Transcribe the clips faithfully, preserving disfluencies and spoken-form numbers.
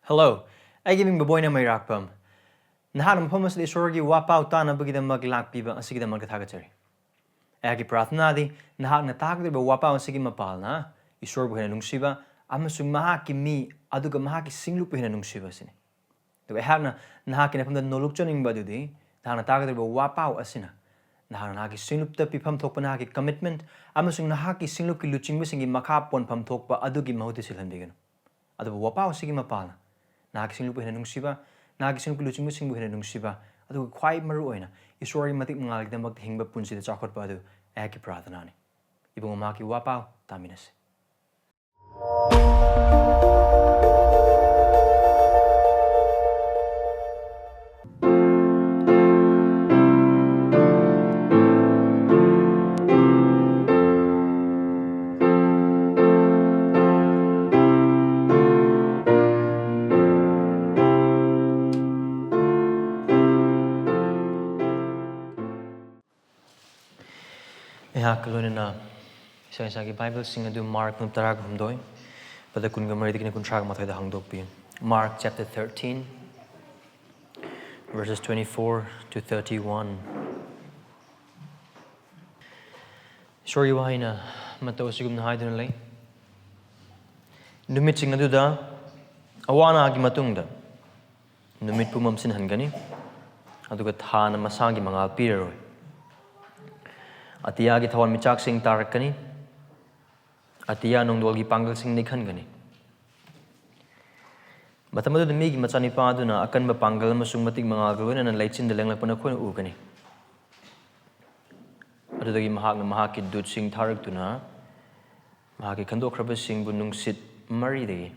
Hello, ꯑꯩꯒꯤ ꯃꯤꯡ ꯕꯕꯣꯏꯅ ꯃꯩꯔꯥꯛꯄꯝ꯫ ꯅꯍꯥꯛꯅ ꯃꯐꯝ ꯑꯁꯤꯗ ꯏꯁꯣꯔꯒꯤ ꯋꯥꯄꯥꯎ ꯇꯥꯅꯕꯒꯤꯗꯃꯛ ꯂꯥꯛꯄꯤꯕ ꯑꯁꯤꯒꯤꯗꯃꯛꯇ ꯊꯥꯒꯠꯆꯔꯤ꯫ ꯑꯩꯍꯥꯛꯀꯤ ꯄ꯭ꯔꯥꯔꯊꯅꯥꯗꯤ ꯅꯍꯥꯛꯅ ꯇꯥꯒꯗꯧꯔꯤꯕ ꯋꯥꯄꯥꯎ ꯑꯁꯤꯒꯤ ꯃꯄꯥꯜꯅ ꯏꯁꯣꯔꯕꯨ ꯍꯦꯟꯅ ꯅꯨꯡꯁꯤꯕ ꯑꯃꯁꯨꯡ ꯃꯍꯥꯛꯀꯤ ꯃꯤ ꯑꯗꯨꯒ ꯃꯍꯥꯛꯀꯤ ꯁꯤꯡꯂꯨꯞꯄꯨ ꯍꯦꯟꯅ ꯅꯨꯡꯁꯤꯕ ꯑꯁꯤꯅꯤ꯫ ꯑꯗꯨꯒ ꯑꯩꯍꯥꯛꯅ ꯅꯍꯥꯛꯀꯤ ꯅꯐꯝꯗ ꯅꯣꯂꯨꯛꯆꯅꯤꯡꯕ ꯑꯗꯨꯗꯤ ꯅꯍꯥꯛꯅ ꯇꯥꯒꯗꯧꯔꯤꯕ ꯋꯥꯄꯥꯎ ꯑꯁꯤꯅ ꯅꯍꯥꯛꯅ ꯅꯍꯥꯛꯀꯤ ꯁꯤꯡꯂꯨꯞꯇ ꯄꯤꯐꯝ ꯊꯣꯛꯄ ꯅꯍꯥꯛꯀꯤ commitment ꯑꯃꯁꯨꯡ ꯅꯍꯥꯛꯀꯤ ꯁꯤꯡꯂꯨꯞꯀꯤ ꯂꯨꯆꯤꯡꯕꯁꯤꯡꯒꯤ ꯃꯈꯥ ꯄꯣꯟꯐꯝ ꯊꯣꯛꯄ ꯑꯗꯨꯒꯤ ꯃꯍꯨꯠꯇ ꯁꯤꯜꯍꯟꯕꯤꯒꯅꯨ꯫ ꯑꯗꯨꯕꯨ ꯋꯥꯄꯥꯎ ꯑꯁꯤꯒꯤ ꯃꯄꯥꯜꯅ ꯅꯍꯥꯛꯀꯤ ꯁꯤꯡꯂꯨꯞꯄꯨ ꯍꯦꯟꯅ ꯅꯨꯡꯁꯤꯕ, ꯅꯍꯥꯛꯀꯤ ꯁꯤꯡꯂꯨꯞꯀꯤ ꯂꯨꯆꯤꯡꯕꯁꯤꯡꯕꯨ ꯍꯦꯟꯅ ꯅꯨꯡꯁꯤꯕ, ꯑꯗꯨꯒ ꯈ꯭ꯋꯥꯏ ꯃꯔꯨ ꯑꯣꯏꯅ ꯏꯁꯣꯔꯒꯤ ꯃꯇꯤꯛ ꯃꯉꯥꯜꯒꯤꯗꯃꯛꯇ ꯍꯤꯡꯕ ꯄꯨꯟꯁꯤꯗ ꯆꯥꯎꯈꯠꯄ ꯑꯗꯨ ꯑꯩꯍꯥꯛꯀꯤ ꯄ꯭ꯔꯥꯔꯊꯅꯥꯅꯤ꯫ ꯏꯕꯨꯡꯉꯣ, ꯃꯍꯥꯛꯀꯤ ꯋꯥꯄꯥꯎ ꯇꯥꯃꯤꯟꯅꯁꯤ꯫ ꯑꯩꯍꯥꯛꯀ ꯂꯣꯏꯅꯅ ꯏꯁꯥ ꯏꯁꯥꯒꯤ ꯕꯥꯏꯕꯜꯁꯤꯡ ꯑꯗꯨ ꯃꯥꯔꯛ ꯇꯔꯥꯒ ꯍꯨꯝꯗꯣꯏ, ꯄꯗ ꯀꯨꯟꯒ ꯃꯔꯤꯗꯒꯤꯅ ꯀꯨꯟꯊ꯭ꯔꯥꯒ ꯃꯥꯊꯣꯏꯗ ꯍꯥꯡꯗꯣꯛꯄꯤꯌꯨ꯫ Mark chapter thirteen, verses twenty-four to thirty-one. ꯏꯁꯣꯔꯒꯤ ꯋꯥꯍꯩꯅ ꯃꯇꯧ ꯑꯁꯤꯒꯨꯝꯅ ꯍꯥꯏꯗꯨꯅ ꯂꯩ, "ꯅꯨꯃꯤꯠꯁꯤꯡ ꯑꯗꯨꯗ ꯑꯋꯥ ꯑꯅꯥꯒꯤ ꯃꯇꯨꯡꯗ ꯅꯨꯃꯤꯠꯄꯨ ꯃꯝꯁꯤꯟꯍꯟꯒꯅꯤ, ꯑꯗꯨꯒ ꯊꯥꯅ ꯃꯁꯥꯒꯤ ꯃꯉꯥꯜ ꯄꯤꯔꯔꯣꯏ꯫ ꯑꯇꯤꯌꯥꯒꯤ ꯊꯋꯥꯟꯃꯤꯆꯥꯛꯁꯤꯡ ꯇꯥꯔꯛꯀꯅꯤ, ꯑꯇꯤꯌꯥ ꯅꯣꯡꯗꯣꯜꯒꯤ ꯄꯥꯡꯒꯜꯁꯤꯡ ꯅꯤꯛꯍꯟꯒꯅꯤ꯫ ꯃꯇꯝ ꯑꯗꯨꯗ ꯃꯤꯒꯤ ꯃꯆꯥꯅꯤꯄꯥ ꯑꯗꯨꯅ ꯑꯀꯟꯕ ꯄꯥꯡꯒꯜ ꯑꯃꯁꯨꯡ ꯃꯇꯤꯛ ꯃꯉꯥꯜꯒ ꯂꯣꯏꯅꯅ ꯂꯩꯆꯤꯟꯗ ꯂꯦꯡꯂꯛꯄ ꯅꯈꯣꯏꯅ ꯎꯒꯅꯤ꯫ ꯑꯗꯨꯗꯒꯤ ꯃꯍꯥꯛꯅ ꯃꯍꯥꯛꯀꯤ ꯗꯨꯠꯁꯤꯡ ꯊꯥꯔꯛꯇꯨꯅ ꯃꯍꯥꯛꯀꯤ ꯈꯟꯗꯣꯛꯈ꯭ꯔꯕꯁꯤꯡꯕꯨ ꯅꯨꯡꯁꯤꯠ ꯃꯔꯤꯗꯒꯤ,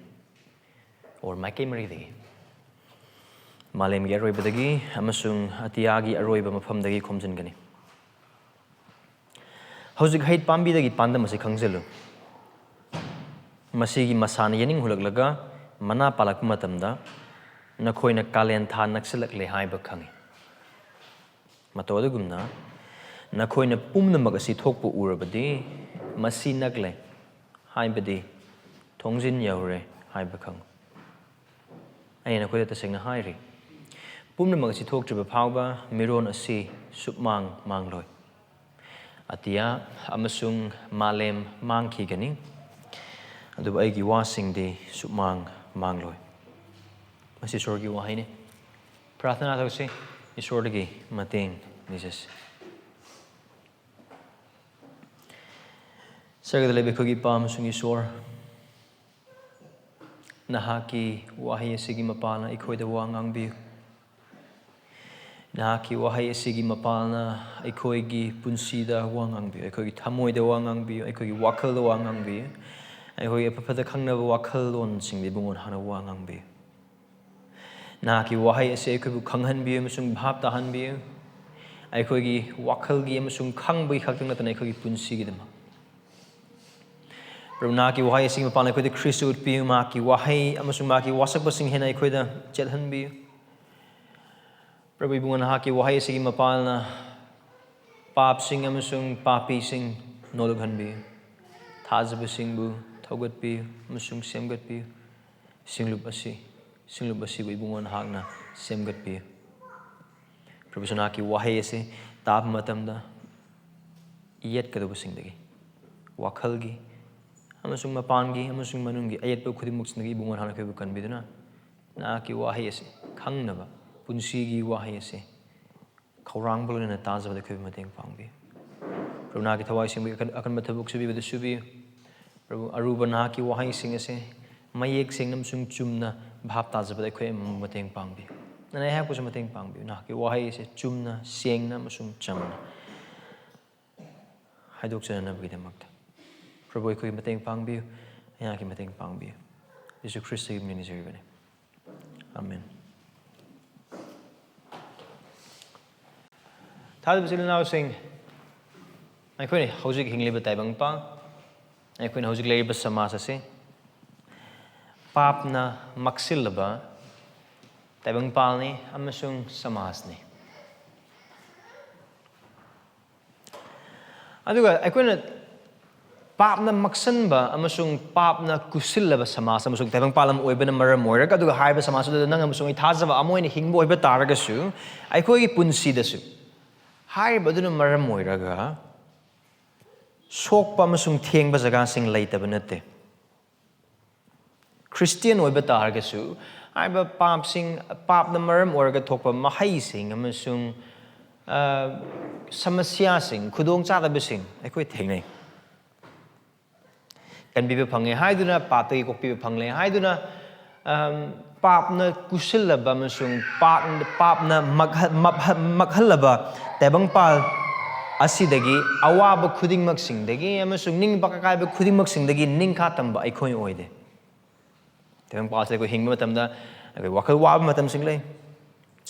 or ꯃꯥꯏꯀꯩ ꯃꯔꯤꯗꯒꯤ, ꯃꯥꯂꯦꯝꯒꯤ ꯑꯔꯣꯏꯕꯗꯒꯤ ꯑꯃꯁꯨꯡ ꯑꯇꯤꯌꯥꯒꯤ ꯑꯔꯣꯏꯕ ꯃꯐꯝꯗꯒꯤ ꯈꯣꯝꯖꯤꯟꯒꯅꯤ꯫" ꯍꯧꯖꯤꯛ ꯍꯩꯠ ꯄꯥꯝꯕꯤꯗꯒꯤ ꯄꯥꯟꯗꯝ ꯑꯁꯤ ꯈꯪꯖꯤꯜꯂꯨ꯫ ꯃꯁꯤꯒꯤ ꯃꯁꯥꯅ ꯌꯦꯅꯤꯡ ꯍꯨꯜꯂꯛꯂꯒ ꯃꯅꯥ ꯄꯥꯜꯂꯛꯄ ꯃꯇꯝꯗ ꯅꯈꯣꯏꯅ ꯀꯥꯂꯦꯟ ꯊꯥ ꯅꯛꯁꯤꯜꯂꯛꯂꯦ ꯍꯥꯏꯕ ꯈꯪꯏ꯫ ꯃꯇꯧ ꯑꯗꯨꯒꯨꯝꯅ ꯅꯈꯣꯏꯅ ꯄꯨꯝꯅꯃꯛ ꯑꯁꯤ ꯊꯣꯛꯄ ꯎꯔꯕꯗꯤ ꯃꯁꯤ ꯅꯛꯂꯦ, ꯍꯥꯏꯕꯗꯤ ꯊꯣꯡꯖꯤꯟ ꯌꯧꯔꯦ ꯍꯥꯏꯕ ꯈꯪꯉꯨ꯫ ꯑꯩꯅ ꯅꯈꯣꯏꯗ ꯇꯁꯦꯡꯅ ꯍꯥꯏꯔꯤ, ꯄꯨꯝꯅꯃꯛ ꯑꯁꯤ ꯊꯣꯛꯇ꯭ꯔꯤꯕ ꯐꯥꯎꯕ ꯃꯤꯔꯣꯟ ꯑꯁꯤ ꯁꯨꯞꯃꯥꯡ ꯃꯥꯡꯂꯣꯏ꯫ ꯑꯇꯤꯌꯥ ꯑꯃꯁꯨꯡ ꯃꯥꯂꯦꯝ ꯃꯥꯡꯈꯤꯒꯅꯤ, ꯑꯗꯨꯕꯨ ꯑꯩꯒꯤ ꯋꯥꯁꯤꯡꯗꯤ ꯁꯨꯞꯃꯥꯡ ꯃꯥꯡꯂꯣꯏ꯫ ꯃꯁꯤ ꯏꯁꯣꯔꯒꯤ ꯋꯥꯍꯩꯅꯤ꯫ ꯄ꯭ꯔꯥꯔꯊꯅꯥ ꯇꯧꯁꯤ, ꯏꯁꯣꯔꯗꯒꯤ ꯃꯇꯦꯡ ꯅꯤꯖꯁꯤ꯫ ꯁꯔꯒꯗ ꯂꯩꯕ ꯑꯩꯈꯣꯏꯒꯤ ꯏꯄꯥ ꯑꯃꯁꯨꯡ ꯏꯁꯣꯔ, ꯅꯍꯥꯛꯀꯤ ꯋꯥꯍꯩ ꯑꯁꯤꯒꯤ ꯃꯄꯥꯜꯅ ꯑꯩꯈꯣꯏꯗ ꯋꯥ ꯉꯥꯡꯕꯤꯌꯨ꯫ ꯅꯍꯥꯛꯀꯤ ꯋꯥꯍꯩ ꯑꯁꯤꯒꯤ ꯃꯄꯥꯜꯅ ꯑꯩꯈꯣꯏꯒꯤ ꯄꯨꯟꯁꯤꯗ ꯋꯥ ꯉꯥꯡꯕꯤꯌꯨ, ꯑꯩꯈꯣꯏꯒꯤ ꯊꯃꯣꯏꯗ ꯋꯥ ꯉꯥꯡꯕꯤꯌꯨ, ꯑꯩꯈꯣꯏꯒꯤ ꯋꯥꯈꯜꯗ ꯋꯥ ꯉꯥꯡꯕꯤꯌꯨ, ꯑꯩꯈꯣꯏꯒꯤ ꯑꯐ ꯐꯠꯇ ꯈꯪꯅꯕ ꯋꯥꯈꯜꯂꯣꯟꯁꯤꯡꯗ ꯏꯕꯨꯡꯉꯣ ꯅꯍꯥꯛꯅ ꯋꯥ ꯉꯥꯡꯕꯤꯌꯨ꯫ ꯅꯍꯥꯛꯀꯤ ꯋꯥꯍꯩ ꯑꯁꯤ ꯑꯩꯈꯣꯏꯕꯨ ꯈꯪꯍꯟꯕꯤꯌꯨ ꯑꯃꯁꯨꯡ ꯚꯥꯞ ꯇꯥꯍꯟꯕꯤꯌꯨ꯫ ꯑꯩꯈꯣꯏꯒꯤ ꯋꯥꯈꯜꯒꯤ ꯑꯃꯁꯨꯡ ꯈꯪꯕꯒꯤ ꯈꯛꯇ ꯅꯠꯇꯅ ꯑꯩꯈꯣꯏꯒꯤ ꯄꯨꯟꯁꯤꯒꯤꯗꯃꯛ꯫ ꯄ꯭ꯔꯚꯨ, ꯅꯍꯥꯛꯀꯤ ꯋꯥꯍꯩ ꯑꯁꯤꯒꯤ ꯃꯄꯥꯟ ꯑꯩꯈꯣꯏꯗ ꯈ꯭ꯔꯤꯁꯇ ꯎꯠꯄꯤꯌꯨ, ꯃꯍꯥꯛꯀꯤ ꯋꯥꯍꯩ ꯑꯃꯁꯨꯡ ꯃꯍꯥꯛꯀꯤ ꯋꯥꯁꯛꯄꯁꯤꯡ ꯍꯦꯟꯅ ꯑꯩꯈꯣꯏꯗ ꯆꯦꯠꯍꯟꯕꯤꯌꯨ꯫ ꯄ꯭ꯔꯚꯨ ꯏꯕꯨꯡꯉꯣ, ꯅꯍꯥꯛꯀꯤ ꯋꯥꯍꯩ ꯑꯁꯤꯒꯤ ꯃꯄꯥꯜꯅ ꯄꯥꯞꯁꯤꯡ ꯑꯃꯁꯨꯡ ꯄꯥꯄꯤꯁꯤꯡ ꯅꯣꯂꯨꯛꯍꯟꯕꯤꯌꯨ꯫ ꯊꯥꯖꯕꯁꯤꯡꯕꯨ ꯊꯧꯒꯠꯄꯤꯌꯨ ꯑꯃꯁꯨꯡ ꯁꯦꯝꯒꯠꯄꯤꯌꯨ꯫ ꯁꯤꯡꯂꯨꯞ ꯑꯁꯤ, ꯁꯤꯡꯂꯨꯞ ꯑꯁꯤꯕꯨ ꯏꯕꯨꯡꯉꯣ ꯅꯍꯥꯛꯅ ꯁꯦꯝꯒꯠꯄꯤꯌꯨ꯫ ꯄ꯭ꯔꯚꯨꯁꯨ ꯅꯍꯥꯛꯀꯤ ꯋꯥꯍꯩ ꯑꯁꯤ ꯇꯥꯕ ꯃꯇꯝꯗ ꯌꯦꯠꯀꯗꯧꯕꯁꯤꯡꯗꯒꯤ, ꯋꯥꯈꯜꯒꯤ ꯑꯃꯁꯨꯡ ꯃꯄꯥꯟꯒꯤ ꯑꯃꯁꯨꯡ ꯃꯅꯨꯡꯒꯤ ꯑꯌꯦꯠꯄ ꯈꯨꯗꯤꯡꯃꯛꯁꯤꯡꯗꯒꯤ ꯏꯕꯨꯡꯉꯣ ꯅꯍꯥꯛꯅ ꯑꯩꯈꯣꯏꯕꯨ ꯀꯟꯕꯤꯗꯨꯅ, ꯅꯍꯥꯛꯀꯤ ꯋꯥꯍꯩ ꯑꯁꯤ ꯈꯪꯅꯕ, ꯄꯨꯟꯁꯤꯒꯤ ꯋꯥꯍꯩ ꯑꯁꯤ ꯈꯧꯔꯥꯡꯕ ꯂꯣꯏꯅꯅ ꯇꯥꯖꯕꯗ ꯑꯩꯈꯣꯏꯕꯨ ꯃꯇꯦꯡ ꯄꯥꯡꯕꯤꯌꯨ꯫ ꯄ꯭ꯔꯚꯨ, ꯅꯍꯥꯛꯀꯤ ꯊꯋꯥꯏ ꯁꯦꯡꯕꯒꯤ ꯑꯀꯟ-, ꯑꯀꯟꯕ ꯊꯕꯛ ꯁꯨꯕꯤꯕꯗ ꯁꯨꯕꯤꯌꯨ꯫ ꯄ꯭ꯔꯚꯨ, ꯑꯔꯨꯕ ꯅꯍꯥꯛꯀꯤ ꯋꯥꯍꯩꯁꯤꯡ ꯑꯁꯦ ꯃꯌꯦꯛ ꯁꯦꯡꯅ ꯑꯃꯁꯨꯡ ꯆꯨꯝꯅ ꯚꯥꯞ ꯇꯥꯖꯕꯗ ꯑꯩꯈꯣꯏ ꯑꯃꯃꯝ ꯃꯇꯦꯡ ꯄꯥꯡꯕꯤꯌꯨ꯫ ꯅꯅꯥꯏ ꯑꯩꯍꯥꯛꯄꯨꯁꯨ ꯃꯇꯦꯡ ꯄꯥꯡꯕꯤꯌꯨ, ꯅꯍꯥꯛꯀꯤ ꯋꯥꯍꯩ ꯑꯁꯦ ꯆꯨꯝꯅ, ꯁꯦꯡꯅ ꯑꯃꯁꯨꯡ ꯆꯝꯅ ꯍꯥꯏꯗꯣꯛꯆꯅꯅꯕꯒꯤꯗꯃꯛꯇ꯫ ꯄ꯭ꯔꯚꯨ, ꯑꯩꯈꯣꯏꯒꯤ ꯃꯇꯦꯡ ꯄꯥꯡꯕꯤꯌꯨ, ꯑꯩꯍꯥꯛꯀꯤ ꯃꯇꯦꯡ ꯄꯥꯡꯕꯤꯌꯨ꯫ ꯌꯤꯁꯨ ꯈ꯭ꯔꯤꯁꯇꯒꯤ ꯃꯤꯡ ꯅꯤꯖꯔꯤꯕꯅꯤ꯫ ꯑꯥꯃꯦꯟ꯫ ꯊꯥꯖꯕ ꯏꯆꯤꯜ ꯏꯅꯥꯎꯁꯤꯡ, ꯑꯩꯈꯣꯏꯅ ꯍꯧꯖꯤꯛ ꯍꯤꯡꯂꯤꯕ ꯇꯥꯏꯕꯪꯄꯥꯟ, ꯑꯩꯈꯣꯏꯅ ꯍꯧꯖꯤꯛ ꯂꯩꯔꯤꯕ ꯁꯃꯥꯖ ꯑꯁꯤ ꯄꯥꯞꯅ ꯃꯛꯁꯤꯜꯂꯕ ꯇꯥꯏꯕꯪꯄꯥꯜꯅꯤ ꯑꯃꯁꯨꯡ ꯁꯃꯥꯖꯅꯤ꯫ ꯑꯗꯨꯒ ꯑꯩꯈꯣꯏꯅ ꯄꯥꯞꯅ ꯃꯛꯁꯟꯕ ꯑꯃꯁꯨꯡ ꯄꯥꯞꯅ ꯀꯨꯁꯤꯜꯂꯕ ꯁꯃꯥꯖ ꯑꯃꯁꯨꯡ ꯇꯥꯏꯕꯪꯄꯥꯜ ꯑꯃ ꯑꯣꯏꯕꯅ ꯃꯔꯝ ꯑꯣꯏꯔꯒ, ꯑꯗꯨꯒ ꯍꯥꯏꯔꯤꯕ ꯁꯃꯥꯖ ꯑꯗꯨꯗ ꯅꯪ ꯑꯃꯁꯨꯡ ꯑꯩ ꯊꯥꯖꯕ ꯑꯃ ꯑꯣꯏꯅ ꯍꯤꯡꯕ ꯑꯣꯏꯕ ꯇꯥꯔꯒꯁꯨ, ꯑꯩꯈꯣꯏꯒꯤ ꯄꯨꯟꯁꯤꯗꯁꯨ ꯍꯥꯏꯔꯤꯕ ꯑꯗꯨꯅ ꯃꯔꯝ ꯑꯣꯏꯔꯒ ꯁꯣꯛꯄ ꯑꯃꯁꯨꯡ ꯊꯦꯡꯕ ꯖꯒꯥꯁꯤꯡ ꯂꯩꯇꯕ ꯅꯠꯇꯦ꯫ ꯈ꯭ꯔꯤꯁꯇꯤꯌꯥꯟ ꯑꯣꯏꯕ ꯇꯥꯔꯒꯁꯨ, ꯍꯥꯏꯔꯤꯕ ꯄꯥꯞꯁꯤꯡ, ꯄꯥꯞꯅ ꯃꯔꯝ ꯑꯣꯏꯔꯒ ꯊꯣꯛꯄ ꯃꯍꯩꯁꯤꯡ ꯑꯃꯁꯨꯡ, ꯑ, ꯁꯃꯁ꯭ꯌꯥꯁꯤꯡ, ꯈꯨꯗꯣꯡꯆꯥꯗꯕꯁꯤꯡ ꯑꯩꯈꯣꯏ ꯊꯦꯡꯅꯩ꯫ ꯀꯟꯕꯤꯕ ꯐꯪꯉꯦ ꯍꯥꯏꯗꯨꯅ ꯄꯥꯞꯇꯒꯤ ꯀꯣꯛꯄꯤꯕ ꯐꯪꯂꯦ ꯍꯥꯏꯗꯨꯅ, ꯑꯝ, ꯄꯥꯞꯅ ꯀꯨꯁꯤꯜꯂꯕ ꯑꯃꯁꯨꯡ ꯄꯥꯞ-, ꯄꯥꯞꯅ ꯃꯛꯍ-, ꯃꯞꯍ-, ꯃꯛꯍꯜꯂꯕ ꯇꯥꯏꯕꯪꯄꯥꯜ ꯑꯁꯤꯗꯒꯤ, ꯑꯋꯥꯕ ꯈꯨꯗꯤꯡꯃꯛꯁꯤꯡꯗꯒꯤ ꯑꯃꯁꯨꯡ ꯅꯤꯡꯕ ꯑꯀꯥꯏꯕ ꯈꯨꯗꯤꯡꯃꯛꯁꯤꯡꯗꯒꯤ ꯅꯤꯡꯈꯥ ꯇꯝꯕ ꯑꯩꯈꯣꯏ ꯑꯣꯏꯗꯦ꯫ ꯇꯥꯏꯕꯪꯄꯥꯜꯁꯤꯗ ꯑꯩꯈꯣꯏ ꯍꯤꯡꯕ ꯃꯇꯝꯗ ꯑꯩꯈꯣꯏ ꯋꯥꯈꯜ ꯋꯥꯕ ꯃꯇꯝꯁꯤꯡ ꯂꯩ,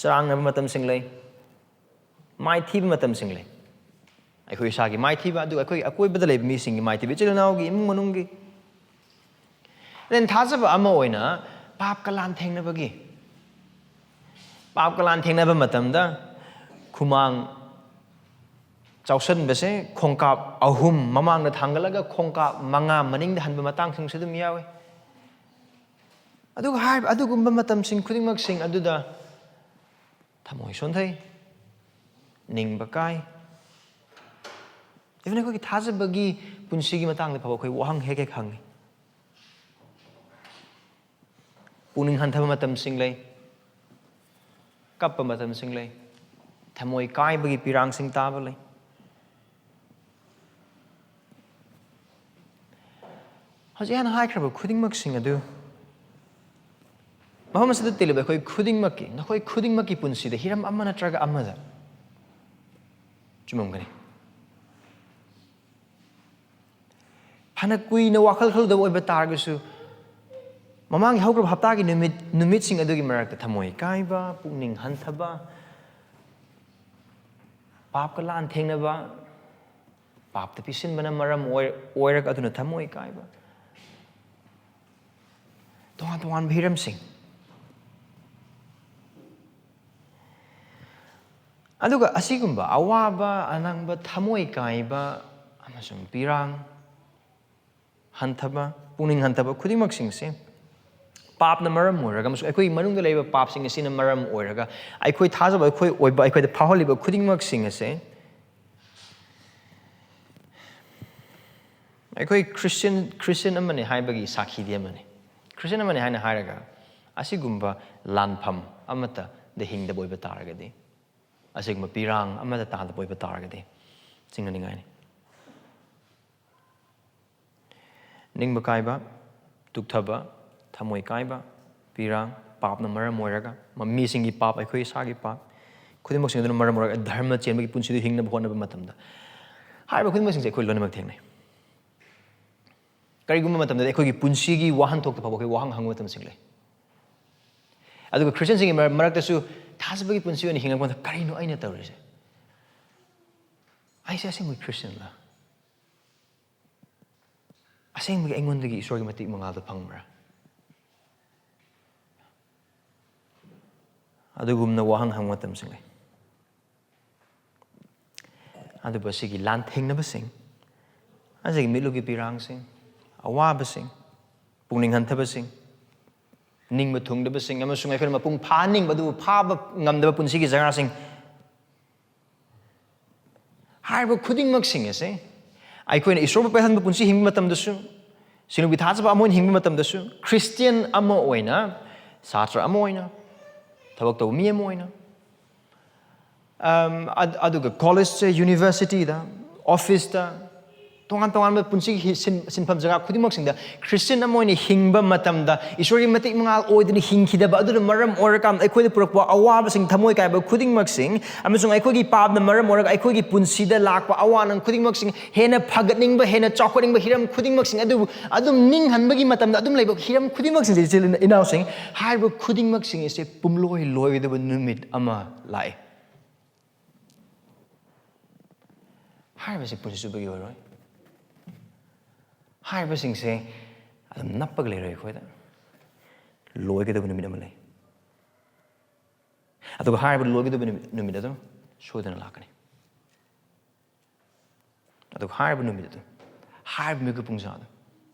ꯆꯔꯥꯡꯅꯕ ꯃꯇꯝꯁꯤꯡ ꯂꯩ, ꯃꯥꯏꯊꯤꯕ ꯃꯇꯝꯁꯤꯡ ꯂꯩ꯫ ꯑꯩꯈꯣꯏ ꯏꯁꯥꯒꯤ ꯃꯥꯏꯊꯤꯕ, ꯑꯗꯨꯒ ꯑꯩꯈꯣꯏꯒꯤ ꯑꯀꯣꯏꯕꯗ ꯂꯩꯕ ꯃꯤꯁꯤꯡꯒꯤ ꯃꯥꯏꯊꯤꯕ, ꯏꯆꯤꯜ ꯏꯅꯥꯎꯒꯤ, ꯏꯃꯨꯡ ꯃꯅꯨꯡꯒꯤ꯫ ꯑꯗꯨꯅ ꯊꯥꯖꯕ ꯑꯃ ꯑꯣꯏꯅ ꯄꯥꯞꯀ ꯂꯥꯟ ꯊꯦꯡꯅꯕꯒꯤ, ꯄꯥꯞꯀ ꯂꯥꯟ ꯊꯦꯡꯅꯕ ꯃꯇꯝꯗ ꯈꯨꯃꯥꯡ ꯆꯥꯎꯁꯟꯕꯁꯦ ꯈꯣꯡꯀꯥꯞ ꯑꯍꯨꯝ ꯃꯃꯥꯡꯗ ꯊꯥꯡꯒꯠꯂꯒ ꯈꯣꯡꯀꯥꯞ ꯃꯉꯥ ꯃꯅꯤꯡꯗ ꯍꯟꯕ ꯃꯇꯥꯡꯁꯤꯡꯁꯨ ꯑꯗꯨꯝ ꯌꯥꯎꯏ꯫ ꯑꯗꯨꯒ ꯍꯥꯏꯔꯤꯕ ꯑꯗꯨꯒꯨꯝꯕ ꯃꯇꯝꯁꯤꯡ ꯈꯨꯗꯤꯡꯃꯛꯁꯤꯡ ꯑꯗꯨꯗ ꯊꯃꯣꯏ ꯁꯣꯟꯊꯩ, ꯅꯤꯡꯕ ꯀꯥꯏ꯫ Even ꯑꯩꯈꯣꯏꯒꯤ ꯊꯥꯖꯕꯒꯤ ꯄꯨꯟꯁꯤꯒꯤ ꯃꯇꯥꯡꯗ ꯐꯥꯎꯕ ꯑꯩꯈꯣꯏ ꯋꯥꯍꯪ ꯍꯦꯛ ꯍꯦꯛ ꯍꯪꯉꯤ꯫ ꯄꯨꯛꯅꯤꯡ ꯍꯟꯊꯕ ꯃꯇꯝꯁꯤꯡ ꯂꯩ, ꯀꯞꯄ ꯃꯇꯝꯁꯤꯡ ꯂꯩ, ꯊꯃꯣꯏ ꯀꯥꯏꯕꯒꯤ ꯄꯤꯔꯥꯡꯁꯤꯡ ꯇꯥꯕ ꯂꯩ꯫ ꯍꯧꯖꯤꯛ ꯑꯩꯅ ꯍꯥꯏꯈ꯭ꯔꯕ ꯈꯨꯗꯤꯡꯃꯛꯁꯤꯡ ꯑꯗꯨ ꯃꯐꯝ ꯑꯁꯤꯗ ꯇꯤꯜꯂꯤꯕ ꯑꯩꯈꯣꯏ ꯈꯨꯗꯤꯡꯃꯛꯀꯤ, ꯅꯈꯣꯏ ꯈꯨꯗꯤꯡꯃꯛꯀꯤ ꯄꯨꯟꯁꯤꯗ ꯍꯤꯔꯝ ꯑꯃ ꯅꯠꯇ꯭ꯔꯒ ꯑꯃꯗ ꯆꯨꯝꯃꯝꯒꯅꯤ꯫ ꯐꯅ ꯀꯨꯏꯅ ꯋꯥꯈꯜ ꯈꯜꯂꯨꯗꯕ ꯑꯣꯏꯕ ꯇꯥꯔꯒꯁꯨ, ꯃꯃꯥꯡꯒꯤ ꯍꯧꯈ꯭ꯔꯕ ꯍꯞꯇꯥꯒꯤ ꯅꯨꯃꯤꯠ, ꯅꯨꯃꯤꯠꯁꯤꯡ ꯑꯗꯨꯒꯤ ꯃꯔꯛꯇ ꯊꯃꯣꯏ ꯀꯥꯏꯕ, ꯄꯨꯛꯅꯤꯡ ꯍꯟꯊꯕ, ꯄꯥꯞꯀ ꯂꯥꯟ ꯊꯦꯡꯅꯕ, ꯄꯥꯞꯇ ꯄꯤꯁꯤꯟꯕꯅ ꯃꯔꯝ ꯑꯣꯏ-, ꯑꯣꯏꯔꯒ ꯑꯗꯨꯅ ꯊꯃꯣꯏ ꯀꯥꯏꯕ, ꯇꯣꯉꯥꯟ ꯇꯣꯉꯥꯟꯕ ꯍꯤꯔꯝꯁꯤꯡ꯫ ꯑꯗꯨꯒ ꯑꯁꯤꯒꯨꯝꯕ ꯑꯋꯥꯕ, ꯑꯅꯪꯕ, ꯊꯃꯣꯏ ꯀꯥꯏꯕ ꯑꯃꯁꯨꯡ ꯄꯤꯔꯥꯡ, ꯍꯟꯊꯕ, ꯄꯨꯛꯅꯤꯡ ꯍꯟꯊꯕ ꯈꯨꯗꯤꯡꯃꯛꯁꯤꯡꯁꯦ ꯄꯥꯞꯅ ꯃꯔꯝ ꯑꯣꯏꯔꯒ ꯑꯃꯁꯨꯡ ꯑꯩꯈꯣꯏꯒꯤ ꯃꯅꯨꯡꯗ ꯂꯩꯕ ꯄꯥꯞꯁꯤꯡ ꯑꯁꯤꯅ ꯃꯔꯝ ꯑꯣꯏꯔꯒ ꯑꯩꯈꯣꯏ ꯊꯥꯖꯕ ꯑꯩꯈꯣꯏ ꯑꯣꯏꯕ ꯑꯩꯈꯣꯏꯗ ꯐꯥꯎꯍꯜꯂꯤꯕ ꯈꯨꯗꯤꯡꯃꯛꯁꯤꯡ ꯑꯁꯦ ꯑꯩꯈꯣꯏ ꯈ꯭ꯔꯤꯁꯇꯤꯌꯟ ꯈ꯭ꯔꯤꯁꯇꯤꯌꯟ ꯑꯃꯅꯤ ꯍꯥꯏꯕꯒꯤ ꯁꯥꯈꯤꯗꯤ ꯑꯃꯅꯤ꯫ ꯈ꯭ꯔꯤꯁꯇꯤꯌꯟ ꯑꯃꯅꯤ ꯍꯥꯏꯅ ꯍꯥꯏꯔꯒ ꯑꯁꯤꯒꯨꯝꯕ ꯂꯥꯟꯐꯝ ꯑꯃꯠꯇꯗ ꯍꯤꯡꯗꯕ ꯑꯣꯏꯕ ꯇꯥꯔꯒꯗꯤ, ꯑꯁꯤꯒꯨꯝꯕ ꯄꯤꯔꯥꯡ ꯑꯃꯗ ꯇꯥꯗꯕ ꯑꯣꯏꯕ ꯇꯥꯔꯒꯗꯤ ꯆꯤꯡꯅꯅꯤꯡꯉꯥꯏꯅꯤ꯫ ꯅꯤꯡꯕ ꯀꯥꯏꯕ, ꯇꯨꯛꯊꯕ, ꯊꯃꯣꯏ ꯀꯥꯏꯕ, ꯄꯤꯔꯥꯡ, ꯄꯥꯞꯅ ꯃꯔꯝ ꯑꯣꯏꯔꯒ, ꯃ- ꯃꯤꯁꯤꯡꯒꯤ ꯄꯥꯞ, ꯑꯩꯈꯣꯏ ꯏꯁꯥꯒꯤ ꯄꯥꯞ, ꯈꯨꯗꯤꯡꯃꯛꯁꯤꯡ ꯑꯗꯨꯅ ꯃꯔꯝ ꯑꯣꯏꯔꯒ ꯙꯔꯃ ꯆꯦꯟꯕꯒꯤ ꯄꯨꯟꯁꯤꯗꯨ ꯍꯤꯡꯅꯕ ꯍꯣꯠꯅꯕ ꯃꯇꯝꯗ, ꯍꯥꯏꯔꯤꯕ ꯈꯨꯗꯤꯡꯃꯛꯁꯤꯡꯁꯦ ꯑꯩꯈꯣꯏ ꯂꯣꯏꯅꯃꯛ ꯊꯦꯡꯅꯩ꯫ ꯀꯔꯤꯒꯨꯝꯕ ꯃꯇꯝꯗꯗꯤ ꯑꯩꯈꯣꯏꯒꯤ ꯄꯨꯟꯁꯤꯒꯤ ꯋꯥꯍꯟꯊꯣꯛꯇ ꯐꯥꯎꯕ ꯑꯩꯈꯣꯏ ꯋꯥꯍꯪ ꯍꯪꯕ ꯃꯇꯝꯁꯤꯡ ꯂꯩ꯫ ꯑꯗꯨꯒ ꯈ꯭ꯔꯤꯁꯇꯤꯌꯟꯁꯤꯡꯒꯤ ꯃꯔ- ꯃꯔꯛꯇꯁꯨ ꯊꯥꯖꯕꯒꯤ ꯄꯨꯟꯁꯤ ꯑꯣꯏꯅ ꯍꯤꯡꯂꯛꯄꯗ ꯀꯔꯤꯅꯣ ꯑꯩꯅ ꯇꯧꯔꯤꯁꯦ? ꯑꯩꯁꯦ ꯑꯁꯦꯡꯕ ꯈ꯭ꯔꯤꯁꯇꯤꯌꯟꯂ? ꯑꯁꯦꯡꯕꯒꯤ ꯑꯩꯉꯣꯟꯗꯒꯤ ꯏꯁꯣꯔꯒꯤ ꯃꯇꯤꯛ ꯃꯉꯥꯜꯗꯣ ꯐꯪꯕ꯭ꯔꯥ? ꯑꯗꯨꯒꯨꯝꯅ ꯋꯥꯍꯪ ꯍꯪꯕ ꯃꯇꯝꯁꯤꯡ ꯂꯩ꯫ ꯑꯗꯨꯕꯨ ꯑꯁꯤꯒꯤ ꯂꯥꯟꯊꯦꯡꯅꯕꯁꯤꯡ, ꯑꯁꯤꯒꯤ ꯃꯤꯠꯂꯨꯒꯤ ꯄꯤꯔꯥꯡꯁꯤꯡ, ꯑꯋꯥꯕꯁꯤꯡ, ꯄꯨꯛꯅꯤꯡ ꯍꯟꯊꯕꯁꯤꯡ, ꯅꯤꯡꯕ ꯊꯨꯡꯗꯕꯁꯤꯡ, ꯑꯃꯁꯨꯡ ꯑꯩꯈꯣꯏꯅ ꯃꯄꯨꯡ ꯐꯥꯍꯟꯅꯤꯡꯕ ꯑꯗꯨꯕꯨ ꯐꯥꯕ ꯉꯝꯗꯕ ꯄꯨꯟꯁꯤꯒꯤ ꯖꯒꯥꯁꯤꯡ, ꯍꯥꯏꯔꯤꯕ ꯈꯨꯗꯤꯡꯃꯛꯁꯤꯡ ꯑꯁꯦ ꯑꯩꯈꯣꯏꯅ ꯏꯁꯣꯔꯕꯨ ꯄꯦꯜꯍꯟꯕ ꯄꯨꯟꯁꯤ ꯍꯤꯡꯕ ꯃꯇꯝꯗꯁꯨ, ꯁꯤꯡꯅꯨꯡꯒꯤ ꯊꯥꯖꯕ ꯑꯃ ꯑꯣꯏꯅ ꯍꯤꯡꯕ ꯃꯇꯝꯗꯁꯨ, ꯈ꯭ꯔꯤꯁꯇꯤꯌꯟ ꯑꯃ ꯑꯣꯏꯅ, ꯁꯥꯇ꯭ꯔ ꯑꯃ ꯑꯣꯏꯅ, ꯊꯕꯛ ꯇꯧꯕ ꯃꯤ ꯑꯃ ꯑꯣꯏꯅ, ꯑꯝ, ꯑꯗ- ꯑꯗꯨꯒ ꯀꯣꯂꯦꯖꯇ, ꯌꯨꯅꯤꯚꯔꯁꯤꯇꯤꯗ, ꯑꯣꯐꯤꯁꯇ, ꯇꯣꯉꯥꯟ ꯇꯣꯉꯥꯟꯕ ꯄꯨꯟꯁꯤꯒꯤ ꯍꯤ- ꯁꯤꯟ- ꯁꯤꯟꯐꯝ ꯖꯒꯥ ꯈꯨꯗꯤꯡꯃꯛꯁꯤꯡꯗ ꯈ꯭ꯔꯤꯁꯇꯤꯌꯟ ꯑꯃ ꯑꯣꯏꯅ ꯍꯤꯡꯕ ꯃꯇꯝꯗ ꯏꯁꯣꯔꯒꯤ ꯃꯇꯤꯛ ꯃꯉꯥꯜ ꯑꯣꯏꯗꯨꯅ ꯍꯤꯡꯈꯤꯗꯕ ꯑꯗꯨꯅ ꯃꯔꯝ ꯑꯣꯏꯔꯀꯥꯟꯗ ꯑꯩꯈꯣꯏꯗ ꯄꯨꯔꯛꯄ ꯑꯋꯥꯕꯁꯤꯡ, ꯊꯃꯣꯏ ꯀꯥꯏꯕ ꯈꯨꯗꯤꯡꯃꯛꯁꯤꯡ, ꯑꯃꯁꯨꯡ ꯑꯩꯈꯣꯏꯒꯤ ꯄꯥꯞꯅ ꯃꯔꯝ ꯑꯣꯏꯔꯒ ꯑꯩꯈꯣꯏꯒꯤ ꯄꯨꯟꯁꯤꯗ ꯂꯥꯛꯄ ꯑꯋꯥ ꯑꯅꯪ ꯈꯨꯗꯤꯡꯃꯛꯁꯤꯡ, ꯍꯦꯟꯅ ꯐꯒꯠꯅꯤꯡꯕ, ꯍꯦꯟꯅ ꯆꯥꯎꯈꯠꯅꯤꯡꯕ ꯍꯤꯔꯝ ꯈꯨꯗꯤꯡꯃꯛꯁꯤꯡ ꯑꯗꯨꯕꯨ ꯑꯗꯨꯝ ꯅꯤꯡꯍꯟꯕꯒꯤ ꯃꯇꯝꯗ ꯑꯗꯨꯝ ꯂꯩꯕ ꯍꯤꯔꯝ ꯈꯨꯗꯤꯡꯃꯛꯁꯤꯡꯁꯦ, ꯏꯆꯤꯜ ꯏꯅꯥꯎꯁꯤꯡ, ꯍꯥꯏꯔꯤꯕ ꯈꯨꯗꯤꯡꯃꯛꯁꯤꯡ ꯑꯁꯦ ꯄꯨꯝꯂꯣꯏ ꯂꯣꯏꯒꯗꯕ ꯅꯨꯃꯤꯠ ꯑꯃ ꯂꯥꯛꯑꯦ꯫ ꯍꯥꯏꯔꯤꯕꯁꯤ ꯄꯨꯟꯁꯤ ꯆꯨꯞꯄꯒꯤ ꯑꯣꯏꯔꯣꯏ꯫ ꯍꯥꯏꯔꯤꯕꯁꯤꯡꯁꯦ ꯑꯗꯨꯝ ꯅꯞꯄꯒ ꯂꯩꯔꯣꯏ ꯑꯩꯈꯣꯏꯗ꯫ ꯂꯣꯏꯒꯗꯕ ꯅꯨꯃꯤꯠ ꯑꯃ ꯂꯩ꯫ ꯑꯗꯨꯒ ꯍꯥꯏꯔꯤꯕ ꯂꯣꯏꯒꯗꯕ ꯅꯨꯃꯤꯠ, ꯅꯨꯃꯤꯠ ꯑꯗꯨ ꯁꯣꯏꯗꯅ ꯂꯥꯛꯀꯅꯤ꯫ ꯑꯗꯨꯒ ꯍꯥꯏꯔꯤꯕ ꯅꯨꯃꯤꯠ ꯑꯗꯨ, ꯍꯥꯏꯔꯤꯕ ꯃꯤꯀꯨꯞ ꯄꯨꯡꯖꯥ ꯑꯗꯨ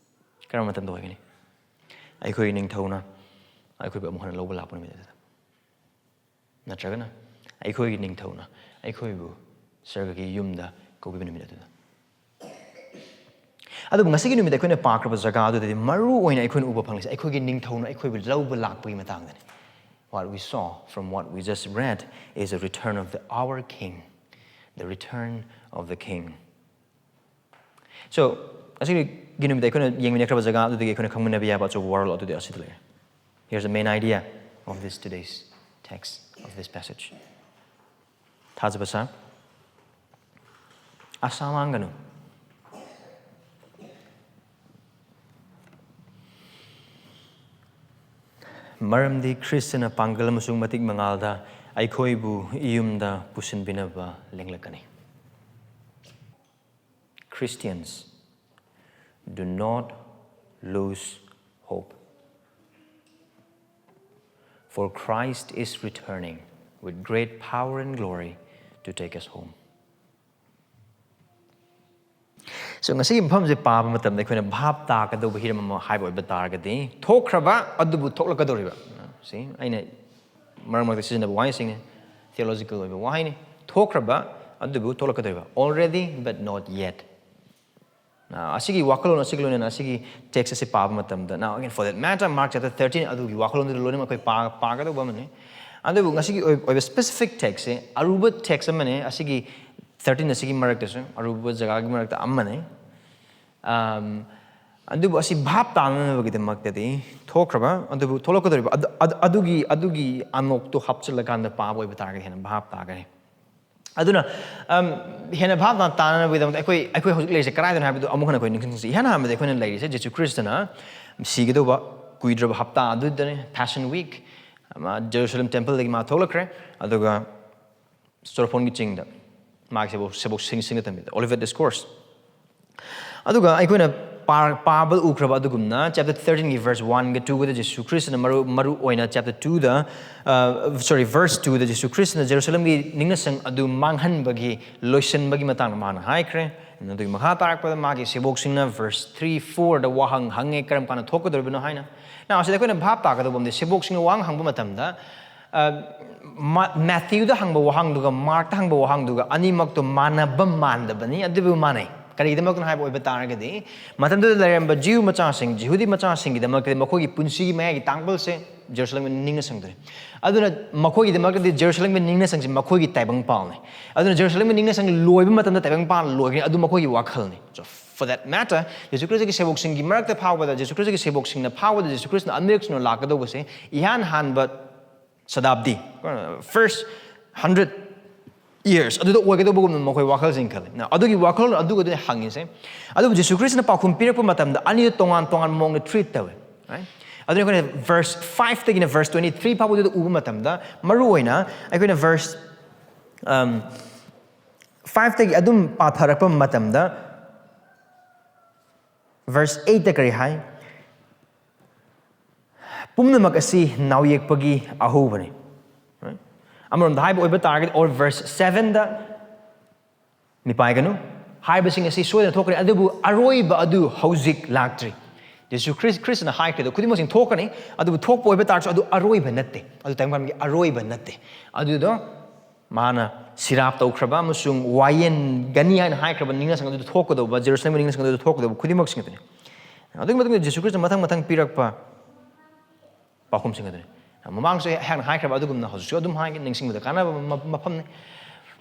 ꯀꯔꯝꯕ ꯃꯇꯝꯗ ꯑꯣꯏꯒꯅꯤ? ꯑꯩꯈꯣꯏꯒꯤ ꯅꯤꯡꯊꯧꯅ ꯑꯩꯈꯣꯏꯕꯨ ꯑꯃꯨꯛ ꯍꯟꯅ ꯂꯧꯕ ꯂꯥꯛꯄ ꯅꯨꯃꯤꯠ ꯑꯗꯨꯗ, ꯅꯠꯇ꯭ꯔꯒꯅ ꯑꯩꯈꯣꯏꯒꯤ ꯅꯤꯡꯊꯧꯅ ꯑꯩꯈꯣꯏꯕꯨ ꯁꯔꯒꯒꯤ ꯌꯨꯝꯗ ꯀꯧꯕꯤꯕ ꯅꯨꯃꯤꯠ ꯑꯗꯨꯗ꯫ ꯑꯗꯨꯕꯨ ꯉꯁꯤꯒꯤ ꯅꯨꯃꯤꯠ ꯑꯩꯈꯣꯏꯅ ꯄꯥꯈ꯭ꯔꯕ ꯖꯒꯥ ꯑꯗꯨꯗꯗꯤ ꯃꯔꯨ ꯑꯣꯏꯅ ꯑꯩꯈꯣꯏꯅ ꯎꯕ ꯐꯪꯂꯤꯁꯦ ꯑꯩꯈꯣꯏꯒꯤ ꯅꯤꯡꯊꯧꯅ ꯑꯩꯈꯣꯏꯕꯨ ꯂꯧꯕ ꯂꯥꯛꯄꯒꯤ ꯃꯇꯥꯡꯗꯅꯤ꯫ What we saw from what we just read is the return of the, our King, the return of the King. So, ꯉꯁꯤꯒꯤ ꯅꯨꯃꯤꯠꯇ ꯑꯩꯈꯣꯏꯅ ꯌꯦꯡꯃꯤꯟꯅꯈ꯭ꯔꯕ ꯖꯒꯥ ꯑꯗꯨꯗꯒꯤ ꯑꯩꯈꯣꯏꯅ ꯈꯪꯃꯤꯟꯅꯕ ꯌꯥꯕ ꯑꯆꯧꯕ ꯋꯥꯔꯣꯜ ꯑꯗꯨꯗꯤ ꯑꯁꯤꯗ ꯂꯩꯔꯦ꯫ Here's the main idea of this today's text, of this passage. ꯊꯥꯖꯕ ꯁꯥ, ꯑꯁꯥ ꯃꯥꯡꯒꯅꯨ꯫ ꯃꯔꯝꯗꯤ ꯈ꯭ꯔꯤꯁꯇꯅ ꯄꯥꯡꯒꯜ ꯑꯃꯁꯨꯡ ꯃꯇꯤꯛ ꯃꯉꯥꯜꯗ ꯑꯩꯈꯣꯏꯕꯨ ꯏꯌꯨꯝꯗ ꯄꯨꯁꯤꯟꯕꯤꯅꯕ ꯂꯦꯡꯂꯛꯀꯅꯤ꯫ Christians, do not lose hope. For Christ is returning with great power and glory to take us home. So, ꯉꯁꯤꯒꯤ ꯃꯐꯝꯁꯦ ꯄꯥꯕ ꯃꯇꯝꯗ ꯑꯩꯈꯣꯏꯅ ꯚꯥꯞ ꯇꯥꯒꯗꯧꯕ ꯍꯤꯔꯝ ꯑꯃ ꯍꯥꯏꯕ ꯑꯣꯏꯕ ꯇꯥꯔꯒꯗꯤ, ꯊꯣꯛꯈ꯭ꯔꯕ ꯑꯗꯨꯕꯨ ꯊꯣꯛꯂꯛꯀꯗꯧꯔꯤꯕ꯫ See, ꯑꯩꯅ ꯃꯔꯛ ꯃꯔꯛꯇ ꯁꯤꯖꯤꯟꯅꯕ ꯋꯥꯍꯩꯁꯤꯡꯅꯤ, theological ꯑꯣꯏꯕ ꯋꯥꯍꯩꯅꯤ꯫ ꯊꯣꯛꯈ꯭ꯔꯕ ꯑꯗꯨꯕꯨ ꯊꯣꯛꯂꯛꯀꯗꯧꯔꯤꯕ, already but not yet꯫ ꯑ, ꯑꯁꯤꯒꯤ ꯋꯥꯈꯜꯂꯣꯟ ꯑꯁꯤꯒ ꯂꯣꯏꯅꯅ ꯑꯁꯤꯒꯤ text ꯑꯁꯤ ꯄꯥꯕ ꯃꯇꯝꯗ, now again, for that matter, Mark chapter thirteen ꯑꯗꯨꯒꯤ ꯋꯥꯈꯜꯂꯣꯟꯗꯨꯗ ꯂꯣꯏꯅꯃꯛ ꯑꯩꯈꯣꯏ ꯄꯥ-, ꯄꯥꯒꯗꯧꯕ ꯑꯃꯅꯤ꯫ ꯑꯗꯨꯕꯨ ꯉꯁꯤꯒꯤ ꯑꯣꯏ-, ꯑꯣꯏꯕ specific text ꯁꯦ ꯑꯔꯨꯕ text ꯑꯃꯅꯤ꯫ ꯑꯁꯤꯒꯤ thirteen ꯑꯁꯤꯒꯤ ꯃꯔꯛꯇꯁꯨ ꯑꯔꯨꯕ ꯖꯒꯥꯒꯤ ꯃꯔꯛꯇ ꯑꯃꯅꯤ꯫ ꯑꯝ, ꯑꯗꯨꯕꯨ ꯑꯁꯤ ꯚꯥꯞ ꯇꯥꯅꯅꯕꯒꯤꯗꯃꯛꯇꯗꯤ ꯊꯣꯛꯈ꯭ꯔꯕ ꯑꯗꯨꯕꯨ ꯊꯣꯛꯂꯛꯀꯗꯧꯔꯤꯕ ꯑꯗꯨ, ꯑꯗꯨ, ꯑꯗꯨꯒꯤ, ꯑꯗꯨꯒꯤ ꯑꯅꯣꯛꯇꯣ ꯍꯥꯞꯆꯤꯜꯂꯀꯥꯟꯗ ꯄꯥꯕ ꯑꯣꯏꯕ ꯇꯥꯔꯒꯗꯤ ꯍꯦꯟꯅ ꯚꯥꯞ ꯇꯥꯒꯅꯤ꯫ ꯑꯗꯨꯅ, ꯑꯝ, ꯍꯦꯟꯅ ꯚꯥꯞ ꯇꯥ-, ꯇꯥꯅꯅꯕꯒꯤꯗꯃꯛꯇ ꯑꯩꯈꯣꯏ, ꯑꯩꯈꯣꯏ ꯍꯧꯖꯤꯛ ꯂꯩꯔꯤꯁꯦ ꯀꯗꯥꯏꯗꯅꯣ ꯍꯥꯏꯕꯗꯨ ꯑꯃꯨꯛ ꯍꯟꯅ ꯑꯩꯈꯣꯏ ꯅꯤꯡꯁꯤꯡꯁꯤ꯫ ꯏꯍꯥꯟ ꯍꯥꯟꯕꯗ ꯑꯩꯈꯣꯏꯅ ꯂꯩꯔꯤꯁꯦ ꯖꯤꯁꯨ ꯈ꯭ꯔꯤꯁꯇꯅ ꯁꯤꯒꯗꯧꯕ ꯀꯨꯏꯗ꯭ꯔꯕ ꯍꯞꯇꯥ ꯑꯗꯨꯗꯅꯤ, Passion Week꯫ ꯑꯃ, ꯖꯦꯔꯨꯁꯂꯦꯝ temple ꯗꯒꯤ ꯃꯥ ꯊꯣꯛꯂꯛꯈ꯭ꯔꯦ, ꯑꯗꯨꯒ ꯆꯣꯔꯐꯣꯟꯒꯤ ꯆꯤꯡꯗ ꯃꯥꯒꯤ ꯁꯦꯕꯣꯛ-, ꯁꯦꯕꯣꯛꯁꯤꯡ ꯁꯤꯡꯅ ꯇꯝꯕꯤꯕꯗ, Olivet Discourse꯫ ꯑꯗꯨꯒ ꯑꯩꯈꯣꯏꯅ ꯄꯥ-, ꯄꯥꯕ ꯎꯈ꯭ꯔꯕ ꯑꯗꯨꯒꯨꯝꯅ, chapter thirteen ꯒꯤ verse one ꯒ two ꯒꯗ ꯖꯤꯁꯨ ꯈ꯭ꯔꯤꯁꯇꯅ ꯃꯔꯨ-, ꯃꯔꯨ ꯑꯣꯏꯅ chapter two ꯗ, ꯑ, sorry, verse two ꯗ ꯖꯤꯁꯨ ꯈ꯭ꯔꯤꯁꯇꯅ ꯖꯦꯔꯨꯁꯂꯦꯝꯒꯤ ꯅꯤꯡꯅꯁꯪ ꯑꯗꯨ ꯃꯥꯡꯍꯟꯕꯒꯤ, ꯂꯣꯏꯁꯤꯟꯕꯒꯤ ꯃꯇꯥꯡꯗ ꯃꯥꯅ ꯍꯥꯏꯈ꯭ꯔꯦ꯫ ꯑꯗꯨꯒꯤ ꯃꯈꯥ ꯇꯥꯔꯛꯄꯗ ꯃꯥꯒꯤ ꯁꯦꯕꯣꯛꯁꯤꯡꯅ verse three fourꯗ ꯋꯥꯍꯪ ꯍꯪꯉꯦ, "ꯀꯔꯝ ꯀꯥꯟꯗ ꯊꯣꯛꯀꯗꯧꯔꯤꯕꯅꯣ?" ꯍꯥꯏꯅ꯫ Now, ꯑꯁꯤꯗ ꯑꯩꯈꯣꯏꯅ ꯚꯥꯞ ꯇꯥꯒꯗꯧꯕ ꯑꯃꯗꯤ, ꯁꯦꯕꯣꯛꯁꯤꯡꯅ ꯋꯥꯍꯪ ꯍꯪꯕ ꯃꯇꯝꯗ, ꯑ, ꯃꯥ-, ꯃꯦꯊ꯭ꯌꯨꯗ ꯍꯪꯕ ꯋꯥꯍꯪꯗꯨꯒ ꯃꯥꯔꯛꯇ ꯍꯪꯕ ꯋꯥꯍꯪꯗꯨꯒ ꯑꯅꯤꯃꯛꯇꯣ ꯃꯥꯟꯅꯕ ꯃꯥꯟꯗꯕꯅꯤ, ꯑꯗꯨꯕꯨ ꯃꯥꯟꯅꯩ꯫ ꯀꯔꯤꯒꯤꯗꯃꯛꯇꯅꯣ ꯍꯥꯏꯕ ꯑꯣꯏꯕ ꯇꯥꯔꯒꯗꯤ, ꯃꯇꯝꯗꯨꯗ ꯂꯩꯔꯝꯕ ꯖꯤꯎ ꯃꯆꯥꯁꯤꯡ, ꯖꯤꯍꯨꯗꯤ ꯃꯆꯥꯁꯤꯡꯒꯤꯗꯃꯛꯇꯗꯤ ꯃꯈꯣꯏꯒꯤ ꯄꯨꯟꯁꯤꯒꯤ ꯃꯌꯥꯏꯒꯤ ꯇꯥꯡꯕꯜꯁꯦ ꯖꯦꯔꯨꯁꯂꯦꯝꯒꯤ ꯅꯤꯡꯅꯁꯪꯗꯨꯅꯤ꯫ ꯑꯗꯨꯅ ꯃꯈꯣꯏꯒꯤꯗꯃꯛꯇꯗꯤ ꯖꯦꯔꯨꯁꯂꯦꯝꯒꯤ ꯅꯤꯡꯅꯁꯪꯁꯤ ꯃꯈꯣꯏꯒꯤ ꯇꯥꯏꯕꯪꯄꯥꯜꯅꯤ꯫ ꯑꯗꯨꯅ ꯖꯦꯔꯨꯁꯂꯦꯝꯒꯤ ꯅꯤꯡꯅꯁꯪ ꯂꯣꯏꯕ ꯃꯇꯝꯗ ꯇꯥꯏꯕꯪꯄꯥꯜ ꯂꯣꯏꯒꯅꯤ, ꯑꯗꯨ ꯃꯈꯣꯏꯒꯤ ꯋꯥꯈꯜꯅꯤ꯫ So, for that matter, ꯖꯤꯁꯨ ꯈ꯭ꯔꯤꯁꯇꯒꯤ ꯁꯦꯕꯣꯛꯁꯤꯡꯒꯤ ꯃꯔꯛꯇ ꯐꯥꯎꯕꯗ, ꯖꯤꯁꯨ ꯈ꯭ꯔꯤꯁꯇꯒꯤ ꯁꯦꯕꯣꯛꯁꯤꯡꯅ ꯐꯥꯎꯕꯗ, ꯖꯤꯁꯨ ꯈ꯭ꯔꯤꯁꯇꯅ ꯑꯅꯤꯔꯛ ꯁꯨꯅ ꯂꯥꯛꯀꯗꯧꯕꯁꯦ ꯏꯍꯥꯟ ꯍꯥꯟꯕ ꯁꯇꯥꯕꯗꯤ, first hundred years, ꯑꯗꯨꯗ ꯑꯣꯏꯒꯗꯧꯕꯒꯨꯝꯅ ꯃꯈꯣꯏ ꯋꯥꯈꯜꯁꯤꯡ ꯈꯜꯂꯤ꯫ Now, ꯑꯗꯨꯒꯤ ꯋꯥꯈꯜ ꯑꯗꯨꯒꯗꯨꯅꯤ ꯍꯪꯉꯤꯁꯦ꯫ ꯑꯗꯨꯕꯨ ꯖꯤꯁꯨ ꯈ꯭ꯔꯤꯁꯇꯅ ꯄꯥꯎꯈꯨꯝ ꯄꯤꯔꯛꯄ ꯃꯇꯝꯗ ꯑꯅꯤꯗꯨ ꯇꯣꯉꯥꯟ ꯇꯣꯉꯥꯟꯕ ꯃꯑꯣꯡꯗ treat ꯇꯧꯋꯦ, right? ꯑꯗꯨꯅ ꯑꯩꯈꯣꯏꯅ verse fiveꯇꯒꯤꯅ verse twenty three ꯐꯥꯎꯕꯗꯨꯗ ꯎꯕ ꯃꯇꯝꯗ, ꯃꯔꯨꯑꯣꯏꯅ ꯑꯩꯈꯣꯏꯅ verse, um, fiveꯇꯒꯤ ꯑꯗꯨꯝ ꯄꯥꯊꯔꯛꯄ ꯃꯇꯝꯗ, verse eightꯇ ꯀꯔꯤ ꯍꯥꯏ? "ꯄꯨꯝꯅꯃꯛ ꯑꯁꯤ ꯅꯥꯎꯌꯦꯛꯄꯒꯤ ꯑꯍꯧꯕꯅꯤ"꯫ Right? ꯑꯃꯔꯣꯝꯗ ꯍꯥꯏꯕ ꯑꯣꯏꯕ ꯇꯥꯔꯒꯗꯤ, or verse sevenꯗ, "ꯃꯤꯄꯥꯏꯒꯅꯨ, ꯍꯥꯏꯕꯁꯤꯡ ꯑꯁꯤ ꯁꯣꯏꯗꯅ ꯊꯣꯛꯀꯅꯤ, ꯑꯗꯨꯕꯨ ꯑꯔꯣꯏꯕ ꯑꯗꯨ ꯍꯧꯖꯤꯛ ꯂꯥꯛꯇ꯭ꯔꯤ"꯫ ꯖꯤꯁꯨ ꯈ꯭ꯔꯤꯁ-, ꯈ꯭ꯔꯤꯁꯇꯅ ꯍꯥꯏꯈ꯭ꯔꯦꯗꯣ, ꯈꯨꯗꯤꯡꯃꯛꯁꯤꯡ ꯊꯣꯛꯀꯅꯤ, ꯑꯗꯨꯕꯨ ꯊꯣꯛꯄ ꯑꯣꯏꯕ ꯇꯥꯔꯁꯨ ꯑꯗꯨ ꯑꯔꯣꯏꯕ ꯅꯠꯇꯦ, ꯑꯗꯨ ꯇꯥꯏꯕꯪꯒꯤ ꯑꯔꯣꯏꯕ ꯅꯠꯇꯦ꯫ ꯑꯗꯨꯗꯣ ꯃꯥꯅ ꯁꯤꯔꯥꯞ ꯇꯧꯈ꯭ꯔꯕ ꯑꯃꯁꯨꯡ ꯋꯥꯌꯦꯟꯒꯅꯤ ꯍꯥꯏꯅ ꯍꯥꯏꯈ꯭ꯔꯕ ꯅꯤꯡꯅꯁꯪ ꯑꯗꯨꯗ ꯊꯣꯛꯀꯗꯧꯕ, ꯖꯦꯔꯨꯁꯂꯦꯝꯒꯤ ꯅꯤꯡꯅꯁꯪ ꯑꯗꯨꯗ ꯊꯣꯛꯀꯗꯧꯕ ꯈꯨꯗꯤꯡꯃꯛꯁꯤꯡ ꯑꯗꯨꯅꯤ꯫ ꯑꯗꯨꯒꯤ ꯃꯇꯨꯡꯗ ꯖꯤꯁꯨ ꯈ꯭ꯔꯤꯁꯇ ꯃꯊꯪ ꯃꯊꯪ ꯄꯤꯔꯛꯄ ꯄꯥꯎꯈꯨꯝꯁꯤꯡ ꯑꯗꯨꯅꯤ꯫ ꯃꯃꯥꯡꯁꯨ ꯑꯩꯍꯥꯛꯅ ꯍꯥꯏꯈ꯭ꯔꯕ ꯑꯗꯨꯒꯨꯝꯅ ꯍꯧꯖꯤꯛꯁꯨ ꯑꯗꯨꯝ ꯍꯥꯏꯒꯦ, ꯅꯤꯡꯁꯤꯡꯕꯗ ꯀꯥꯟꯅꯕ ꯃ-, ꯃꯐꯝꯅꯤ꯫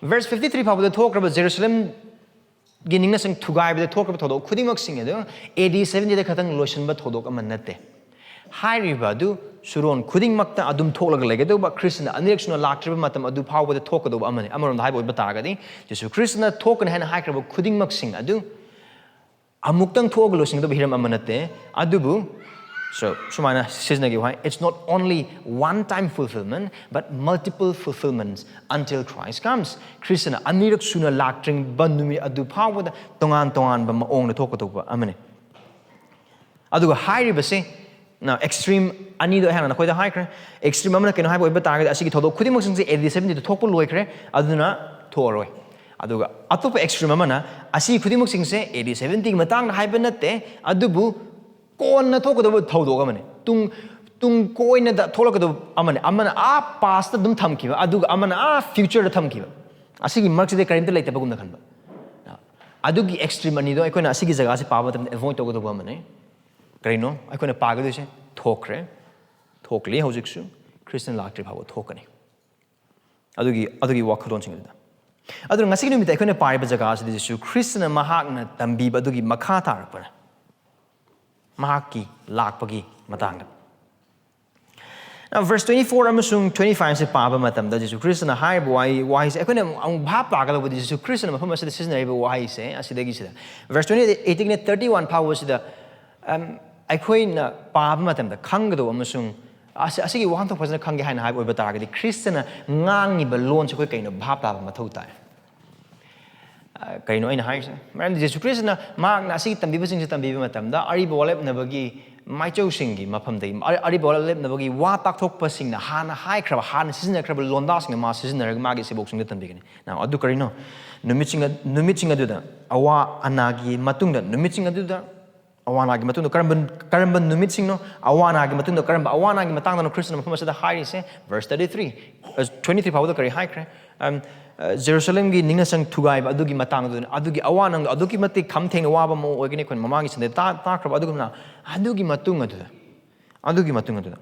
Verse fifty three ꯐꯥꯎꯕꯗ ꯊꯣꯛꯈ꯭ꯔꯕ ꯖꯦꯔꯨꯁꯂꯦꯝꯒꯤ ꯅꯤꯡꯅꯁꯪ ꯊꯨꯒꯥꯏꯕꯗ ꯊꯣꯛꯈ꯭ꯔꯕ ꯊꯧꯗꯣꯛ ꯈꯨꯗꯤꯡꯃꯛꯁꯤꯡ ꯑꯗꯨ AD seventyꯗ ꯈꯛꯇꯪ ꯂꯣꯏꯁꯤꯟꯕ ꯊꯧꯗꯣꯛ ꯑꯃ ꯅꯠꯇꯦ꯫ ꯍꯥꯏꯔꯤꯕ ꯑꯗꯨ ꯁꯨꯔꯣꯟ ꯈꯨꯗꯤꯡꯃꯛꯇ ꯑꯗꯨꯝ ꯊꯣꯛꯂꯒ ꯂꯩꯒꯗꯧꯕ, ꯈ꯭ꯔꯤꯁꯇꯅ ꯑꯅꯤꯔꯛ ꯁꯨꯅ ꯂꯥꯛꯇ꯭ꯔꯤꯕ ꯃꯇꯝ ꯑꯗꯨ ꯐꯥꯎꯕꯗ ꯊꯣꯛꯀꯗꯧꯕ ꯑꯃꯅꯤ꯫ ꯑꯃꯔꯣꯝꯗ ꯍꯥꯏꯕ ꯑꯣꯏꯕ ꯇꯥꯔꯒꯗꯤ, ꯖꯤꯁꯨ ꯈ꯭ꯔꯤꯁꯇꯅ ꯊꯣꯛꯀꯅꯤ ꯍꯥꯏꯅ ꯍꯥꯏꯈ꯭ꯔꯕ ꯈꯨꯗꯤꯡꯃꯛꯁꯤꯡ ꯑꯗꯨ ꯑꯃꯨꯛꯇꯪ ꯊꯣꯛꯑꯒ ꯂꯣꯏꯁꯤꯟꯒꯗꯕ ꯍꯤꯔꯝ ꯑꯃ ꯅꯠꯇꯦ꯫ ꯑꯗꯨꯕꯨ, so, ꯁꯨꯃꯥꯏꯅ ꯁꯤꯖꯤꯟꯅꯈꯤꯕ ꯍꯥꯏ, "It's not only one time fulfillment, but multiple fulfillments until Christ comes." ꯈ꯭ꯔꯤꯁꯇꯅ ꯑꯅꯤꯔꯛ ꯁꯨꯅ ꯂꯥꯛꯇ꯭ꯔꯤꯕ ꯅꯨꯃꯤꯠ ꯑꯗꯨ ꯐꯥꯎꯕꯗ ꯇꯣꯉꯥꯟ ꯇꯣꯉꯥꯟꯕ ꯃꯑꯣꯡꯗ ꯊꯣꯛꯀꯗꯧꯕ ꯑꯃꯅꯤ꯫ ꯑꯗꯨꯒ ꯍꯥꯏꯔꯤꯕꯁꯤ, now, extreme ꯑꯅꯤꯗꯣ ꯑꯩꯍꯥꯛꯅ ꯅꯈꯣꯏꯗ ꯍꯥꯏꯈ꯭ꯔꯦ꯫ Extreme ꯑꯃꯅ ꯀꯩꯅꯣ ꯍꯥꯏꯕ ꯑꯣꯏꯕ ꯇꯥꯔꯒꯗꯤ, ꯑꯁꯤꯒꯤ ꯊꯧꯗꯣꯛ ꯈꯨꯗꯤꯡꯃꯛꯁꯤꯡꯁꯦ AD seventyꯗ ꯊꯣꯛꯄ ꯂꯣꯏꯈ꯭ꯔꯦ, ꯑꯗꯨꯅ ꯊꯣꯛꯑꯔꯣꯏ꯫ ꯑꯗꯨꯒ ꯑꯇꯣꯞꯄ ꯑꯦꯛꯁꯇ꯭ꯔꯤꯝ ꯑꯃꯅ, ꯑꯁꯤ ꯈꯨꯗꯤꯡꯃꯛꯁꯤꯡꯁꯦ ꯑꯦ ꯗꯤ ꯁꯕꯦꯟꯇꯤꯒꯤ ꯃꯇꯥꯡꯗ ꯍꯥꯏꯕ ꯅꯠꯇꯦ, ꯑꯗꯨꯕꯨ ꯀꯣꯟꯅ ꯊꯣꯛꯀꯗꯕ ꯊꯧꯗꯣꯛ ꯑꯃꯅꯤ, ꯇꯨꯡ ꯇꯨꯡ ꯀꯣꯏꯅꯗ ꯊꯣꯛꯂꯛꯀꯗꯕ ꯑꯃꯅꯤ꯫ ꯑꯃꯅ ꯑꯥ ꯄꯥꯁꯇ ꯑꯗꯨꯝ ꯊꯝꯈꯤꯕ, ꯑꯗꯨꯒ ꯑꯃꯅ ꯑꯥ ꯐ꯭ꯌꯨꯆꯔꯗ ꯊꯝꯈꯤꯕ꯫ ꯑꯁꯤꯒꯤ ꯃꯔꯛꯁꯤꯗ ꯀꯔꯤꯝꯇ ꯂꯩꯇꯕꯒꯨꯝꯅ ꯈꯟꯕ꯫ ꯑꯗꯨꯒꯤ ꯑꯦꯛꯁꯇ꯭ꯔꯤꯝ ꯑꯅꯤꯗꯣ ꯑꯩꯈꯣꯏꯅ ꯑꯁꯤꯒꯤ ꯖꯒꯥꯁꯦ ꯄꯥꯕ ꯃꯇꯝꯗ ꯑꯦꯚꯣꯏꯗ ꯇꯧꯒꯗꯧꯕ ꯑꯃꯅꯤ꯫ ꯀꯔꯤꯅꯣ ꯑꯩꯈꯣꯏꯅ ꯄꯥꯒꯗꯣꯏꯁꯦ? ꯊꯣꯛꯈ꯭ꯔꯦ, ꯊꯣꯛꯂꯤ, ꯍꯧꯖꯤꯛꯁꯨ ꯈ꯭ꯔꯤꯁꯇ ꯂꯥꯛꯇ꯭ꯔꯤ ꯐꯥꯎꯕ ꯊꯣꯛꯀꯅꯤ꯫ ꯑꯗꯨꯒꯤ ꯑꯗꯨꯒꯤ ꯋꯥꯈꯜꯂꯣꯟꯁꯤꯡ ꯑꯗꯨꯗ, ꯑꯗꯨꯅ ꯉꯁꯤꯒꯤ ꯅꯨꯃꯤꯠꯇ ꯑꯩꯈꯣꯏꯅ ꯄꯥꯔꯤꯕ ꯖꯒꯥ ꯑꯁꯤꯗ ꯖꯤꯁꯨ ꯈ꯭ꯔꯤꯁꯇꯅ ꯃꯍꯥꯛꯅ ꯇꯝꯕꯤꯕ ꯑꯗꯨꯒꯤ ꯃꯈꯥ ꯇꯥꯔꯛꯄꯅ ꯃꯍꯥꯛꯀꯤ ꯂꯥꯛꯄꯒꯤ ꯃꯇꯥꯡꯗ꯫ Now, verse twenty four ꯑꯃꯁꯨꯡ twenty five ꯁꯦ ꯄꯥꯕ ꯃꯇꯝꯗ ꯖꯤꯁꯨ ꯈ꯭ꯔꯤꯁꯇꯅ ꯍꯥꯏꯔꯤꯕ ꯋꯥꯍꯩ, ꯋꯥꯍꯩꯁꯦ ꯑꯩꯈꯣꯏꯅ ꯑꯃꯨꯛ ꯚꯥꯞ ꯇꯥꯒꯗꯧꯕꯗꯤ ꯖꯤꯁꯨ ꯈ꯭ꯔꯤꯁꯇꯅ ꯃꯐꯝ ꯑꯁꯤꯗ ꯁꯤꯖꯤꯟꯅꯔꯤꯕ ꯋꯥꯍꯩꯁꯦ ꯑꯁꯤꯗꯒꯤꯁꯤꯗ, verse twenty eight ꯇꯒꯤꯅ thirty one ꯐꯥꯎꯕꯁꯤꯗ, ꯑꯝ, ꯑꯩꯈꯣꯏꯅ ꯄꯥꯕ ꯃꯇꯝꯗ ꯈꯪꯒꯗꯧꯕ ꯑꯃꯁꯨꯡ ꯑꯁꯤ-, ꯑꯁꯤꯒꯤ ꯋꯥꯍꯟꯊꯣꯛ ꯐꯖꯅ ꯈꯪꯒꯦ ꯍꯥꯏꯅ ꯍꯥꯏꯕ ꯑꯣꯏꯕ ꯇꯥꯔꯒꯗꯤ ꯈ꯭ꯔꯤꯁꯇꯅ ꯉꯥꯡꯉꯤꯕ ꯂꯣꯟꯁꯦ ꯑꯩꯈꯣꯏ ꯀꯩꯅꯣ ꯚꯥꯞ ꯇꯥꯕ ꯃꯊꯧ ꯇꯥꯏ꯫ ꯑ, ꯀꯩꯅꯣ ꯑꯩꯅ ꯍꯥꯏꯔꯤꯁꯦ? ꯃꯔꯝꯗꯤ ꯖꯤꯁꯨ ꯈ꯭ꯔꯤꯁꯇꯅ ꯃꯍꯥꯛꯅ ꯑꯁꯤꯒꯤ ꯇꯝꯕꯤꯕꯁꯤꯡꯁꯦ ꯇꯝꯕꯤꯕ ꯃꯇꯝꯗ ꯑꯔꯤꯕ ꯋꯥꯔꯦꯞꯅꯕꯒꯤ ꯃꯥꯏꯆꯧꯁꯤꯡꯒꯤ ꯃꯐꯝꯗꯒꯤ, ꯑ-, ꯑꯔꯤꯕ ꯋꯥꯔꯦꯞꯅꯕꯒꯤ ꯋꯥ ꯇꯥꯛꯊꯣꯛꯄꯁꯤꯡꯅ ꯍꯥꯟꯅ ꯍꯥꯏꯈ꯭ꯔꯕ, ꯍꯥꯟꯅ ꯁꯤꯖꯤꯟꯅꯈ꯭ꯔꯕ ꯂꯣꯟꯗꯥꯁꯤꯡꯅ ꯃꯥ ꯁꯤꯖꯤꯟꯅꯔꯒ ꯃꯥꯒꯤ ꯁꯦꯕꯣꯛꯁꯤꯡꯗ ꯇꯝꯕꯤꯒꯅꯤ꯫ Now, ꯑꯗꯨ ꯀꯔꯤꯅꯣ? ꯅꯨꯃꯤꯠꯁꯤꯡ ꯑ-, ꯅꯨꯃꯤꯠꯁꯤꯡ ꯑꯗꯨꯗ, ꯑꯋꯥ ꯑꯅꯥꯒꯤ ꯃꯇꯨꯡꯗ, ꯅꯨꯃꯤꯠꯁꯤꯡ ꯑꯗꯨꯗ, ꯑꯋꯥ ꯑꯅꯥꯒꯤ ꯃꯇꯨꯡꯗ ꯀꯔꯝꯕ, ꯀꯔꯝꯕ ꯅꯨꯃꯤꯠꯁꯤꯡꯅꯣ? ꯑꯋꯥ ꯑꯅꯥꯒꯤ ꯃꯇꯨꯡꯗ ꯀꯔꯝꯕ ꯑꯋꯥ ꯑꯅꯥꯒꯤ ꯃꯇꯥꯡꯗꯅꯣ ꯈ꯭ꯔꯤꯁꯇꯅ ꯃꯐꯝ ꯑꯁꯤꯗ ꯍꯥꯏꯔꯤꯁꯦ? Verse thirty three, ꯑ, twenty three ꯐꯥꯎꯕꯗ ꯀꯔꯤ ꯍꯥꯏꯈ꯭ꯔꯦ? ꯑꯝ, ꯑ, ꯖꯦꯔꯨꯁꯂꯦꯝꯒꯤ ꯅꯤꯡꯅꯁꯪ ꯊꯨꯒꯥꯏꯕ ꯑꯗꯨꯒꯤ ꯃꯇꯥꯡꯗꯨꯅ, ꯑꯗꯨꯒꯤ ꯑꯋꯥ ꯑꯅꯥꯗꯣ ꯑꯗꯨꯛꯀꯤ ꯃꯇꯤꯛ ꯈꯝ ꯊꯦꯡꯅ ꯋꯥꯕ ꯑꯃ ꯑꯣꯏꯒꯅꯤ꯫ ꯑꯩꯈꯣꯏꯅ ꯃꯃꯥꯡꯒꯤ ꯁꯟꯗꯦ ꯇꯥ-, ꯇꯥꯈ꯭ꯔꯕ꯫ ꯑꯗꯨꯒꯨꯝꯅ ꯑꯗꯨꯒꯤ ꯃꯇꯨꯡ ꯑꯗꯨꯗ, ꯑꯗꯨꯒꯤ ꯃꯇꯨꯡ ꯑꯗꯨꯗ,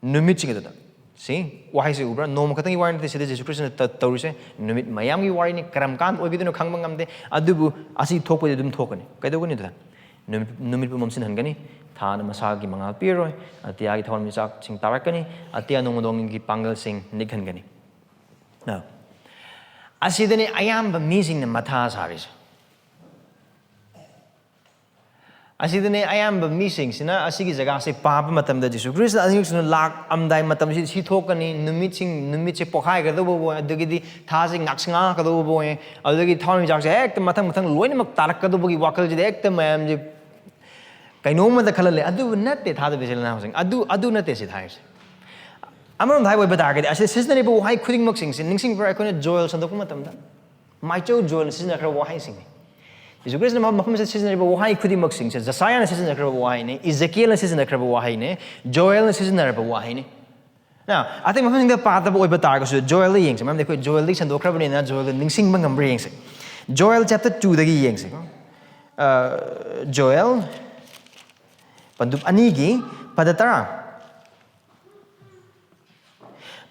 ꯅꯨꯃꯤꯠꯁꯤꯡ ꯑꯗꯨꯗ, ꯁꯤ ꯋꯥꯍꯩꯁꯦ ꯎꯕ꯭ꯔꯥ? ꯅꯣꯡꯃ ꯈꯛꯇꯪꯒꯤ ꯋꯥꯔꯤ ꯅꯠꯇꯦ ꯁꯤꯗ ꯖꯤꯁꯨ ꯈ꯭ꯔꯤꯁꯇꯅ ꯇ-, ꯇꯧꯔꯤꯁꯦ꯫ ꯅꯨꯃꯤꯠ ꯃꯌꯥꯝꯒꯤ ꯋꯥꯔꯤꯅꯤ꯫ ꯀꯔꯝ ꯀꯥꯟꯗ ꯑꯣꯏꯒꯗꯣꯏꯅꯣ ꯈꯪꯕ ꯉꯝꯗꯦ, ꯑꯗꯨꯕꯨ ꯑꯁꯤ ꯊꯣꯛꯄꯗꯤ ꯑꯗꯨꯝ ꯊꯣꯛꯀꯅꯤ꯫ ꯀꯩꯗꯧꯒꯅꯤ ꯑꯗꯨꯗ? ꯅꯨꯃꯤꯠ, ꯅꯨꯃꯤꯠꯄꯨ ꯃꯝꯁꯤꯟꯍꯟꯒꯅꯤ, ꯊꯥꯅ ꯃꯁꯥꯒꯤ ꯃꯉꯥꯜ ꯄꯤꯔꯣꯏ, ꯑꯇꯤꯌꯥꯒꯤ ꯊꯋꯥꯟꯃꯤꯆꯥꯛꯁꯤꯡ ꯇꯥꯔꯛꯀꯅꯤ, ꯑꯇꯤꯌꯥ ꯅꯣꯡꯃꯗꯣꯡꯒꯤ ꯄꯥꯡꯒꯜꯁꯤꯡ ꯅꯤꯛꯍꯟꯒꯅꯤ꯫ ꯑ, ꯑꯁꯤꯗꯅꯤ ꯑꯌꯥꯝꯕ ꯃꯤꯁꯤꯡꯅ ꯃꯊꯥ ꯁꯥꯔꯤꯁꯦ꯫ ꯑꯁꯤꯗꯅꯦ ꯑꯌꯥꯝꯕ ꯃꯤꯁꯤꯡꯁꯤꯅ ꯑꯁꯤꯒꯤ ꯖꯒꯥꯁꯦ ꯄꯥꯕ ꯃꯇꯝꯗ ꯖꯤꯁꯨ ꯈ꯭ꯔꯤꯁꯇ ꯑꯅꯤꯔꯛꯁꯨꯅ ꯂꯥꯛꯑꯝꯗꯥꯏ ꯃꯇꯝꯁꯤ ꯁꯤ ꯊꯣꯛꯀꯅꯤ, ꯅꯨꯃꯤꯠꯁꯤꯡ, ꯅꯨꯃꯤꯠꯁꯦ ꯄꯣꯛꯈꯥꯏꯒꯗꯧꯕꯕꯨ ꯑꯣꯏ, ꯑꯗꯒꯤꯗꯤ ꯊꯥꯁꯦ ꯉꯥꯛꯁꯪ ꯉꯥꯡꯉꯛꯀꯗꯧꯕꯕꯨ ꯑꯣꯏ, ꯑꯗꯨꯗꯒꯤ ꯊꯋꯥꯟꯃꯤꯆꯥꯛꯁꯦ ꯍꯦꯛꯇ ꯃꯊꯪ ꯃꯊꯪ ꯂꯣꯏꯅꯃꯛ ꯇꯥꯔꯛꯀꯗꯧꯕꯒꯤ ꯋꯥꯈꯜꯁꯤꯗ ꯍꯦꯛꯇ ꯃꯌꯥꯝꯁꯦ ꯀꯩꯅꯣꯝꯃꯗ ꯈꯜꯍꯜꯂꯦ꯫ ꯑꯗꯨꯕꯨ ꯅꯠꯇꯦ, ꯊꯥꯗꯕ ꯏꯆꯤꯜ ꯏꯅꯥꯎꯁꯤꯡ, ꯑꯗꯨ, ꯑꯗꯨ ꯅꯠꯇꯦ ꯁꯤꯗ ꯍꯥꯏꯔꯤꯁꯦ꯫ ꯑꯃꯔꯣꯝꯗ ꯍꯥꯏꯕ ꯑꯣꯏꯕ ꯇꯥꯔꯒꯗꯤ ꯑꯁꯤꯗ ꯁꯤꯖꯤꯟꯅꯔꯤꯕ ꯋꯥꯍꯩ ꯈꯨꯗꯤꯡꯃꯛꯁꯤꯡꯁꯦ ꯅꯤꯡꯁꯤꯡꯕ꯭ꯔꯥ? ꯑꯩꯈꯣꯏꯅ ꯖꯣꯌꯦꯜ ꯁꯟꯗꯣꯛꯄ ꯃꯇꯝꯗ ꯃꯥꯏꯆꯧ ꯖꯣꯟꯅ ꯁꯤꯖꯤꯟꯅꯈ꯭ꯔꯕ ꯋꯥꯍꯩꯁꯤꯡꯅꯤ꯫ ꯖꯤꯁꯨ ꯈ꯭ꯔꯤꯁꯇꯅ ꯃꯐꯝ ꯃꯐꯝꯁꯤꯗ ꯁꯤꯖꯤꯟꯅꯔꯤꯕ ꯋꯥꯍꯩ ꯈꯨꯗꯤꯡꯃꯛꯁꯤꯡꯁꯦ ꯖꯁꯥꯌꯥꯅ ꯁꯤꯖꯤꯟꯅꯈ꯭ꯔꯕ ꯋꯥꯍꯩꯅꯤ, ꯏꯖꯦꯀꯤꯌꯦꯜꯅ ꯁꯤꯖꯤꯟꯅꯈ꯭ꯔꯕ ꯋꯥꯍꯩꯅꯤ, ꯖꯣꯌꯦꯜꯅ ꯁꯤꯖꯤꯟꯅꯔꯕ ꯋꯥꯍꯩꯅꯤ꯫ Now, ꯑꯇꯩ ꯃꯐꯝꯁꯤꯡꯗ ꯄꯥꯗꯕ ꯑꯣꯏꯕ ꯇꯥꯔꯒꯁꯨ ꯖꯣꯌꯦꯜꯗ ꯌꯦꯡꯁꯦ, ꯃꯔꯝꯗꯤ ꯑꯩꯈꯣꯏ ꯖꯣꯌꯦꯜꯗꯒꯤ ꯁꯟꯗꯣꯛꯈ꯭ꯔꯕꯅꯤꯅ ꯖꯣꯌꯦꯜꯗ ꯅꯤꯡꯁꯤꯡꯕ ꯉꯝꯕ꯭ꯔꯥ ꯌꯦꯡꯁꯦ꯫ Joel chapter twoꯗꯒꯤ ꯌꯦꯡꯁꯦꯀꯣ꯫ ꯑ, ꯖꯣꯌꯦꯜ ꯄꯟꯗꯨꯞ ꯑꯅꯤꯒꯤ ꯄꯗ ꯇꯔꯥ꯫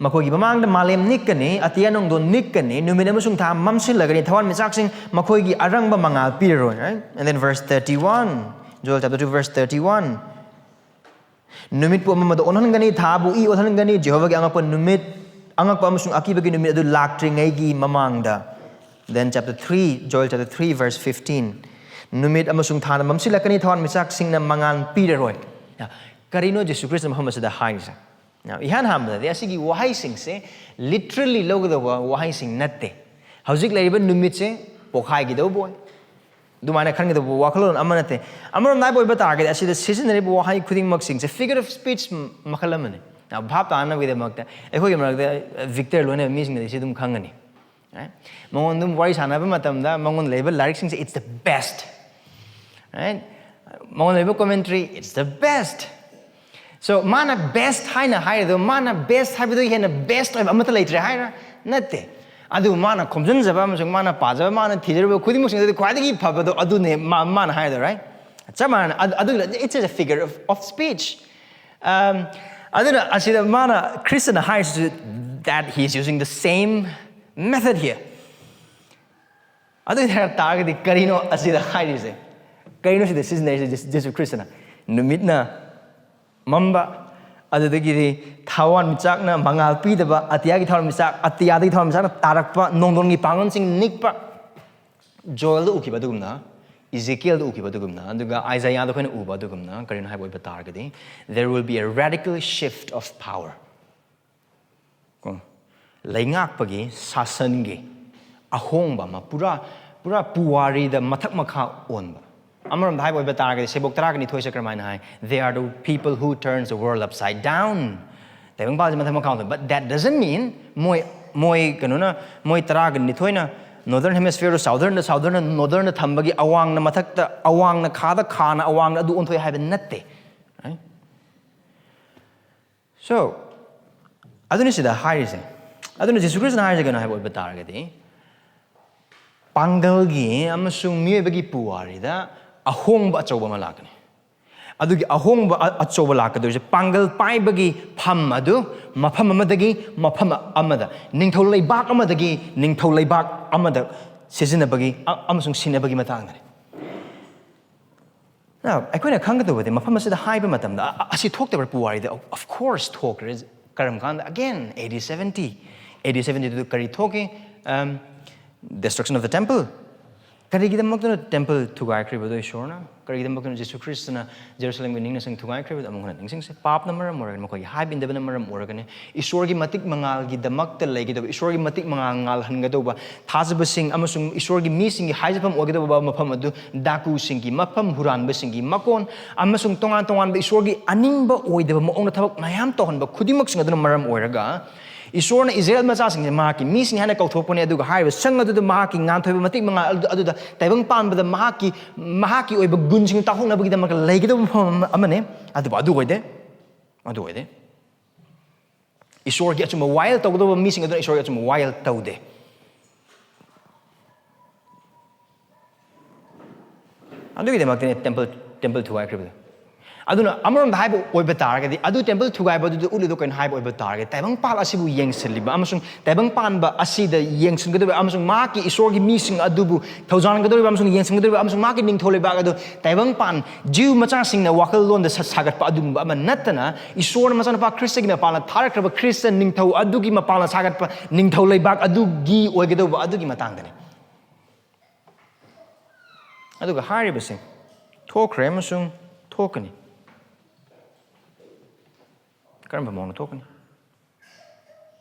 ꯃꯈꯣꯏꯒꯤ ꯃꯃꯥꯡꯗ ꯃꯥꯂꯦꯝ ꯅꯤꯛꯀꯅꯤ, ꯑꯇꯤꯌꯥ ꯅꯣꯡꯗꯣꯟ ꯅꯤꯛꯀꯅꯤ, ꯅꯨꯃꯤꯠ ꯑꯃꯁꯨꯡ ꯊꯥ ꯃꯝꯁꯤꯜꯂꯒꯅꯤ, ꯊꯋꯥꯟꯃꯤꯆꯥꯛꯁꯤꯡ ꯃꯈꯣꯏꯒꯤ ꯑꯔꯪꯕ ꯃꯉꯥꯜ ꯄꯤꯔꯔꯣꯏ, right? And then verse thirty-one, Joel chapter two verse thirty-one. ꯅꯨꯃꯤꯠꯄꯨ ꯑꯃꯝꯕꯗ ꯑꯣꯟꯍꯟꯒꯅꯤ, ꯊꯥꯕꯨ E ꯑꯣꯜꯍꯟꯒꯅꯤ, ꯖꯦꯍꯣꯚꯥꯒꯤ ꯑꯉꯛꯄ ꯅꯨꯃꯤꯠ, ꯑꯉꯛꯄ ꯑꯃꯁꯨꯡ ꯑꯀꯤꯕꯒꯤ ꯅꯨꯃꯤꯠ ꯑꯗꯨ ꯂꯥꯛꯇ꯭ꯔꯤꯉꯩꯒꯤ ꯃꯃꯥꯡꯗ꯫ Then chapter three, Joel chapter three verse fifteen. ꯅꯨꯃꯤꯠ ꯑꯃꯁꯨꯡ ꯊꯥꯅ ꯃꯝꯁꯤꯜꯂꯛꯀꯅꯤ, ꯊꯋꯥꯟꯃꯤꯆꯥꯛꯁꯤꯡꯅ ꯃꯉꯥꯜ ꯄꯤꯔꯔꯣꯏ꯫ Now, ꯀꯔꯤꯅꯣ ꯖꯤꯁꯨ ꯈ꯭ꯔꯤꯁꯇ ꯃꯐꯝ ꯑꯁꯤꯗ ꯍꯥꯏꯔꯤꯁꯦ? Now, ꯏꯍꯥꯟ ꯍꯥꯟꯕꯗꯗꯤ ꯑꯁꯤꯒꯤ ꯋꯥꯍꯩꯁꯤꯡꯁꯦ literally ꯂꯧꯒꯗꯧꯕ ꯋꯥꯍꯩꯁꯤꯡ ꯅꯠꯇꯦ꯫ ꯍꯧꯖꯤꯛ ꯂꯩꯔꯤꯕ ꯅꯨꯃꯤꯠꯁꯦ ꯄꯣꯛꯈꯥꯏꯈꯤꯗꯧꯕ ꯑꯣꯏ꯫ ꯑꯗꯨꯃꯥꯏꯅ ꯈꯟꯒꯗꯧꯕ ꯋꯥꯈꯜꯂꯣꯟ ꯑꯃ ꯅꯠꯇꯦ꯫ ꯑꯃꯔꯣꯝꯗ ꯍꯥꯏꯕ ꯑꯣꯏꯕ ꯇꯥꯔꯒꯗꯤ ꯑꯁꯤꯗ ꯁꯤꯖꯤꯟꯅꯔꯤꯕ ꯋꯥꯍꯩ ꯈꯨꯗꯤꯡꯃꯛꯁꯤꯡꯁꯦ figure of speech ꯃꯈꯜ ꯑꯃꯅꯤ꯫ Now, ꯚꯥꯞ ꯇꯥꯅꯕꯒꯤꯗꯃꯛꯇ ꯑꯩꯈꯣꯏꯒꯤ ꯃꯔꯛꯇ ꯚꯤꯛꯇꯔ ꯂꯣꯏꯅꯕ ꯃꯤꯁꯤꯡꯅꯗꯤ ꯁꯤ ꯑꯗꯨꯝ ꯈꯪꯒꯅꯤ꯫ Right? ꯃꯉꯣꯟꯗ ꯑꯗꯨꯝ ꯋꯥꯔꯤ ꯁꯥꯟꯅꯕ ꯃꯇꯝꯗ ꯃꯉꯣꯟꯗ ꯂꯩꯕ ꯂꯥꯏꯔꯤꯛꯁꯤꯡꯁꯦ, it's the best. Right? ꯃꯉꯣꯟꯗ ꯂꯩꯕ commentary, it's the best. So, ꯃꯥꯅ best ꯍꯥꯏꯅ ꯍꯥꯏꯔꯤꯗꯣ, ꯃꯥꯅ best ꯍꯥꯏꯕꯗꯒꯤ ꯍꯦꯟꯅ best ꯑꯣꯏꯕ ꯑꯃꯠꯇ ꯂꯩꯇ꯭ꯔꯦ ꯍꯥꯏꯔ? ꯅꯠꯇꯦ꯫ ꯑꯗꯨ ꯃꯥꯅ ꯈꯣꯝꯖꯤꯟꯖꯕ ꯑꯃꯁꯨꯡ ꯃꯥꯅ ꯄꯥꯖꯕ, ꯃꯥꯅ ꯊꯤꯖꯔꯨꯕ ꯈꯨꯗꯤꯡꯃꯛꯁꯤꯡꯗꯨꯗꯤ ꯈ꯭ꯋꯥꯏꯗꯒꯤ ꯐꯕꯗꯣ ꯑꯗꯨꯅꯦ ꯃꯥ-, ꯃꯥꯅ ꯍꯥꯏꯗꯣ, right? ꯆꯞ ꯃꯥꯟꯅꯅ ꯑꯗꯨ, ꯑꯗꯨ, it's a figure of, of speech. Um, ꯑꯗꯨꯅ ꯑꯁꯤꯗ ꯃꯥꯅ, ꯈ꯭ꯔꯤꯁꯇꯅ ꯍꯥꯏꯔꯤꯁꯤꯁꯨ, that he is using the same method here. ꯑꯗꯨ ꯑꯣꯏ ꯇꯥꯔꯒꯗꯤ ꯀꯔꯤꯅꯣ ꯑꯁꯤꯗ ꯍꯥꯏꯔꯤꯁꯦ? ꯀꯔꯤꯅꯣ ꯁꯤꯗ ꯁꯤꯖꯤꯟꯅꯔꯤꯁꯦ? ꯖꯤꯁ-, ꯖꯤꯁꯨ ꯈ꯭ꯔꯤꯁꯇꯅ ꯅꯨꯃꯤꯠꯅ ꯃꯝꯕ, ꯑꯗꯨꯗꯒꯤꯗꯤ ꯊꯋꯥꯟꯃꯤꯆꯥꯛꯅ ꯃꯉꯥꯜ ꯄꯤꯗꯕ, ꯑꯇꯤꯌꯥꯒꯤ ꯊꯋꯥꯟꯃꯤꯆꯥꯛ, ꯑꯇꯤꯌꯥꯗꯒꯤ ꯊꯋꯥꯟꯃꯤꯆꯥꯛꯅ ꯇꯥꯔꯛꯄ, ꯅꯣꯡꯗꯣꯟꯒꯤ ꯄꯥꯡꯒꯜꯁꯤꯡ ꯅꯤꯛꯄ, ꯖꯣꯌꯦꯜꯗ ꯎꯈꯤꯕ ꯑꯗꯨꯒꯨꯝꯅ, ꯏꯖꯦꯀꯤꯌꯦꯜꯗ ꯎꯈꯤꯕ ꯑꯗꯨꯒꯨꯝꯅ, ꯑꯗꯨꯒ ꯑꯥꯏꯖꯥꯌꯥꯗ ꯑꯩꯈꯣꯏꯅ ꯎꯕ ꯑꯗꯨꯒꯨꯝꯅ, ꯀꯔꯤꯅꯣ ꯍꯥꯏꯕ ꯑꯣꯏꯕ ꯇꯥꯔꯒꯗꯤ, there will be a radical shift of power. ꯀꯣ? ꯂꯩꯉꯥꯛꯄꯒꯤ, ꯁꯥꯁꯟꯒꯤ ꯑꯍꯣꯡꯕ ꯑꯃ, ꯄꯨꯔꯥ, ꯄꯨꯔꯥ ꯄꯨꯋꯥꯔꯤꯗ ꯃꯊꯛ ꯃꯈꯥ ꯑꯣꯟꯕ꯫ ꯑꯃꯔꯣꯝꯗ ꯍꯥꯏꯕ ꯑꯣꯏꯕ ꯇꯥꯔꯒꯗꯤ, ꯁꯦꯕꯣꯛ ꯇꯔꯥꯒ ꯅꯤꯊꯣꯏꯁꯦ ꯀꯔꯝꯍꯥꯏꯅ ꯍꯥꯏ? They are the people who turns the world upside down. ꯇꯥꯏꯕꯪꯄꯥꯟꯁꯦ ꯃꯊꯛ ꯃꯈꯥ ꯑꯣꯟꯕ꯫ But that doesn't mean ꯃꯣꯏ, ꯃꯣꯏ ꯀꯩꯅꯣꯅ, ꯃꯣꯏ ꯇꯔꯥꯒ ꯅꯤꯊꯣꯏꯅ Northern Hemisphere ꯁꯥꯎꯗꯔꯟꯗ, ꯁꯥꯎꯗꯔꯟꯅ ꯅꯣꯔꯗꯔꯟꯗ ꯊꯝꯕꯒꯤ ꯑꯋꯥꯡꯅ ꯃꯊꯛꯇ, ꯑꯋꯥꯡꯅ ꯈꯥꯗ, ꯈꯥꯅ ꯑꯋꯥꯡꯗ ꯑꯗꯨ ꯑꯣꯟꯊꯣꯛꯑꯦ ꯍꯥꯏꯕ ꯅꯠꯇꯦ꯫ Right? So, ꯑꯗꯨꯅꯤ ꯁꯤꯗ ꯍꯥꯏꯔꯤꯁꯦ꯫ ꯑꯗꯨꯅ ꯖꯤꯁꯨ ꯈ꯭ꯔꯤꯁꯇꯅ ꯍꯥꯏꯔꯤꯁꯦ ꯀꯩꯅꯣ ꯍꯥꯏꯕ ꯑꯣꯏꯕ ꯇꯥꯔꯒꯗꯤ, ꯄꯥꯡꯒꯜꯒꯤ ꯑꯃꯁꯨꯡ ꯃꯤꯑꯣꯏꯕꯒꯤ ꯄꯨꯋꯥꯔꯤꯗ ꯑꯍꯣꯡꯕ ꯑꯆꯧꯕ ꯑꯃ ꯂꯥꯛꯀꯅꯤ꯫ ꯑꯗꯨꯒꯤ ꯑꯍꯣꯡꯕ ꯑ-, ꯑꯆꯧꯕ ꯂꯥꯛꯀꯗꯣꯏꯁꯦ, ꯄꯥꯡꯒꯜ ꯄꯥꯏꯕꯒꯤ ꯐꯝ ꯑꯗꯨ ꯃꯐꯝ ꯑꯃꯗꯒꯤ ꯃꯐꯝ ꯑꯃꯗ, ꯅꯤꯡꯊꯧ ꯂꯩꯕꯥꯛ ꯑꯃꯗꯒꯤ ꯅꯤꯡꯊꯧ ꯂꯩꯕꯥꯛ ꯑꯃꯗ ꯁꯤꯖꯤꯟꯅꯕꯒꯤ ꯑ-, ꯑꯃꯁꯨꯡ ꯁꯤꯟꯅꯕꯒꯤ ꯃꯇꯥꯡꯗꯅꯤ꯫ Now, ꯑꯩꯈꯣꯏꯅ ꯈꯪꯒꯗꯧꯕꯗꯤ, ꯃꯐꯝ ꯑꯁꯤꯗ ꯍꯥꯏꯕ ꯃꯇꯝꯗ, ꯑ-, ꯑ-, ꯑꯁꯤ ꯊꯣꯛꯇꯕ꯭ꯔꯥ ꯄꯨꯋꯥꯔꯤꯗ? Of course ꯊꯣꯛꯈ꯭ꯔꯦ꯫ ꯀꯔꯝ ꯀꯥꯟꯗ? Again, A D seventy꯫ A D seventy ꯗꯨ ꯀꯔꯤ ꯊꯣꯛꯈꯤ? Um, destruction of the temple꯫ ꯀꯔꯤꯒꯤꯗꯃꯛꯇꯅ temple ꯊꯨꯒꯥꯏꯈ꯭ꯔꯤꯕꯗꯣ ꯏꯁꯣꯔꯅ? ꯀꯔꯤꯒꯤꯗꯃꯛꯇꯅ ꯖꯤꯁꯨ ꯈ꯭ꯔꯤꯁꯇꯅ ꯖꯦꯔꯨꯁꯂꯦꯝꯒꯤ ꯅꯤꯡꯅ ꯆꯤꯡ ꯊꯨꯒꯥꯏꯈ꯭ꯔꯤꯕꯗꯣ? ꯑꯃꯨꯛ ꯍꯟꯅ ꯅꯤꯡꯁꯤꯡꯁꯦ꯫ ꯄꯥꯞꯅ ꯃꯔꯝ ꯑꯣꯏꯔꯒꯅꯤ, ꯃꯈꯣꯏꯒꯤ ꯍꯥꯏꯕ ꯏꯟꯗꯕꯅ ꯃꯔꯝ ꯑꯣꯏꯔꯒꯅꯤ꯫ ꯏꯁꯣꯔꯒꯤ ꯃꯇꯤꯛ ꯃꯉꯥꯜꯒꯤꯗꯃꯛꯇ ꯂꯩꯒꯗꯧꯕ, ꯏꯁꯣꯔꯒꯤ ꯃꯇꯤꯛ ꯃꯉꯥꯜ ꯉꯥꯜꯍꯟꯒꯗꯧꯕ ꯊꯥꯖꯕꯁꯤꯡ ꯑꯃꯁꯨꯡ ꯏꯁꯣꯔꯒꯤ ꯃꯤꯁꯤꯡꯒꯤ ꯍꯥꯏꯖꯐꯝ ꯑꯣꯏꯒꯗꯧꯕ ꯃꯐꯝ ꯑꯗꯨ ꯗꯥꯀꯨꯁꯤꯡꯒꯤ ꯃꯐꯝ, ꯍꯨꯔꯥꯟꯕꯁꯤꯡꯒꯤ ꯃꯀꯣꯟ ꯑꯃꯁꯨꯡ ꯇꯣꯉꯥꯟ ꯇꯣꯉꯥꯟꯕ ꯏꯁꯣꯔꯒꯤ ꯑꯅꯤꯡꯕ ꯑꯣꯏꯗꯕ ꯃꯑꯣꯡꯗ ꯊꯕꯛ ꯃꯌꯥꯝ ꯇꯧꯍꯟꯕ ꯈꯨꯗꯤꯡꯃꯛꯁꯤꯡ ꯑꯗꯨꯅ ꯃꯔꯝ ꯑꯣꯏꯔꯒ, ꯏꯁꯣꯔꯅ ꯏꯁꯔꯥꯌꯦꯜ ꯃꯆꯥꯁꯤꯡꯁꯦ ꯃꯍꯥꯛꯀꯤ ꯃꯤꯁꯤꯡ ꯍꯥꯏꯅ ꯀꯧꯊꯣꯛꯄꯅꯦ, ꯑꯗꯨꯒ ꯍꯥꯏꯔꯤꯕ ꯁꯪ ꯑꯗꯨꯗ ꯃꯍꯥꯛꯀꯤ ꯉꯥꯟꯊꯣꯏꯕ ꯃꯇꯤꯛ ꯃꯉꯥꯜ ꯑꯗꯨ-, ꯑꯗꯨꯗ ꯇꯥꯏꯕꯪ ꯄꯥꯟꯕꯗ ꯃꯍꯥꯛꯀꯤ, ꯃꯍꯥꯛꯀꯤ ꯑꯣꯏꯕ ꯒꯨꯟꯁꯤꯡ ꯇꯥꯍꯧꯅꯕꯒꯤꯗꯃꯛꯇ ꯂꯩꯒꯗꯕ ꯃꯐꯝ ꯑꯃ-, ꯑꯃꯅꯦ꯫ ꯑꯗꯨꯕꯨ ꯑꯗꯨ ꯑꯣꯏꯗꯦ, ꯑꯗꯨ ꯑꯣꯏꯗꯦ꯫ ꯏꯁꯣꯔꯒꯤ ꯑꯆꯨꯝꯕ ꯋꯥꯌꯦꯜ ꯇꯧꯒꯗꯧꯕ ꯃꯤꯁꯤꯡ ꯑꯗꯨꯅ ꯏꯁꯣꯔꯒꯤ ꯑꯆꯨꯝꯕ ꯋꯥꯌꯦꯜ ꯇꯧꯗꯦ꯫ ꯑꯗꯨꯒꯤꯗꯃꯛꯇꯅꯦ temple, temple ꯊꯨꯒꯥꯏꯈ꯭ꯔꯤꯕꯗꯣ꯫ ꯑꯗꯨꯅ ꯑꯃꯔꯣꯝꯗ ꯍꯥꯏꯕ ꯑꯣꯏꯕ ꯇꯥꯔꯒꯗꯤ, ꯑꯗꯨ temple ꯊꯨꯒꯥꯏꯕꯗꯨꯗ ꯎꯠꯂꯤꯗꯣ ꯀꯩꯅꯣ ꯍꯥꯏꯕ ꯑꯣꯏꯕ ꯇꯥꯔꯒꯗꯤ, ꯇꯥꯏꯕꯪꯄꯥꯜ ꯑꯁꯤꯕꯨ ꯌꯦꯡꯁꯤꯜꯂꯤꯕ ꯑꯃꯁꯨꯡ ꯇꯥꯏꯕꯪꯄꯥꯟꯕ ꯑꯁꯤꯗ ꯌꯦꯡꯁꯤꯟꯒꯗꯧꯔꯤꯕ ꯑꯃꯁꯨꯡ ꯃꯍꯥꯛꯀꯤ ꯏꯁꯣꯔꯒꯤ ꯃꯤꯁꯤꯡ ꯑꯗꯨꯕꯨ ꯊꯧꯖꯥꯟꯒꯗꯧꯔꯤꯕ ꯑꯃꯁꯨꯡ ꯌꯦꯡꯁꯤꯟꯒꯗꯧꯔꯤꯕ ꯑꯃꯁꯨꯡ ꯃꯍꯥꯛꯀꯤ ꯅꯤꯡꯊꯧ ꯂꯩꯕꯥꯛ ꯑꯗꯨ ꯇꯥꯏꯕꯪꯄꯥꯟ ꯖꯤꯎ ꯃꯆꯥꯁꯤꯡꯅ ꯋꯥꯈꯜꯂꯣꯟꯗ ꯁꯥ-, ꯁꯥꯒꯠꯄ ꯑꯗꯨꯒꯨꯝꯕ ꯑꯃ ꯅꯠꯇꯅ, ꯏꯁꯣꯔꯅ ꯃꯆꯥꯅꯨꯄꯥ ꯈ꯭ꯔꯤꯁꯇꯒꯤ ꯃꯄꯥꯟꯗ ꯊꯥꯔꯛꯈ꯭ꯔꯕ ꯈ꯭ꯔꯤꯁꯇ ꯅꯤꯡꯊꯧ ꯑꯗꯨꯒꯤ ꯃꯄꯥꯟꯗ ꯁꯥꯒꯠꯄ ꯅꯤꯡꯊꯧ ꯂꯩꯕꯥꯛ ꯑꯗꯨꯒꯤ ꯑꯣꯏꯒꯗꯧꯕ ꯑꯗꯨꯒꯤ ꯃꯇꯥꯡꯗꯅꯤ꯫ ꯑꯗꯨꯒ ꯍꯥꯏꯔꯤꯕꯁꯦ ꯊꯣꯛꯈ꯭ꯔꯦ ꯑꯃꯁꯨꯡ ꯊꯣꯛꯀꯅꯤ꯫ ꯀꯔꯝꯕ ꯃꯑꯣꯡꯗ ꯊꯣꯛꯀꯅꯤ?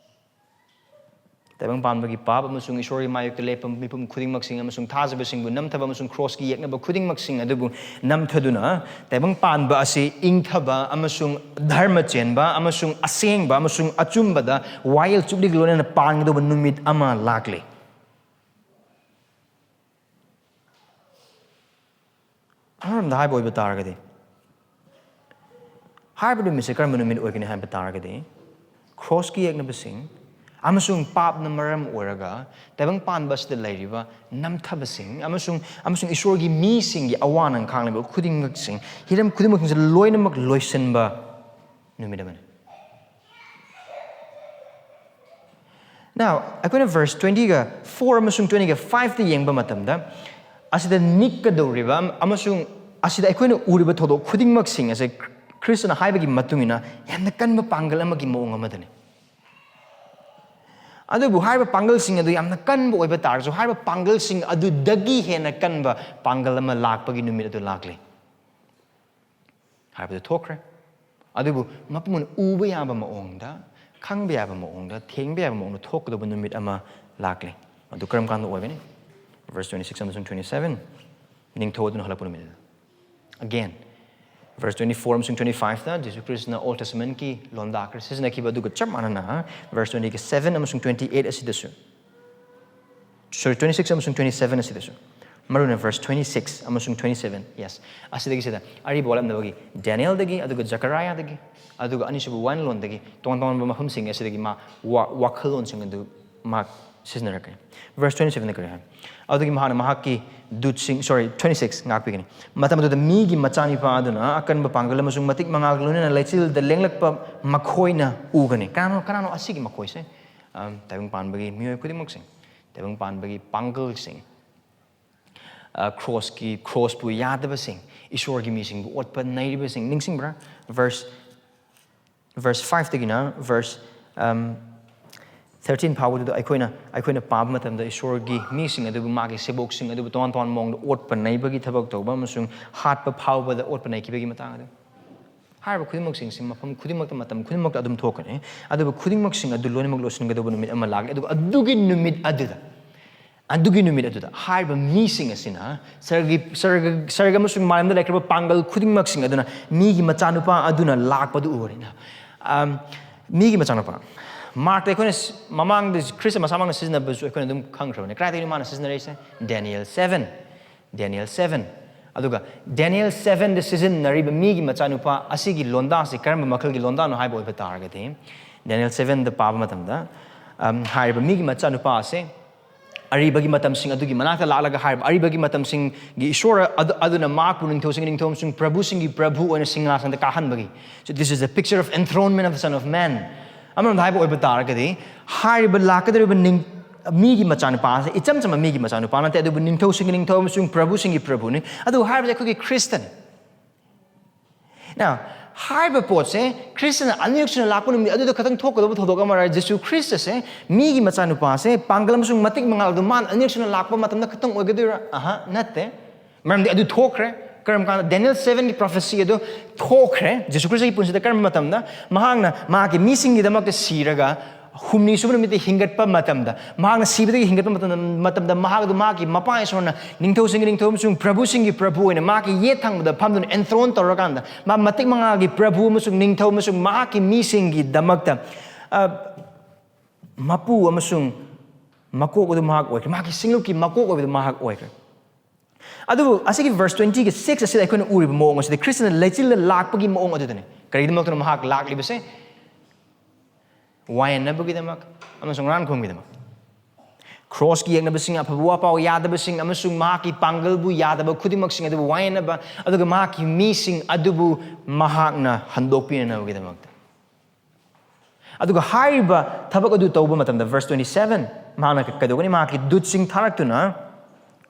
ꯇꯥꯏꯕꯪ ꯄꯥꯟꯕꯒꯤ ꯄꯥꯞ ꯑꯃꯁꯨꯡ ꯏꯁꯣꯔꯒꯤ ꯃꯥꯌꯣꯛꯇ ꯂꯦꯞꯄ ꯃꯤꯄꯨꯝ ꯈꯨꯗꯤꯡꯃꯛꯁꯤꯡ ꯑꯃꯁꯨꯡ ꯊꯥꯖꯕꯁꯤꯡꯕꯨ ꯅꯝꯊꯕ ꯑꯃꯁꯨꯡ ꯀ꯭ꯔꯣꯁꯀꯤ ꯌꯦꯛꯅꯕ ꯈꯨꯗꯤꯡꯃꯛꯁꯤꯡ ꯑꯗꯨꯕꯨ ꯅꯝꯊꯗꯨꯅ, ꯇꯥꯏꯕꯪ ꯄꯥꯟꯕ ꯑꯁꯤ ꯏꯪꯊꯕ ꯑꯃꯁꯨꯡ ꯙꯔꯃ ꯆꯦꯟꯕ ꯑꯃꯁꯨꯡ ꯑꯁꯦꯡꯕ ꯑꯃꯁꯨꯡ ꯑꯆꯨꯝꯕꯗ ꯋꯥꯌꯦꯜ ꯆꯨꯞꯂꯤꯒ ꯂꯣꯏꯅꯅ ꯄꯥꯟꯒꯗꯧꯕ ꯅꯨꯃꯤꯠ ꯑꯃ ꯂꯥꯛꯂꯤ꯫ ꯑꯃꯔꯣꯝꯗ ꯍꯥꯏꯕ ꯑꯣꯏꯕ ꯇꯥꯔꯒꯗꯤ, ꯍꯥꯏꯔꯤꯕ ꯅꯨꯃꯤꯠꯁꯦ ꯀꯔꯝꯕ ꯅꯨꯃꯤꯠ ꯑꯣꯏꯒꯅꯤ ꯍꯥꯏꯕ ꯇꯥꯔꯒꯗꯤ, ꯀ꯭ꯔꯣꯁꯀꯤ ꯌꯦꯛꯅꯕꯁꯤꯡ ꯑꯃꯁꯨꯡ ꯄꯥꯞꯅ ꯃꯔꯝ ꯑꯣꯏꯔꯒ ꯇꯥꯏꯕꯪ ꯄꯥꯟꯕ ꯑꯁꯤꯗ ꯂꯩꯔꯤꯕ ꯅꯝꯊꯕꯁꯤꯡ ꯑꯃꯁꯨꯡ, ꯑꯃꯁꯨꯡ ꯏꯁꯣꯔꯒꯤ ꯃꯤꯁꯤꯡꯒꯤ ꯑꯋꯥ ꯅꯪ ꯈꯥꯡꯂꯤꯕ ꯈꯨꯗꯤꯡꯃꯛꯁꯤꯡ, ꯍꯤꯔꯝ ꯈꯨꯗꯤꯡꯃꯛꯁꯤꯡꯁꯦ ꯂꯣꯏꯅꯃꯛ ꯂꯣꯏꯁꯤꯟꯕ ꯅꯨꯃꯤꯠ ꯑꯃꯅꯤ꯫ Now, ꯑꯩꯈꯣꯏꯅ verse twenty-four ꯑꯃꯁꯨꯡ twenty-five ꯌꯦꯡꯕ ꯃꯇꯝꯗ, ꯑꯁꯤꯗ ꯅꯤꯛꯀꯗꯧꯔꯤꯕ ꯑꯃꯁꯨꯡ ꯑꯁꯤꯗ ꯑꯩꯈꯣꯏꯅ ꯎꯔꯤꯕ ꯊꯧꯗꯣꯛ ꯈꯨꯗꯤꯡꯃꯛꯁꯤꯡ ꯑꯁꯦ ꯈ꯭ꯔꯤꯁꯇꯅ ꯍꯥꯏꯕꯒꯤ ꯃꯇꯨꯡ ꯏꯟꯅ ꯌꯥꯝꯅ ꯀꯟꯕ ꯄꯥꯡꯒꯜ ꯑꯃꯒꯤ ꯃꯑꯣꯡ ꯑꯃꯗꯅꯤ꯫ ꯑꯗꯨꯕꯨ ꯍꯥꯏꯔꯤꯕ ꯄꯥꯡꯒꯜꯁꯤꯡ ꯑꯗꯨ ꯌꯥꯝꯅ ꯀꯟꯕ ꯑꯣꯏꯕ ꯇꯥꯔꯁꯨ, ꯍꯥꯏꯔꯤꯕ ꯄꯥꯡꯒꯜꯁꯤꯡ ꯑꯗꯨꯗꯒꯤ ꯍꯦꯟꯅ ꯀꯟꯕ ꯄꯥꯡꯒꯜ ꯑꯃ ꯂꯥꯛꯄꯒꯤ ꯅꯨꯃꯤꯠ ꯑꯗꯨ ꯂꯥꯛꯂꯤ ꯍꯥꯏꯕꯗꯨ ꯊꯣꯛꯈ꯭ꯔꯦ꯫ ꯑꯗꯨꯕꯨ ꯃꯄꯨꯡ ꯑꯣꯏꯅ ꯎꯕ ꯌꯥꯕ ꯃꯑꯣꯡꯗ, ꯈꯪꯕ ꯌꯥꯕ ꯃꯑꯣꯡꯗ, ꯊꯦꯡꯕ ꯌꯥꯕ ꯃꯑꯣꯡꯗ ꯊꯣꯛꯀꯗꯧꯕ ꯅꯨꯃꯤꯠ ꯑꯃ ꯂꯥꯛꯂꯤ꯫ ꯑꯗꯨ ꯀꯔꯝ ꯀꯥꯟꯗ ꯑꯣꯏꯒꯅꯤ? Verse twenty-six ꯑꯃꯁꯨꯡ twenty-seven, ꯅꯤꯡꯊꯧ ꯑꯗꯨꯅ ꯍꯜꯂꯛꯄ ꯅꯨꯃꯤꯠ ꯑꯗꯨ꯫ Again, verse twenty-four ꯑꯃꯁꯨꯡ twenty-five ꯖꯤꯁꯨ ꯈ꯭ꯔꯤꯁꯇꯅ Old Testament ꯀꯤ ꯂꯣꯟꯗꯥ ꯈꯔ ꯁꯤꯖꯤꯟꯅꯈꯤꯕ ꯑꯗꯨꯒ ꯆꯞ ꯃꯥꯟꯅꯅ verse twenty-seven ꯑꯃꯁꯨꯡ twenty-eight ꯑꯁꯤꯗꯁꯨ, sorry, twenty-six ꯑꯃꯁꯨꯡ twenty-seven ꯑꯁꯤꯗꯁꯨ, ꯃꯔꯨꯑꯣꯏꯅ verse twenty-six ꯑꯃꯁꯨꯡ twenty-seven, yes, ꯑꯁꯤꯗꯒꯤ ꯁꯤꯗ ꯑꯔꯤꯕ ꯋꯥꯠꯂꯝꯗꯕꯒꯤ ꯗꯦꯅꯤꯌꯦꯜꯗꯒꯤ, ꯑꯗꯨꯒ ꯖꯀꯔꯥꯌꯥꯗꯒꯤ, ꯑꯗꯨꯒ ꯑꯅꯤꯁꯨꯕ ꯋꯥꯌꯦꯜꯂꯣꯟꯗꯒꯤ ꯇꯣꯉꯥꯟ ꯇꯣꯉꯥꯟꯕ ꯃꯐꯝꯁꯤꯡ ꯑꯁꯤꯗꯒꯤ ꯃꯥ ꯋꯥ-, ꯋꯥꯈꯜꯂꯣꯟꯁꯤꯡ ꯑꯗꯨ ꯃꯥ ꯁꯤꯖꯤꯟꯅꯔꯛꯀꯅꯤ꯫ Verse twenty-seven ꯀꯔꯤ ꯍꯥꯏ? ꯑꯗꯨꯒꯤ ꯃꯍꯥꯛꯅ ꯃꯍꯥꯛꯀꯤ ꯗꯨꯠꯁꯤꯡ, sorry, twenty-six ꯉꯥꯛꯄꯤꯒꯅꯤ꯫ ꯃꯇꯝ ꯑꯗꯨꯗ ꯃꯤꯒꯤ ꯃꯆꯥꯅꯤꯄꯥ ꯑꯗꯨꯅ ꯑꯀꯟꯕ ꯄꯥꯡꯒꯜ ꯑꯃꯁꯨꯡ ꯃꯇꯤꯛ ꯃꯉꯥꯜꯒ ꯂꯣꯏꯅꯅ ꯂꯩꯆꯤꯜꯗ ꯂꯦꯡꯂꯛꯄ ꯃꯈꯣꯏꯅ ꯎꯒꯅꯤ꯫ ꯀꯅꯥꯅꯣ, ꯀꯅꯥꯅꯣ ꯑꯁꯤꯒꯤ ꯃꯈꯣꯏꯁꯦ? ꯑꯝ, ꯇꯥꯏꯕꯪ ꯄꯥꯟꯕꯒꯤ ꯃꯤꯑꯣꯏ ꯈꯨꯗꯤꯡꯃꯛꯁꯦ, ꯇꯥꯏꯕꯪ ꯄꯥꯟꯕꯒꯤ ꯄꯥꯡꯒꯜꯁꯤꯡ, ꯑ, ꯀ꯭ꯔꯣꯁꯀꯤ, ꯀ꯭ꯔꯣꯁꯄꯨ ꯌꯥꯗꯕꯁꯤꯡ, ꯏꯁꯣꯔꯒꯤ ꯃꯤꯁꯤꯡꯕꯨ ꯑꯣꯠꯄ ꯅꯩꯔꯤꯕꯁꯤꯡ, ꯅꯤꯡꯁꯤꯡꯕ꯭ꯔꯥ? Verse, verse five ꯇꯒꯤꯅ verse, ꯑꯝ, thirteen ꯐꯥꯎꯕꯗꯨꯗ ꯑꯩꯈꯣꯏꯅ, ꯑꯩꯈꯣꯏꯅ ꯄꯥꯕ ꯃꯇꯝꯗ ꯏꯁꯣꯔꯒꯤ ꯃꯤꯁꯤꯡ ꯑꯗꯨꯕꯨ, ꯃꯥꯒꯤ ꯁꯦꯕꯣꯛꯁꯤꯡ ꯑꯗꯨꯕꯨ ꯇꯣꯉꯥꯟ ꯇꯣꯉꯥꯟꯕ ꯃꯑꯣꯡꯗ ꯑꯣꯠꯄ ꯅꯩꯕꯒꯤ ꯊꯕꯛ ꯇꯧꯕ ꯑꯃꯁꯨꯡ ꯍꯥꯠꯄ ꯐꯥꯎꯕꯗ ꯑꯣꯠꯄ ꯅꯩꯈꯤꯕꯒꯤ ꯃꯇꯥꯡ ꯑꯗꯨ꯫ ꯍꯥꯏꯔꯤꯕ ꯈꯨꯗꯤꯡꯃꯛꯁꯤꯡꯁꯤ ꯃꯐꯝ ꯈꯨꯗꯤꯡꯃꯛꯇ, ꯃꯇꯝ ꯈꯨꯗꯤꯡꯃꯛꯇ ꯑꯗꯨꯝ ꯊꯣꯛꯀꯅꯤ꯫ ꯑꯗꯨꯕꯨ ꯈꯨꯗꯤꯡꯃꯛꯁꯤꯡ ꯑꯗꯨ ꯂꯣꯏꯅꯃꯛ ꯂꯣꯏꯁꯤꯟꯒꯗꯧꯕ ꯅꯨꯃꯤꯠ ꯑꯃ ꯂꯥꯛꯂꯦ꯫ ꯑꯗꯨꯒ ꯑꯗꯨꯒꯤ ꯅꯨꯃꯤꯠ ꯑꯗꯨꯗ, ꯑꯗꯨꯒꯤ ꯅꯨꯃꯤꯠ ꯑꯗꯨꯗ ꯍꯥꯏꯔꯤꯕ ꯃꯤꯁꯤꯡ ꯑꯁꯤꯅ ꯁꯔꯒꯤ, ꯁꯔꯒ, ꯁꯔꯒ ꯑꯃꯁꯨꯡ ꯃꯥꯂꯦꯝꯗ ꯂꯩꯈ꯭ꯔꯕ ꯄꯥꯡꯒꯜ ꯈꯨꯗꯤꯡꯃꯛꯁꯤꯡ ꯑꯗꯨꯅ ꯃꯤꯒꯤ ꯃꯆꯥꯅꯨꯄꯥ ꯑꯗꯨꯅ ꯂꯥꯛꯄꯗꯨ ꯎꯔꯅꯤ꯫ ꯑꯝ, ꯃꯤꯒꯤ ꯃꯆꯥꯅꯨꯄꯥ꯫ ꯃꯥꯔꯛꯇ ꯑꯩꯈꯣꯏꯅ ꯁ-, ꯃꯃꯥꯡꯗ ꯈ꯭ꯔꯤꯁꯇ ꯃꯁꯥꯃꯛꯅ ꯁꯤꯖꯤꯟꯅꯕꯁꯨ ꯑꯩꯈꯣꯏꯅ ꯑꯗꯨꯝ ꯈꯪꯈ꯭ꯔꯕꯅꯤ꯫ ꯀꯗꯥꯏꯗꯒꯤꯅꯣ ꯃꯥꯅ ꯁꯤꯖꯤꯟꯅꯔꯛꯏꯁꯦ? ꯗꯦꯅꯤꯌꯦꯜ seven꯫ ꯗꯦꯅꯤꯌꯦꯜ seven꯫ ꯑꯗꯨꯒ Daniel sevenꯗ ꯁꯤꯖꯤꯟꯅꯔꯤꯕ ꯃꯤꯒꯤ ꯃꯆꯥꯅꯨꯄꯥ ꯑꯁꯤꯒꯤ ꯂꯣꯟꯗꯥꯁꯤ ꯀꯔꯝꯕ ꯃꯈꯜꯒꯤ ꯂꯣꯟꯗꯥꯅꯣ ꯍꯥꯏꯕ ꯑꯣꯏꯕ ꯇꯥꯔꯒꯗꯤ, Daniel sevenꯗ ꯄꯥꯕ ꯃꯇꯝꯗ, ꯑꯝ, ꯍꯥꯏꯔꯤꯕ ꯃꯤꯒꯤ ꯃꯆꯥꯅꯨꯄꯥ ꯑꯁꯦ ꯑꯔꯤꯕꯒꯤ ꯃꯇꯝꯁꯤꯡ ꯑꯗꯨꯒꯤ ꯃꯅꯥꯛꯇ ꯂꯥꯛꯂꯒ ꯍꯥꯏꯔꯤꯕ ꯑꯔꯤꯕꯒꯤ ꯃꯇꯝꯁꯤꯡꯒꯤ ꯏꯁꯣꯔ ꯑꯗꯨ, ꯑꯗꯨꯅ ꯃꯍꯥꯛꯄꯨ ꯅꯤꯡꯊꯧꯁꯤꯡꯒꯤ ꯅꯤꯡꯊꯧ ꯑꯃꯁꯨꯡ ꯄ꯭ꯔꯚꯨꯁꯤꯡꯒꯤ ꯄ꯭ꯔꯚꯨ ꯑꯣꯏꯅ ꯁꯤꯡꯍꯥꯁꯅꯗ ꯀꯥꯍꯟꯕꯒꯤ, so this is a picture of enthronement of the Son of Man. ꯑꯃꯔꯣꯝꯗ ꯍꯥꯏꯕ ꯑꯣꯏꯕ ꯇꯥꯔꯒꯗꯤ, ꯍꯥꯏꯔꯤꯕ ꯂꯥꯛꯀꯗꯧꯔꯤꯕ ꯅꯤꯡ-, ꯃꯤꯒꯤ ꯃꯆꯥꯅꯨꯄꯥ ꯑꯁꯦ ꯏꯆꯝ ꯆꯝꯕ ꯃꯤꯒꯤ ꯃꯆꯥꯅꯨꯄꯥ ꯅꯠꯇꯦ, ꯑꯗꯨꯕꯨ ꯅꯤꯡꯊꯧꯁꯤꯡꯒꯤ ꯅꯤꯡꯊꯧ ꯑꯃꯁꯨꯡ ꯄ꯭ꯔꯚꯨꯁꯤꯡꯒꯤ ꯄ꯭ꯔꯚꯨꯅꯤ꯫ ꯑꯗꯨ ꯍꯥꯏꯕꯁꯦ ꯑꯩꯈꯣꯏꯒꯤ ꯈ꯭ꯔꯤꯁꯇꯅꯤ꯫ Now, ꯍꯥꯏꯔꯤꯕ ꯄꯣꯠꯁꯦ ꯈ꯭ꯔꯤꯁꯇꯅ ꯑꯅꯤꯔꯛ ꯁꯨꯅ ꯂꯥꯛꯄ ꯅꯨꯃꯤꯠ ꯑꯗꯨꯗ ꯈꯛꯇꯪ ꯊꯣꯛꯀꯗꯧꯕ ꯊꯧꯗꯣꯛ ꯑꯃ ꯑꯣꯏꯔꯦ꯫ ꯖꯤꯁꯨ ꯈ꯭ꯔꯤꯁꯇꯁꯦ ꯃꯤꯒꯤ ꯃꯆꯥꯅꯨꯄꯥꯁꯦ ꯄꯥꯡꯒꯜ ꯑꯃꯁꯨꯡ ꯃꯇꯤꯛ ꯃꯉꯥꯜ ꯑꯗꯨ ꯃꯥꯅ ꯑꯅꯤꯔꯛ ꯁꯨꯅ ꯂꯥꯛꯄ ꯃꯇꯝꯗ ꯈꯛꯇꯪ ꯑꯣꯏꯒꯗꯣꯏꯔꯥ? ꯑꯍ, ꯅꯠꯇꯦ꯫ ꯃꯔꯝꯗꯤ ꯑꯗꯨ ꯊꯣꯛꯈ꯭ꯔꯦ꯫ ꯀꯔꯝ ꯀꯥꯟꯗ? Daniel sevenꯒꯤ prophecy ꯑꯗꯨ ꯊꯣꯛꯈ꯭ꯔꯦ꯫ ꯖꯤꯁꯨ ꯈ꯭ꯔꯤꯁꯇꯒꯤ ꯄꯨꯟꯁꯤꯗ ꯀꯔꯝꯕ ꯃꯇꯝꯗ? ꯃꯍꯥꯛꯅ ꯃꯍꯥꯛꯀꯤ ꯃꯤꯁꯤꯡꯒꯤꯗꯃꯛꯇ ꯁꯤꯔꯒ ꯍꯨꯝꯅꯤ ꯁꯨꯕ ꯅꯨꯃꯤꯠꯇ ꯍꯤꯡꯒꯠꯄ ꯃꯇꯝꯗ, ꯃꯍꯥꯛꯅ ꯁꯤꯕꯗꯒꯤ ꯍꯤꯡꯒꯠꯄ ꯃꯇꯝꯗ, ꯃꯇꯝꯗ ꯃꯍꯥꯛ ꯑꯗꯨ ꯃꯍꯥꯛꯀꯤ ꯃꯄꯥ ꯏꯁꯣꯔꯅ ꯅꯤꯡꯊꯧꯁꯤꯡꯒꯤ ꯅꯤꯡꯊꯧ ꯑꯃꯁꯨꯡ ꯄ꯭ꯔꯚꯨꯁꯤꯡꯒꯤ ꯄ꯭ꯔꯚꯨ ꯑꯣꯏꯅ ꯃꯍꯥꯛꯀꯤ ꯌꯦꯠ ꯊꯪꯕꯗ ꯐꯝꯗꯨꯅ enthrone ꯇꯧꯔꯀꯥꯟꯗ, ꯃꯥ ꯃꯇꯤꯛ ꯃꯉꯥꯜꯒꯤ ꯄ꯭ꯔꯚꯨ ꯑꯃꯁꯨꯡ ꯅꯤꯡꯊꯧ ꯑꯃꯁꯨꯡ ꯃꯍꯥꯛꯀꯤ ꯃꯤꯁꯤꯡꯒꯤꯗꯃꯛꯇ, ꯑ, ꯃꯄꯨ ꯑꯃꯁꯨꯡ ꯃꯀꯣꯛ ꯑꯗꯨ ꯃꯍꯥꯛ ꯑꯣꯏꯈ꯭ꯔꯦ꯫ ꯃꯍꯥꯛꯀꯤ ꯁꯤꯡꯂꯨꯞꯀꯤ ꯃꯀꯣꯛ ꯑꯣꯏꯕꯗꯨ ꯃꯍꯥꯛ ꯑꯣꯏꯈ꯭ꯔꯦ꯫ ꯑꯗꯨꯕꯨ ꯑꯁꯤꯒꯤ verse twentyꯒꯤ six ꯑꯁꯤꯗ ꯑꯩꯈꯣꯏꯅ ꯎꯔꯤꯕ ꯃꯑꯣꯡ ꯑꯁꯤꯗꯤ ꯈ꯭ꯔꯤꯁꯇꯅ ꯂꯩꯆꯤꯜꯗ ꯂꯥꯛꯄꯒꯤ ꯃꯑꯣꯡ ꯑꯗꯨꯗꯅꯤ꯫ ꯀꯔꯤꯒꯤꯗꯃꯛꯇꯅꯣ ꯃꯍꯥꯛ ꯂꯥꯛꯂꯤꯕꯁꯦ? ꯋꯥꯌꯦꯟꯅꯕꯒꯤꯗꯃꯛ ꯑꯃꯁꯨꯡ ꯍꯨꯔꯥꯟ ꯈꯣꯝꯒꯤꯗꯃꯛ꯫ ꯀ꯭ꯔꯣꯁꯀꯤ ꯌꯦꯛꯅꯕꯁꯤꯡ, ꯑꯐꯕ ꯋꯥꯄꯥꯎ ꯌꯥꯗꯕꯁꯤꯡ ꯑꯃꯁꯨꯡ ꯃꯍꯥꯛꯀꯤ ꯄꯥꯡꯒꯜꯕꯨ ꯌꯥꯗꯕ ꯈꯨꯗꯤꯡꯃꯛꯁꯤꯡ ꯑꯗꯨꯕꯨ ꯋꯥꯌꯦꯟꯅꯕ, ꯑꯗꯨꯒ ꯃꯍꯥꯛꯀꯤ ꯃꯤꯁꯤꯡ ꯑꯗꯨꯕꯨ ꯃꯍꯥꯛꯅ ꯍꯟꯗꯣꯛꯄꯤꯅꯅꯕꯒꯤꯗꯃꯛꯇ꯫ ꯑꯗꯨꯒ ꯍꯥꯏꯔꯤꯕ ꯊꯕꯛ ꯑꯗꯨ ꯇꯧꯕ ꯃꯇꯝꯗ, verse twenty seven, ꯃꯍꯥꯛꯅ ꯀꯩꯗꯧꯒꯅꯤ? ꯃꯍꯥꯛꯀꯤ ꯗꯨꯠꯁꯤꯡ ꯊꯥꯔꯛꯇꯨꯅ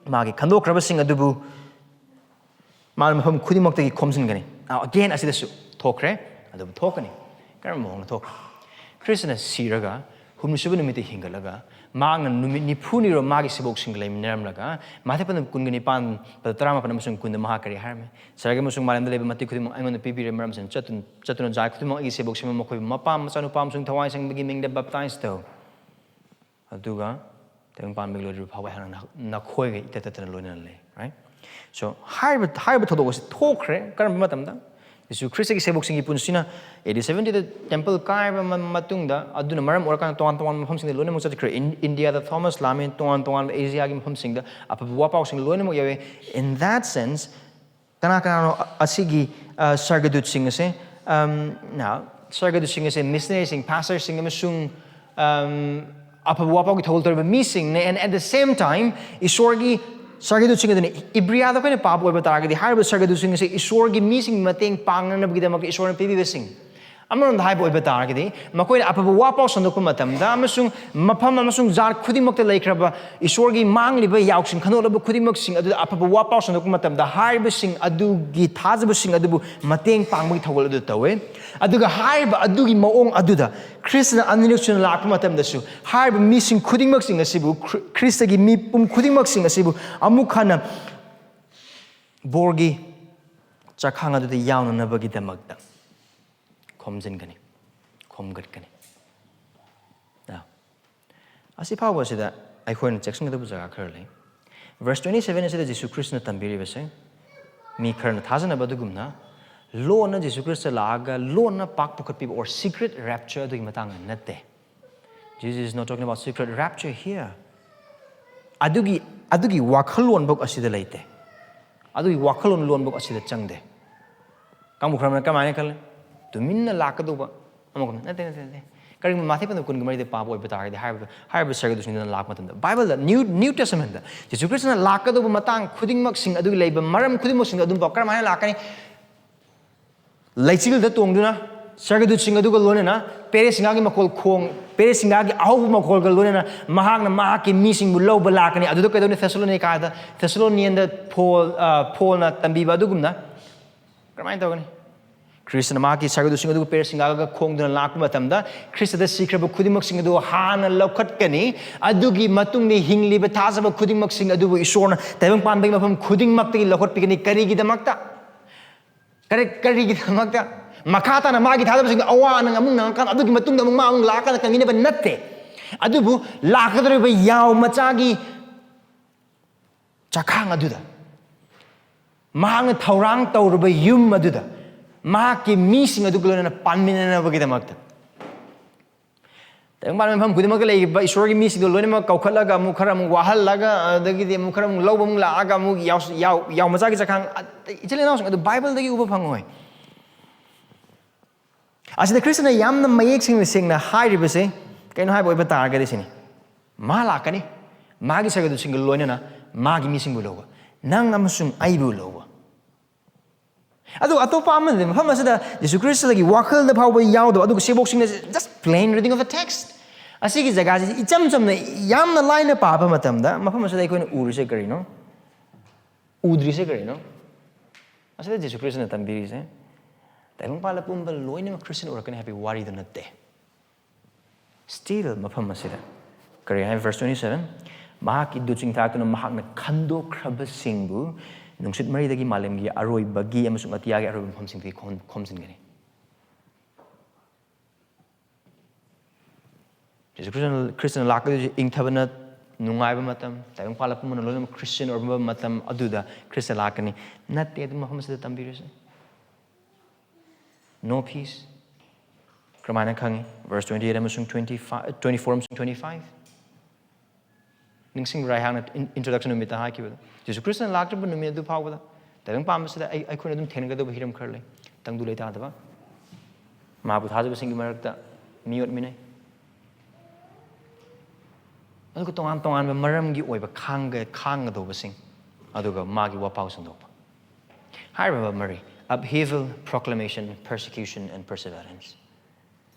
ꯃꯥꯒꯤ ꯈꯟꯗꯣꯛꯈ꯭ꯔꯕꯁꯤꯡ ꯑꯗꯨꯕꯨ ꯃꯥꯅ ꯃꯐꯝ ꯈꯨꯗꯤꯡꯃꯛꯇꯒꯤ ꯈꯣꯝꯖꯤꯟꯒꯅꯤ꯫ Now, again, ꯑꯁꯤꯗꯁꯨ ꯊꯣꯛꯈ꯭ꯔꯦ, ꯑꯗꯨꯕꯨ ꯊꯣꯛꯀꯅꯤ꯫ ꯀꯔꯝꯕ ꯃꯑꯣꯡꯗ ꯊꯣꯛꯈ꯭ꯔꯦ? ꯈ꯭ꯔꯤꯁꯇꯅ ꯁꯤꯔꯒ ꯍꯨꯝꯅꯤꯁꯨꯕ ꯅꯨꯃꯤꯠꯇ ꯍꯤꯡꯒꯠꯂꯒ, ꯃꯍꯥꯛꯅ ꯅꯨꯃꯤꯠ ꯅꯤꯐꯨꯅꯤꯔꯣꯝ ꯃꯥꯒꯤ ꯁꯦꯕꯣꯛꯁꯤꯡꯒ ꯂꯩꯃꯤꯟꯅꯔꯝꯂꯒ, ꯃꯥꯊꯦ ꯄꯟꯗꯨꯞ ꯀꯨꯟꯒ ꯅꯤꯄꯥꯟ, ꯄꯗ ꯇꯔꯥꯃꯥꯄꯟ ꯑꯃꯁꯨꯡ ꯀꯨꯟꯗ ꯃꯍꯥꯛ ꯀꯔꯤ ꯍꯥꯏꯔꯝꯃꯤ? ꯁꯔꯒ ꯑꯃꯁꯨꯡ ꯃꯥꯂꯦꯝꯗ ꯂꯩꯕ ꯃꯇꯤꯛ ꯈꯨꯗꯤꯡꯃꯛ ꯑꯩꯉꯣꯟꯗ ꯄꯤꯕꯤꯔꯦ, ꯃꯔꯝ ꯑꯁꯤꯅ ꯆꯠꯇꯨꯅ, ꯆꯠꯇꯨꯅ ꯖꯥꯏ ꯈꯨꯗꯤꯡꯃꯛ ꯑꯩꯒꯤ ꯁꯦꯕꯣꯛꯁꯤꯡꯕꯨ ꯃꯈꯣꯏꯕꯨ ꯃꯄꯥ, ꯃꯆꯥꯅꯨꯄꯥ ꯑꯃꯁꯨꯡ ꯊꯋꯥꯏ ꯁꯦꯡꯕꯒꯤ ꯃꯤꯡꯗ baptize ꯇꯧ꯫ ꯑꯗꯨꯒ ꯇꯥꯏꯕꯪ ꯄꯥꯟꯕꯒꯤ ꯂꯣꯏꯗ꯭ꯔꯤꯕ ꯐꯥꯎꯕ ꯑꯩꯍꯥꯛꯅ ꯅꯈꯣꯏꯒ ꯏꯇꯠ ꯇꯠꯇꯅ ꯂꯣꯏꯅꯅ ꯂꯩ, right? So, ꯍꯥꯏꯔꯤꯕ, ꯍꯥꯏꯔꯤꯕ ꯊꯧꯗꯣꯛ ꯑꯁꯤ ꯊꯣꯛꯈ꯭ꯔꯦ꯫ ꯀꯔꯝꯕ ꯃꯇꯝꯗ? ꯖꯤꯁꯨ ꯈ꯭ꯔꯤꯁꯇꯒꯤ ꯁꯦꯕꯣꯛꯁꯤꯡꯒꯤ ꯄꯨꯟꯁꯤꯅ ꯑꯦ ꯗꯤ ꯁꯕꯦꯟꯇꯤꯗ ꯇꯦꯝꯄꯜ ꯀꯥꯏꯔꯕ ꯃ- ꯃꯇꯨꯡꯗ, ꯑꯗꯨꯅ ꯃꯔꯝ ꯑꯣꯏꯔꯀꯥꯟꯗ ꯇꯣꯉꯥꯟ ꯇꯣꯉꯥꯟꯕ ꯃꯐꯝꯁꯤꯡꯗ ꯂꯣꯏꯅꯃꯛ ꯆꯠꯈ꯭ꯔꯦ꯫ ꯏꯟ- ꯏꯟꯗꯤꯌꯥꯗ ꯊꯣꯃꯥꯁ ꯂꯥꯃꯦꯟ, ꯇꯣꯉꯥꯟ ꯇꯣꯉꯥꯟꯕ ꯑꯦꯁꯤꯌꯥꯒꯤ ꯃꯐꯝꯁꯤꯡꯗ ꯑꯐꯕ ꯋꯥꯄꯥꯎꯁꯤꯡ ꯂꯣꯏꯅꯃꯛ ꯌꯥꯎꯋꯦ꯫ In that sense, ꯀꯅꯥ ꯀꯅꯥꯅꯣ ꯑ- ꯑꯁꯤꯒꯤ ꯑ, ꯁꯔꯒꯗꯨꯠꯁꯤꯡ ꯑꯁꯦ? ꯑꯝ, now, ꯁꯔꯒꯗꯨꯠꯁꯤꯡ ꯑꯁꯦ ꯃꯤꯁꯅꯔꯤꯁꯤꯡ, ꯄꯥꯁꯇꯔꯁꯤꯡ ꯑꯃꯁꯨꯡ ꯑꯝ, ꯑꯐꯕ ꯋꯥꯄꯥꯎꯒꯤ ꯊꯧꯒꯜ ꯇꯧꯔꯤꯕ ꯃꯤꯁꯤꯡꯅꯦ꯫ And at the same time, ꯏꯁꯣꯔꯒꯤ ꯁꯔꯒꯗꯨꯠꯁꯤꯡ ꯑꯗꯨꯅꯤ꯫ ꯏꯕ꯭ꯔꯤꯌꯥꯗ ꯑꯩꯈꯣꯏꯅ ꯄꯥꯕ ꯑꯣꯏꯕ ꯇꯥꯔꯒꯗꯤ, ꯍꯥꯏꯔꯤꯕ ꯁꯔꯒꯗꯨꯠꯁꯤꯡ ꯑꯁꯦ ꯏꯁꯣꯔꯒꯤ ꯃꯤꯁꯤꯡ ꯃꯇꯦꯡ ꯄꯥꯡꯅꯅꯕꯒꯤꯗꯃꯛꯇ ꯏꯁꯣꯔꯅ ꯄꯤꯕꯤꯕꯁꯤꯡ꯫ ꯑꯃꯔꯣꯝꯗ ꯍꯥꯏꯕ ꯑꯣꯏꯕ ꯇꯥꯔꯒꯗꯤ, ꯃꯈꯣꯏꯅ ꯑꯐꯕ ꯋꯥꯄꯥꯎ ꯁꯟꯗꯣꯛꯄ ꯃꯇꯝꯗ ꯑꯃꯁꯨꯡ ꯃꯐꯝ ꯑꯃꯁꯨꯡ ꯖꯥꯠ ꯈꯨꯗꯤꯡꯃꯛꯇ ꯂꯩꯈ꯭ꯔꯕ ꯏꯁꯣꯔꯒꯤ ꯃꯥꯡꯂꯤꯕ ꯌꯥꯎꯁꯤꯡ ꯈꯟꯗꯣꯛꯂꯕ ꯈꯨꯗꯤꯡꯃꯛꯁꯤꯡ ꯑꯗꯨꯗ ꯑꯐꯕ ꯋꯥꯄꯥꯎ ꯁꯟꯗꯣꯛꯄ ꯃꯇꯝꯗ, ꯍꯥꯏꯔꯤꯕꯁꯤꯡ ꯑꯗꯨꯒꯤ ꯊꯥꯖꯕꯁꯤꯡ ꯑꯗꯨꯕꯨ ꯃꯇꯦꯡ ꯄꯥꯡꯕꯒꯤ ꯊꯧꯒꯜ ꯑꯗꯨ ꯇꯧꯋꯦ꯫ ꯑꯗꯨꯒ ꯍꯥꯏꯔꯤꯕ ꯑꯗꯨꯒꯤ ꯃꯑꯣꯡ ꯑꯗꯨꯗ ꯈ꯭ꯔꯤꯁꯇꯅ ꯑꯅꯤꯔꯛ ꯁꯨꯅ ꯂꯥꯛꯄ ꯃꯇꯝꯗꯁꯨ, ꯍꯥꯏꯔꯤꯕ ꯃꯤꯁꯤꯡ ꯈꯨꯗꯤꯡꯃꯛꯁꯤꯡ ꯑꯁꯤꯕꯨ, ꯈ꯭ꯔꯤ- ꯈ꯭ꯔꯤꯁꯇꯒꯤ ꯃꯤꯄꯨꯝ ꯈꯨꯗꯤꯡꯃꯛꯁꯤꯡ ꯑꯁꯤꯕꯨ ꯑꯃꯨꯛ ꯍꯟꯅ ꯕꯣꯔꯒꯤ ꯆꯥꯛꯈꯥꯡ ꯑꯗꯨꯗ ꯌꯥꯎꯅꯅꯕꯒꯤꯗꯃꯛꯇ ꯈꯣꯝꯖꯤꯟꯒꯅꯤ, ꯈꯣꯝꯒꯠꯀꯅꯤ꯫ Now, ꯑꯁꯤ ꯐꯥꯎꯕꯁꯤꯗ ꯑꯩꯈꯣꯏꯅ ꯆꯦꯛꯁꯤꯟꯒꯗꯕ ꯖꯒꯥ ꯈꯔ ꯂꯩ꯫ Verse twenty seven ꯑꯁꯤꯗ ꯖꯤꯁꯨ ꯈ꯭ꯔꯤꯁꯇꯅ ꯇꯝꯕꯤꯔꯤꯕꯁꯦ, ꯃꯤ ꯈꯔꯅ ꯊꯥꯖꯅꯕ ꯑꯗꯨꯒꯨꯝꯅ, ꯂꯣꯟꯅ ꯖꯤꯁꯨ ꯈ꯭ꯔꯤꯁꯇ ꯂꯥꯛꯑꯒ ꯂꯣꯟꯅ ꯄꯥꯛ ꯄꯨꯈꯠꯄꯤꯕ or secret rapture ꯑꯗꯨꯒꯤ ꯃꯇꯥꯡꯗ ꯅꯠꯇꯦ꯫ Jesus is not talking about secret rapture here. ꯑꯗꯨꯒꯤ ꯑꯗꯨꯒꯤ ꯋꯥꯈꯜꯂꯣꯟꯕꯧ ꯑꯁꯤꯗ ꯂꯩꯇꯦ꯫ ꯑꯗꯨꯒꯤ ꯋꯥꯈꯜꯂꯣꯟ ꯂꯣꯟꯕꯧ ꯑꯁꯤꯗ ꯆꯪꯗꯦ꯫ ꯀꯥꯡꯕꯨ ꯈꯔ ꯑꯃꯅ ꯀꯃꯥꯏꯅ ꯈꯜꯂꯤ? ꯇꯨꯃꯤꯟꯅ ꯂꯥꯛꯀꯗꯧꯕ ꯑꯃꯒꯨꯝ, ꯅꯠꯇꯦ, ꯅꯠꯇꯦ, ꯅꯠꯇꯦ꯫ ꯀꯔꯤꯒꯨꯝꯕ ꯃꯥꯊꯦ ꯄꯟꯗꯨ ꯀꯨꯟꯒ ꯃꯔꯤꯗ ꯄꯥꯕ ꯑꯣꯏꯕ ꯇꯥꯔꯒꯗꯤ, ꯍꯥꯏꯔꯤꯕ ꯍꯥꯏꯔꯤꯕ ꯁꯔꯒꯗꯨꯁꯤꯡꯗꯨꯅ ꯂꯥꯛꯄ ꯃꯇꯝꯗ, ꯕꯥꯏꯕꯜꯗ, ꯅ꯭ꯌꯨ ꯅ꯭ꯌꯨ ꯇꯦꯁꯇꯃꯦꯟꯗ ꯖꯤꯁꯨ ꯈ꯭ꯔꯤꯁꯇꯅ ꯂꯥꯛꯀꯗꯧꯕ ꯃꯇꯥꯡ ꯈꯨꯗꯤꯡꯃꯛꯁꯤꯡ ꯑꯗꯨꯒꯤ ꯂꯩꯕ ꯃꯔꯝ ꯈꯨꯗꯤꯡꯃꯛꯁꯤꯡꯗꯣ ꯑꯗꯨꯝ ꯄꯥꯎ꯫ ꯀꯔꯝꯍꯥꯏꯅ ꯂꯥꯛꯀꯅꯤ? ꯂꯩꯆꯤꯜꯗ ꯇꯣꯡꯗꯨꯅ ꯁꯔꯒꯗꯨꯠꯁꯤꯡ ꯑꯗꯨꯒ ꯂꯣꯏꯅꯅ ꯄꯦꯔꯦꯁꯤꯡꯒꯥꯒꯤ ꯃꯈꯣꯜ ꯈꯣꯡ ꯄꯦꯔꯦꯁꯤꯡꯒꯥꯒꯤ ꯑꯍꯧꯕ ꯃꯈꯣꯜꯒ ꯂꯣꯏꯅꯅ ꯃꯍꯥꯛꯅ ꯃꯍꯥꯛꯀꯤ ꯃꯤꯁꯤꯡꯕꯨ ꯂꯧꯕ ꯂꯥꯛꯀꯅꯤ꯫ ꯑꯗꯨꯗ ꯀꯩꯗꯧꯅꯤ? ꯊꯦꯁꯥꯂꯣꯅꯤꯀꯥꯗ, ꯊꯦꯁꯥꯂꯣꯅꯤꯌꯟꯗ ꯄꯣꯜ ꯑ, ꯄꯣꯜꯅ ꯇꯝꯕꯤꯕ ꯑꯗꯨꯒꯨꯝꯅ ꯀꯔꯝꯍꯥꯏꯅ ꯇꯧꯒꯅꯤ? ꯈ꯭ꯔꯤꯁꯇꯅ ꯃꯍꯥꯛꯀꯤ ꯁꯔꯒꯗꯨꯁꯤꯡ ꯑꯗꯨꯕꯨ ꯄꯦꯔꯦꯁꯤꯡꯒꯥꯒ ꯈꯣꯡꯗꯨꯅ ꯂꯥꯛꯄ ꯃꯇꯝꯗ, ꯈ꯭ꯔꯤꯁꯇꯗ ꯁꯤꯈ꯭ꯔꯕ ꯈꯨꯗꯤꯡꯃꯛꯁꯤꯡ ꯑꯗꯨ ꯍꯥꯟꯅ ꯂꯧꯈꯠꯀꯅꯤ꯫ ꯑꯗꯨꯒꯤ ꯃꯇꯨꯡꯗ ꯍꯤꯡꯂꯤꯕ ꯊꯥꯖꯕ ꯈꯨꯗꯤꯡꯃꯛꯁꯤꯡ ꯑꯗꯨꯕꯨ ꯏꯁꯣꯔꯅ ꯇꯥꯏꯕꯪ ꯄꯥꯟꯕꯒꯤ ꯃꯐꯝ ꯈꯨꯗꯤꯡꯃꯛꯇꯒꯤ ꯂꯧꯈꯠꯄꯤꯒꯅꯤ꯫ ꯀꯔꯤꯒꯤꯗꯃꯛꯇ? ꯀꯔꯤ ꯀꯔꯤꯒꯤꯗꯃꯛꯇ? ꯃꯈꯥ ꯇꯥꯅ ꯃꯥꯒꯤ ꯊꯥꯖꯕꯁꯤꯡꯗ ꯑꯋꯥ ꯑꯅꯪ ꯑꯃꯨꯛ ꯅꯪꯉꯀꯥꯟꯗ, ꯑꯗꯨꯒꯤ ꯃꯇꯨꯡꯗ ꯑꯃꯨꯛ ꯃꯥ ꯑꯃꯨꯛ ꯂꯥꯛꯑꯀꯥꯟꯗ ꯀꯟꯕꯤꯅꯕ ꯅꯠꯇꯦ꯫ ꯑꯗꯨꯕꯨ ꯂꯥꯛꯀꯗꯧꯔꯤꯕ ꯌꯥꯎ ꯃꯆꯥꯒꯤ ꯆꯥꯛꯈꯥꯡ ꯑꯗꯨꯗ, ꯃꯍꯥꯛꯅ ꯊꯧꯔꯥꯡ ꯇꯧꯔꯕ ꯌꯨꯝ ꯑꯗꯨꯗ, ꯃꯍꯥꯛꯀꯤ ꯃꯤꯁꯤꯡ ꯑꯗꯨꯒ ꯂꯣꯏꯅꯅ ꯄꯥꯟꯃꯤꯟꯅꯅꯕꯒꯤꯗꯃꯛꯇ꯫ ꯇꯥꯏꯕꯪꯄꯥꯟ ꯃꯐꯝ ꯈꯨꯗꯤꯡꯃꯛꯇ ꯂꯩꯔꯤꯕ ꯏꯁꯣꯔꯒꯤ ꯃꯤꯁꯤꯡꯗꯣ ꯂꯣꯏꯅꯃꯛ ꯀꯧꯈꯠꯂꯒ, ꯑꯃꯨꯛ ꯈꯔ ꯑꯃꯨꯛ ꯋꯥꯍꯜꯂꯒ, ꯑꯗꯒꯤꯗꯤ ꯑꯃꯨꯛ ꯈꯔ ꯑꯃꯨꯛ ꯂꯧꯕ ꯑꯃꯨꯛ ꯂꯥꯛꯑꯒ, ꯑꯃꯨꯛ ꯌꯥꯎ-, ꯌꯥꯎ-, ꯌꯥꯎ ꯃꯆꯥꯒꯤ ꯆꯈꯥꯡ, ꯑ-, ꯏꯆꯤꯜ ꯏꯅꯥꯎꯁꯤꯡ ꯑꯗꯨ ꯕꯥꯏꯕꯜꯗꯒꯤ ꯎꯕ ꯐꯪꯉꯣꯏ꯫ ꯑꯁꯤꯗ ꯈ꯭ꯔꯤꯁꯇꯅ ꯌꯥꯝꯅ ꯃꯌꯦꯛ ꯁꯦꯡꯅ, ꯁꯦꯡꯅ ꯍꯥꯏꯔꯤꯕꯁꯦ ꯀꯩꯅꯣ ꯍꯥꯏꯕ ꯑꯣꯏꯕ ꯇꯥꯔꯒꯗꯤ ꯁꯤꯅꯤ: ꯃꯥ ꯂꯥꯛꯀꯅꯤ, ꯃꯥꯒꯤ ꯁꯥꯒꯩꯗꯨꯁꯤꯡꯒ ꯂꯣꯏꯅꯅ ꯃꯥꯒꯤ ꯃꯤꯁꯤꯡꯕꯨ ꯂꯧꯕ, ꯅꯪ ꯑꯃꯁꯨꯡ ꯑꯩꯕꯨ ꯂꯧꯕ꯫ ꯑꯗꯨꯒ ꯑꯇꯣꯞꯄ ꯑꯃꯗꯤ ꯃꯐꯝ ꯑꯁꯤꯗ ꯖꯤꯁꯨ ꯈ꯭ꯔꯤꯁꯇꯒꯤ ꯋꯥꯈꯜꯗ ꯐꯥꯎꯕ ꯌꯥꯎꯗꯕ, ꯑꯗꯨꯒ ꯁꯦꯕꯣꯛꯁꯤꯡꯅ just plain reading of the text꯫ ꯑꯁꯤꯒꯤ ꯖꯒꯥꯁꯤ ꯏꯆꯝ ꯆꯝꯅ, ꯌꯥꯝꯅ ꯂꯥꯏꯅ ꯄꯥꯕ ꯃꯇꯝꯗ ꯃꯐꯝ ꯑꯁꯤꯗ ꯑꯩꯈꯣꯏꯅ ꯎꯔꯤꯁꯦ ꯀꯔꯤꯅꯣ? ꯎꯗ꯭ꯔꯤꯁꯦ ꯀꯔꯤꯅꯣ? ꯑꯁꯤꯗ ꯖꯤꯁꯨ ꯈ꯭ꯔꯤꯁꯇꯅ ꯇꯝꯕꯤꯔꯤꯁꯦ, ꯇꯥꯏꯕꯪꯄꯥꯟꯗ ꯄꯨꯝꯕ ꯂꯣꯏꯅꯃꯛ ꯈ꯭ꯔꯤꯁꯇꯤꯌꯥꯟ ꯑꯣꯏꯔꯛꯀꯅꯤ ꯍꯥꯏꯕꯒꯤ ꯋꯥꯔꯤꯗꯨ ꯅꯠꯇꯦ꯫ Still ꯃꯐꯝ ꯑꯁꯤꯗ ꯀꯔꯤ ꯍꯥꯏ? Verse twenty seven, "ꯃꯍꯥꯛꯀꯤ ꯏꯗꯨ ꯆꯤꯡꯊꯥꯛꯇꯨꯅ ꯃꯍꯥꯛꯅ ꯈꯟꯗꯣꯛꯈ꯭ꯔꯕꯁꯤꯡꯕꯨ ꯅꯨꯡꯁꯤꯠ ꯃꯔꯤꯗꯒꯤ ꯃꯥꯂꯦꯝꯒꯤ ꯑꯔꯣꯏꯕꯒꯤ ꯑꯃꯁꯨꯡ ꯑꯇꯤꯌꯥꯒꯤ ꯑꯔꯣꯏꯕ ꯃꯐꯝꯁꯤꯡꯗꯒꯤ ꯈꯣꯝ-, ꯈꯣꯝꯖꯤꯟꯒꯅꯤ"꯫ ꯖꯤꯁꯨ ꯈ꯭ꯔꯤꯁꯇꯅ, ꯈ꯭ꯔꯤꯁꯇꯅ ꯂꯥꯛꯀꯗꯣꯏꯁꯦ ꯏꯪꯊꯕꯅ ꯅꯨꯡꯉꯥꯏꯕ ꯃꯇꯝ, ꯇꯥꯏꯕꯪꯄꯥꯟ ꯄꯨꯝꯕꯅ ꯂꯣꯏꯅꯃꯛ ꯈ꯭ꯔꯤꯁꯇꯤꯌꯥꯟ ꯑꯣꯏꯔꯝꯕ ꯃꯇꯝ ꯑꯗꯨꯗ ꯈ꯭ꯔꯤꯁꯇ ꯂꯥꯛꯀꯅꯤ꯫ ꯅꯠꯇꯦ, ꯑꯗꯨ ꯃꯐꯝ ꯑꯁꯤꯗ ꯇꯝꯕꯤꯔꯤꯁꯦ꯫ No peace꯫ ꯀꯔꯝꯍꯥꯏꯅ ꯈꯪꯉꯤ? Verse twenty eight ꯑꯃꯁꯨꯡ twenty five, twenty four ꯑꯃꯁꯨꯡ twenty five꯫ ꯅꯤꯡꯁꯤꯡꯕ꯭ꯔꯥ ꯑꯩꯍꯥꯛꯅ in-, introduction ꯅꯨꯃꯤꯠꯇ ꯍꯥꯏꯈꯤꯕꯗꯣ? ꯖꯤꯁꯨ ꯈ꯭ꯔꯤꯁꯇꯅ ꯂꯥꯛꯇ꯭ꯔꯤꯕ ꯅꯨꯃꯤꯠ ꯑꯗꯨ ꯐꯥꯎꯕꯗ ꯇꯥꯏꯕꯪ ꯄꯥꯟꯕꯁꯤꯗ ꯑꯩ, ꯑꯩꯈꯣꯏꯅ ꯑꯗꯨꯝ ꯊꯦꯡꯅꯒꯗꯧꯕ ꯍꯤꯔꯝ ꯈꯔ ꯂꯩ꯫ ꯇꯪꯗꯨ ꯂꯩꯇꯥꯗꯕ, ꯃꯥꯕꯨ ꯊꯥꯖꯕꯁꯤꯡꯒꯤ ꯃꯔꯛꯇ ꯃꯤꯑꯣꯠ ꯃꯤꯅꯩ, ꯑꯗꯨꯒ ꯇꯣꯉꯥꯟ ꯇꯣꯉꯥꯟꯕ ꯃꯔꯝꯒꯤ ꯑꯣꯏꯕ ꯈꯥꯡꯒ-, ꯈꯥꯡꯒꯗꯧꯕꯁꯤꯡ, ꯑꯗꯨꯒ ꯃꯥꯒꯤ ꯋꯥꯄꯥꯎ ꯁꯟꯗꯣꯛꯄ꯫ ꯍꯥꯏꯔꯤꯕ ꯃꯔꯤ: upheaval, proclamation, persecution and perseverance꯫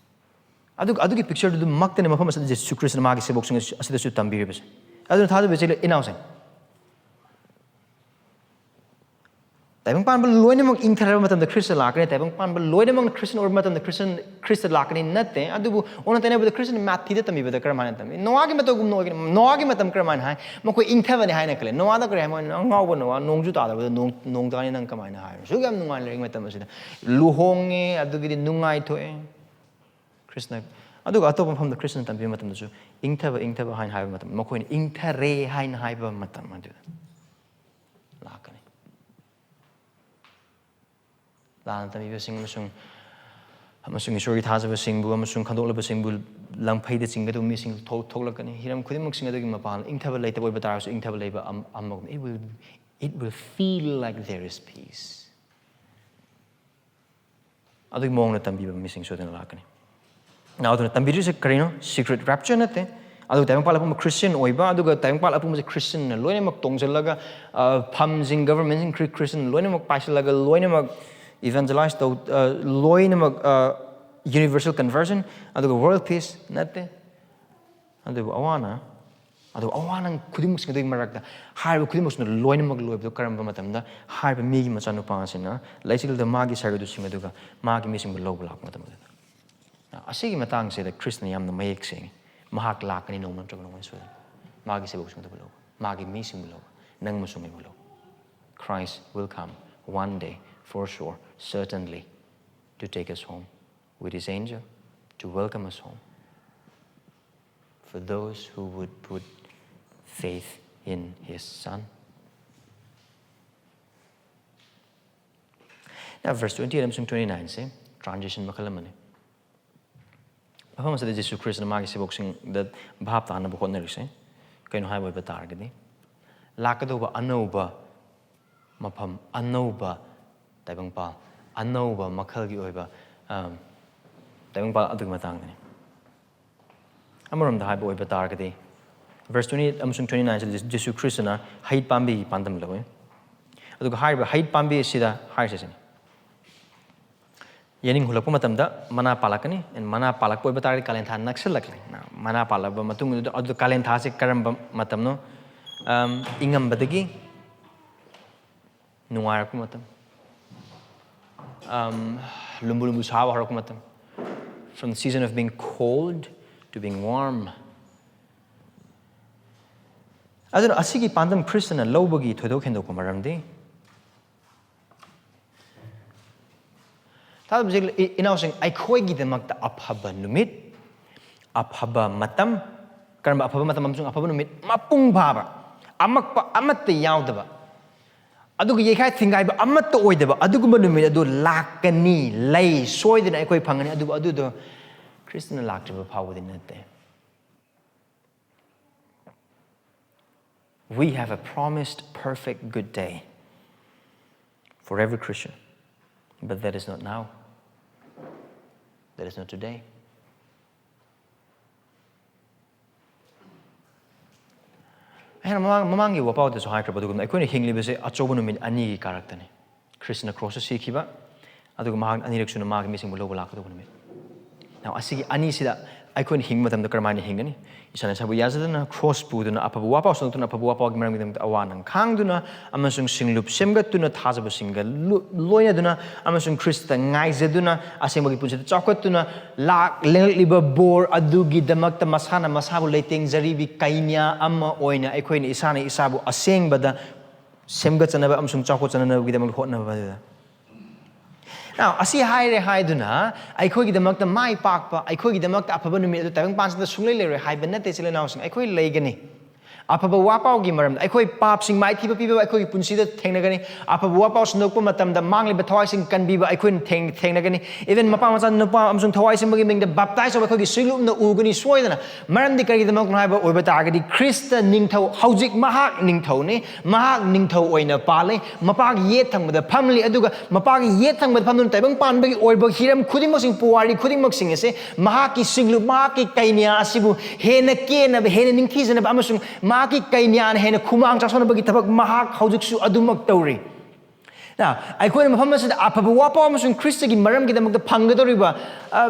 ꯑꯗꯨ, ꯑꯗꯨꯒꯤ ꯄꯤꯛꯆꯔꯗꯨꯃꯛꯇꯅꯤ ꯃꯐꯝ ꯑꯁꯤꯗ ꯖꯤꯁꯨ ꯈ꯭ꯔꯤꯁꯇꯅ ꯃꯥꯒꯤ ꯁꯦꯕꯣꯛꯁꯤꯡ ꯑꯁꯤꯗꯁꯨ ꯇꯝꯕꯤꯔꯤꯕꯁꯦ꯫ ꯑꯗꯨꯅ ꯊꯥꯖꯕ ꯏꯆꯤꯜ ꯏꯅꯥꯎꯁꯤꯡ, ꯇꯥꯏꯕꯪ ꯄꯥꯟꯕ ꯂꯣꯏꯅꯃꯛ ꯏꯪꯊꯔꯕ ꯃꯇꯝꯗ ꯈ꯭ꯔꯤꯁꯇ ꯂꯥꯛꯀꯅꯤ꯫ ꯇꯥꯏꯕꯪ ꯄꯥꯟꯕ ꯂꯣꯏꯅꯃꯛꯅ ꯈ꯭ꯔꯤꯁꯇ ꯑꯣꯏꯔꯕ ꯃꯇꯝꯗ ꯈ꯭ꯔꯤꯁꯇ, ꯈ꯭ꯔꯤꯁꯇ ꯂꯥꯛꯀꯅꯤ ꯅꯠꯇꯦ꯫ ꯑꯗꯨꯕꯨ ꯑꯣꯟꯅ ꯇꯩꯅꯕꯗ ꯈ꯭ꯔꯤꯁꯇꯅ ꯃꯥꯊꯤꯗ ꯇꯝꯕꯤꯕꯗ ꯀꯔꯝꯍꯥꯏꯅ ꯇꯝꯃꯤ? ꯅꯣꯋꯥꯒꯤ ꯃꯇꯧꯒꯨꯝꯅ ꯑꯣꯏꯒꯅꯤ꯫ ꯅꯣꯋꯥꯒꯤ ꯃꯇꯝ ꯀꯔꯝꯍꯥꯏꯅ ꯍꯥꯏ? ꯃꯈꯣꯏ ꯏꯪꯊꯕꯅꯤ ꯍꯥꯏꯅ ꯈꯜꯂꯦ꯫ ꯅꯣꯋꯥꯗ ꯀꯔꯤ ꯍꯥꯏ? "ꯃꯣꯏ ꯑꯉꯥꯎꯕ ꯅꯣꯋꯥ, ꯅꯣꯡꯖꯨ ꯇꯥꯗꯕꯗ ꯅꯣꯡ, ꯅꯣꯡ ꯇꯥꯅꯤ, ꯅꯪ ꯀꯃꯥꯏꯅ ꯍꯥꯏꯔꯤꯅꯣ?" ꯁꯨꯛ ꯌꯥꯝ ꯅꯨꯡꯉꯥꯏꯅ ꯂꯩꯔꯤꯉꯩ ꯃꯇꯝ ꯑꯁꯤꯗ ꯂꯨꯍꯣꯡꯉꯦ, ꯑꯗꯨꯒꯤꯗꯤ ꯅꯨꯡꯉꯥꯏꯊꯣꯛꯑꯦ꯫ ꯈ꯭ꯔꯤꯁꯇꯅ, ꯑꯗꯨꯒ ꯑꯇꯣꯞꯄ ꯃꯐꯝꯗ ꯈ꯭ꯔꯤꯁꯇꯅ ꯇꯝꯕꯤꯕ ꯃꯇꯝꯗꯁꯨ ꯏꯪꯊꯕ, ꯏꯪꯊꯕ ꯍꯥꯏꯅ ꯍꯥꯏꯕ ꯃꯇꯝꯗ, ꯃꯈꯣꯏꯅ ꯏꯪꯊꯔꯦ ꯍꯥꯏꯅ ꯍꯥꯏꯕ ꯃꯇꯝ ꯑꯗꯨꯗ ꯂꯥꯛꯀꯅꯤ꯫ ꯂꯥꯟꯅ ꯇꯝꯕꯤꯕꯁꯤꯡ ꯑꯃꯁꯨꯡ ꯑꯃꯁꯨꯡ ꯏꯁꯣꯔꯒꯤ ꯊꯥꯖꯕꯁꯤꯡꯕꯨ ꯑꯃꯁꯨꯡ ꯈꯟꯗꯣꯛꯂꯕꯁꯤꯡꯕꯨ ꯂꯪꯐꯩꯗ ꯆꯤꯡꯒꯗꯕ ꯃꯤꯁꯤꯡ ꯊꯣꯛ- ꯊꯣꯛꯂꯛꯀꯅꯤ꯫ ꯍꯤꯔꯝ ꯈꯨꯗꯤꯡꯃꯛꯁꯤꯡ ꯑꯗꯨꯒꯤ ꯃꯄꯥꯟ ꯏꯪꯊꯕ ꯂꯩꯇꯕ ꯑꯣꯏꯕ ꯇꯥꯔꯒꯁꯨ, ꯏꯪꯊꯕ ꯂꯩꯕ ꯑꯃ- ꯑꯃꯒꯨꯝ, it will, it will feel like there is peace. ꯑꯗꯨꯒꯤ ꯃꯑꯣꯡꯗ ꯇꯝꯕꯤꯕ ꯃꯤꯁꯤꯡ ꯁꯣꯏꯗꯅ ꯂꯥꯛꯀꯅꯤ꯫ Now, ꯑꯗꯨꯅ ꯇꯝꯕꯤꯔꯤꯁꯦ ꯀꯔꯤꯅꯣ? Secret rapture ꯅꯠꯇꯦ꯫ ꯑꯗꯨꯒ ꯇꯥꯏꯕꯪꯄꯥꯜ ꯑꯄꯨꯝꯕ Christian ꯑꯣꯏꯕ, ꯑꯗꯨꯒ ꯇꯥꯏꯕꯪꯄꯥꯜ ꯑꯄꯨꯝꯕꯁꯦ Christian ꯅ ꯂꯣꯏꯅꯃꯛ ꯇꯣꯡꯁꯤꯜꯂꯒ, ꯑ, ꯐꯝꯁꯤꯡ, government ꯁꯤꯡ Christian ꯅ ꯂꯣꯏꯅꯃꯛ ꯄꯥꯏꯁꯤꯜꯂꯒ, ꯂꯣꯏꯅꯃꯛ evangelize ꯇꯧ-, ꯑ, ꯂꯣꯏꯅꯃꯛ, ꯑ, universal conversion, ꯑꯗꯨꯒ world peace ꯅꯠꯇꯦ꯫ ꯑꯗꯨꯕꯨ ꯑꯋꯥꯅ, ꯑꯗꯨꯕꯨ ꯑꯋꯥꯅ ꯈꯨꯗꯤꯡꯃꯛꯁꯤꯡ ꯑꯗꯨꯒꯤ ꯃꯔꯛꯇ ꯍꯥꯏꯔꯤꯕ ꯈꯨꯗꯤꯡꯃꯛꯁꯤꯅ ꯂꯣꯏꯅꯃꯛ ꯂꯣꯏꯕꯗꯨ ꯀꯔꯝꯕ ꯃꯇꯝꯗ? ꯍꯥꯏꯔꯤꯕ ꯃꯤꯒꯤ ꯃꯆꯥꯅꯨꯄꯥ ꯑꯁꯤꯅ ꯂꯩꯆꯤꯜꯗ ꯃꯥꯒꯤ ꯁꯥꯒꯩꯗꯨꯁꯤꯡ ꯑꯗꯨꯒ ꯃꯥꯒꯤ ꯃꯤꯁꯤꯡꯕꯨ ꯂꯧꯕ ꯂꯥꯛꯄ ꯃꯇꯝꯗ꯫ ꯑꯁꯤꯒꯤ ꯃꯇꯥꯡꯁꯤꯗ ꯈ꯭ꯔꯤꯁꯅ ꯌꯥꯝꯅ ꯃꯌꯦꯛ ꯁꯦꯡꯉꯤ꯫ ꯃꯍꯥꯛ ꯂꯥꯛꯀꯅꯤ ꯅꯣꯡꯃ ꯅꯠꯇ꯭ꯔꯒ ꯅꯣꯡꯃ ꯁꯣꯏꯗꯅ꯫ ꯃꯥꯒꯤ ꯁꯦꯕꯣꯛꯁꯤꯡ ꯑꯗꯨꯕꯨ ꯂꯧꯕ, ꯃꯥꯒꯤ ꯃꯤꯁꯤꯡꯕꯨ ꯂꯧꯕ, ꯅꯪ ꯑꯃꯁꯨꯡ ꯑꯩꯕꯨ ꯂꯧꯕ꯫ Christ will come one day, for sure, certainly, to take us home with his angel, to welcome us home. For those who would put faith in his son. Now, verse twenty-eight ꯑꯃꯁꯨꯡ twenty-nine ꯁꯦ transition ꯃꯈꯜ ꯑꯃꯅꯤ꯫ ꯃꯐꯝ ꯑꯁꯤꯗ ꯖꯤꯁꯨ ꯈ꯭ꯔꯤꯁꯅ ꯃꯥꯒꯤ ꯁꯦꯕꯣꯛꯁꯤꯡꯗ ꯚꯥꯞ ꯇꯥꯅꯕ ꯍꯣꯠꯅꯔꯤꯁꯦ ꯀꯩꯅꯣ ꯍꯥꯏꯕ ꯑꯣꯏꯕ ꯇꯥꯔꯒꯗꯤ, ꯂꯥꯛꯀꯗꯧꯕ ꯑꯅꯧꯕ ꯃꯐꯝ, ꯑꯅꯧꯕ ꯇꯥꯏꯕꯪꯄꯥꯜ, ꯑꯅꯧꯕ ꯃꯈꯜꯒꯤ ꯑꯣꯏꯕ, ꯑꯝ, ꯇꯥꯏꯕꯪꯄꯥꯜ ꯑꯗꯨꯒꯤ ꯃꯇꯥꯡꯗꯅꯤ꯫ ꯑꯃꯔꯣꯝꯗ ꯍꯥꯏꯕ ꯑꯣꯏꯕ ꯇꯥꯔꯒꯗꯤ, verse twenty-eight ꯑꯃꯁꯨꯡ twenty-nine ꯁꯤꯗ ꯖꯤꯁꯨ ꯈ꯭ꯔꯤꯁꯇꯅ ꯍꯩꯠ ꯄꯥꯝꯕꯤꯒꯤ ꯄꯥꯟꯗꯝ ꯂꯧꯏ꯫ ꯑꯗꯨꯒ ꯍꯥꯏꯔꯤꯕ ꯍꯩꯠ ꯄꯥꯝꯕꯤ ꯑꯁꯤꯗ ꯍꯥꯏꯔꯤꯁꯦ ꯁꯤꯅꯤ, ꯌꯦꯅꯤꯡ ꯍꯨꯜꯂꯛꯄ ꯃꯇꯝꯗ ꯃꯅꯥ ꯄꯥꯜꯂꯛꯀꯅꯤ꯫ And ꯃꯅꯥ ꯄꯥꯜꯂꯛꯄ ꯑꯣꯏꯕ ꯇꯥꯔꯒꯗꯤ ꯀꯥꯂꯦꯟ ꯊꯥ ꯅꯛꯁꯤꯜꯂꯛꯂꯦ꯫ ꯃꯅꯥ ꯄꯥꯜꯂꯛꯑꯕ ꯃꯇꯨꯡꯗꯨꯗ, ꯑꯗꯨ ꯀꯥꯂꯦꯟ ꯊꯥꯁꯦ ꯀꯔꯝꯕ ꯃꯇꯝꯅꯣ? ꯑꯝ, ꯏꯪꯉꯝꯕꯗꯒꯤ ꯅꯨꯡꯉꯥꯏꯔꯛꯄ ꯃꯇꯝ꯫ ꯑꯝ, ꯂꯨꯝꯕꯨ ꯂꯨꯝꯕꯨ ꯁꯥꯕ ꯍꯧꯔꯛꯄ ꯃꯇꯝ꯫ From the season of being cold to being warm. ꯑꯗꯨꯅ ꯑꯁꯤꯒꯤ ꯄꯥꯟꯗꯝ ꯈ꯭ꯔꯤꯁꯇꯅ ꯂꯧꯕꯒꯤ ꯊꯣꯏꯗꯣꯛ ꯍꯦꯟꯗꯣꯛꯄ ꯃꯔꯝꯗꯤ, ꯇꯥꯗꯕꯁꯦ ꯏ-, ꯏꯅꯥꯎꯁꯤꯡ, ꯑꯩꯈꯣꯏꯒꯤꯗꯃꯛꯇ ꯑꯐꯕ ꯅꯨꯃꯤꯠ, ꯑꯐꯕ ꯃꯇꯝ, ꯀꯔꯝꯕ ꯑꯐꯕ ꯃꯇꯝ ꯑꯃꯁꯨꯡ ꯑꯐꯕ ꯅꯨꯃꯤꯠ? ꯃꯄꯨꯡ ꯐꯥꯕ, ꯑꯃꯛꯄ ꯑꯃꯠꯇ ꯌꯥꯎꯗꯕ, ꯑꯗꯨꯒ ꯌꯩꯈꯥꯏ ꯊꯤꯡꯒꯥꯏꯕ ꯑꯃꯠꯇ ꯑꯣꯏꯗꯕ ꯑꯗꯨꯒꯨꯝꯕ ꯅꯨꯃꯤꯠ ꯑꯗꯨ ꯂꯥꯛꯀꯅꯤ, ꯂꯩ, ꯁꯣꯏꯗꯅ ꯑꯩꯈꯣꯏ ꯐꯪꯒꯅꯤ꯫ ꯑꯗꯨꯕꯨ ꯑꯗꯨꯗꯣ ꯈ꯭ꯔꯤꯁꯇꯅ ꯂꯥꯛꯇ꯭ꯔꯤꯕ ꯐꯥꯎꯕꯗꯤ ꯅꯠꯇꯦ꯫ We have a promised perfect good day for every Christian, but that is not now. That is not today. ꯑꯩꯅ ꯃꯃꯥꯡ, ꯃꯃꯥꯡꯒꯤ ꯋꯥꯄꯥꯎꯗꯁꯨ ꯍꯥꯏꯈ꯭ꯔꯕ ꯑꯗꯨꯒꯨꯝꯅ, ꯑꯩꯈꯣꯏꯅ ꯍꯤꯡꯂꯤꯕꯁꯦ ꯑꯆꯧꯕ ꯅꯨꯃꯤꯠ ꯑꯅꯤꯒꯤ ꯀꯥꯔꯛꯇꯅꯤ꯫ ꯈ꯭ꯔꯤꯁꯇꯅ ꯀ꯭ꯔꯣꯁꯇ ꯁꯤꯈꯤꯕ, ꯑꯗꯨꯒ ꯃꯍꯥꯛ ꯑꯅꯤꯔꯛ ꯁꯨꯅ ꯃꯥꯒꯤ ꯃꯤꯁꯤꯡꯕꯨ ꯂꯧꯕ ꯂꯥꯛꯀꯗꯧꯕ ꯅꯨꯃꯤꯠ꯫ Now, ꯑꯁꯤꯒꯤ ꯑꯅꯤꯁꯤꯗ ꯑꯩꯈꯣꯏꯅ ꯍꯤꯡꯕ ꯃꯇꯝꯗ ꯀꯔꯝꯍꯥꯏꯅ ꯍꯤꯡꯒꯅꯤ? ꯏꯁꯥꯅ ꯏꯁꯥꯕꯨ ꯌꯥꯖꯗꯨꯅ, ꯀ꯭ꯔꯣꯁ ꯄꯨꯗꯨꯅ, ꯑꯐꯕ ꯋꯥꯄꯥꯎ ꯁꯟꯗꯣꯛꯇꯨꯅ, ꯑꯐꯕ ꯋꯥꯄꯥꯎꯒꯤ ꯃꯔꯝꯒꯤꯗꯃꯛꯇ ꯑꯋꯥ ꯅꯪ ꯈꯥꯡꯗꯨꯅ, ꯑꯃꯁꯨꯡ ꯁꯤꯡꯂꯨꯞ ꯁꯦꯝꯒꯠꯇꯨꯅ, ꯊꯥꯖꯕꯁꯤꯡꯒ ꯂꯨ-, ꯂꯣꯏꯅꯗꯨꯅ, ꯑꯃꯁꯨꯡ ꯈ꯭ꯔꯤꯁꯇ ꯉꯥꯏꯖꯗꯨꯅ, ꯑꯁꯦꯡꯕꯒꯤ ꯄꯨꯟꯁꯤꯗ ꯆꯥꯎꯈꯠꯇꯨꯅ, ꯂꯥꯛ ꯂꯦꯡꯂꯛꯂꯤꯕ ꯕꯣꯔ ꯑꯗꯨꯒꯤꯗꯃꯛꯇ ꯃꯁꯥꯅ ꯃꯁꯥꯕꯨ ꯂꯩꯇꯦꯡꯖꯔꯤꯕꯤ ꯀꯩꯅ꯭ꯌꯥ ꯑꯃ ꯑꯣꯏꯅ ꯑꯩꯈꯣꯏꯅ ꯏꯁꯥꯅ ꯏꯁꯥꯕꯨ ꯑꯁꯦꯡꯕꯗ ꯁꯦꯝꯒꯠꯆꯅꯕ ꯑꯃꯁꯨꯡ ꯆꯥꯎꯈꯠꯆꯅꯅꯕꯒꯤꯗꯃꯛ ꯍꯣꯠꯅꯕ ꯑꯗꯨꯗ꯫ Now, ꯑꯁꯤ ꯍꯥꯏꯔꯦ ꯍꯥꯏꯗꯨꯅ ꯑꯩꯈꯣꯏꯒꯤꯗꯃꯛꯇ ꯃꯥꯏ ꯄꯥꯛꯄ, ꯑꯩꯈꯣꯏꯒꯤꯗꯃꯛꯇ ꯑꯐꯕ ꯅꯨꯃꯤꯠ ꯑꯗꯨ ꯇꯥꯏꯕꯪꯄꯥꯟꯁꯤꯗ ꯁꯨꯡꯂꯩ ꯂꯩꯔꯣꯏ ꯍꯥꯏꯕ ꯅꯠꯇꯦ, ꯏꯆꯤꯜ ꯏꯅꯥꯎꯁꯤꯡ꯫ ꯑꯩꯈꯣꯏ ꯂꯩꯒꯅꯤ꯫ ꯑꯐꯕ ꯋꯥꯄꯥꯎꯒꯤ ꯃꯔꯝꯗ ꯑꯩꯈꯣꯏ ꯄꯥꯞꯁꯤꯡ ꯃꯥꯏꯊꯤꯕ ꯄꯤꯕ ꯑꯩꯈꯣꯏꯒꯤ ꯄꯨꯟꯁꯤꯗ ꯊꯦꯡꯅꯒꯅꯤ꯫ ꯑꯐꯕ ꯋꯥꯄꯥꯎ ꯁꯟꯗꯣꯛꯄ ꯃꯇꯝꯗ ꯃꯥꯡꯂꯤꯕ ꯊꯋꯥꯏꯁꯤꯡ ꯀꯟꯕꯤꯕ ꯑꯩꯈꯣꯏꯅ ꯊꯦꯡ-, ꯊꯦꯡꯅꯒꯅꯤ꯫ Even ꯃꯄꯥ, ꯃꯆꯥ, ꯅꯨꯄꯥ ꯑꯃꯁꯨꯡ ꯊꯋꯥꯏ ꯑꯁꯦꯡꯕꯒꯤ ꯃꯤꯡꯗ baptize ꯇꯧꯕ ꯑꯩꯈꯣꯏꯒꯤ ꯁꯤꯡꯂꯨꯞꯅ ꯎꯒꯅꯤ ꯁꯣꯏꯗꯅ꯫ ꯃꯔꯝꯗꯤ ꯀꯔꯤꯒꯤꯗꯃꯛꯅꯣ ꯍꯥꯏꯕ ꯑꯣꯏꯕ ꯇꯥꯔꯒꯗꯤ, ꯈ꯭ꯔꯤꯁꯇ ꯅꯤꯡꯊꯧ, ꯍꯧꯖꯤꯛ ꯃꯍꯥꯛ ꯅꯤꯡꯊꯧꯅꯤ, ꯃꯍꯥꯛ ꯅꯤꯡꯊꯧ ꯑꯣꯏꯅ ꯄꯥꯜꯂꯤ, ꯃꯄꯥꯒꯤ ꯌꯦꯠ ꯊꯪꯕꯗ ꯐꯝꯂꯤ, ꯑꯗꯨꯒ ꯃꯄꯥꯒꯤ ꯌꯦꯠ ꯊꯪꯕꯗ ꯐꯝꯗꯨꯅ ꯇꯥꯏꯕꯪ ꯄꯥꯟꯕꯒꯤ ꯑꯣꯏꯕ ꯍꯤꯔꯝ ꯈꯨꯗꯤꯡꯃꯛꯁꯤꯡ, ꯄꯨꯋꯥꯔꯤ ꯈꯨꯗꯤꯡꯃꯛꯁꯤꯡ ꯑꯁꯦ ꯃꯍꯥꯛꯀꯤ ꯁꯤꯡꯂꯨꯞ, ꯃꯍꯥꯛꯀꯤ ꯀꯩꯅ꯭ꯌꯥ ꯑꯁꯤꯕꯨ ꯍꯦꯟꯅ ꯀꯦꯅꯕ, ꯍꯦꯟꯅ ꯅꯤꯡꯊꯤꯖꯅꯕ ꯑꯃꯁꯨꯡ ꯃꯍꯥꯛꯀꯤ ꯀꯩꯅ꯭ꯌꯥꯅ ꯍꯦꯟꯅ ꯈꯨꯃꯥꯡ ꯆꯥꯎꯁꯤꯟꯅꯕꯒꯤ ꯊꯕꯛ ꯃꯍꯥꯛ ꯍꯧꯖꯤꯛꯁꯨ ꯑꯗꯨꯃꯛ ꯇꯧꯔꯤ꯫ Now, ꯑꯩꯈꯣꯏꯅ ꯃꯐꯝ ꯑꯁꯤꯗ ꯑꯐꯕ ꯋꯥꯄꯥꯎ ꯑꯃꯁꯨꯡ ꯈ꯭ꯔꯤꯁꯇꯒꯤ ꯃꯔꯝꯒꯤꯗꯃꯛꯇ ꯐꯪꯒꯗꯧꯔꯤꯕ, ꯑ,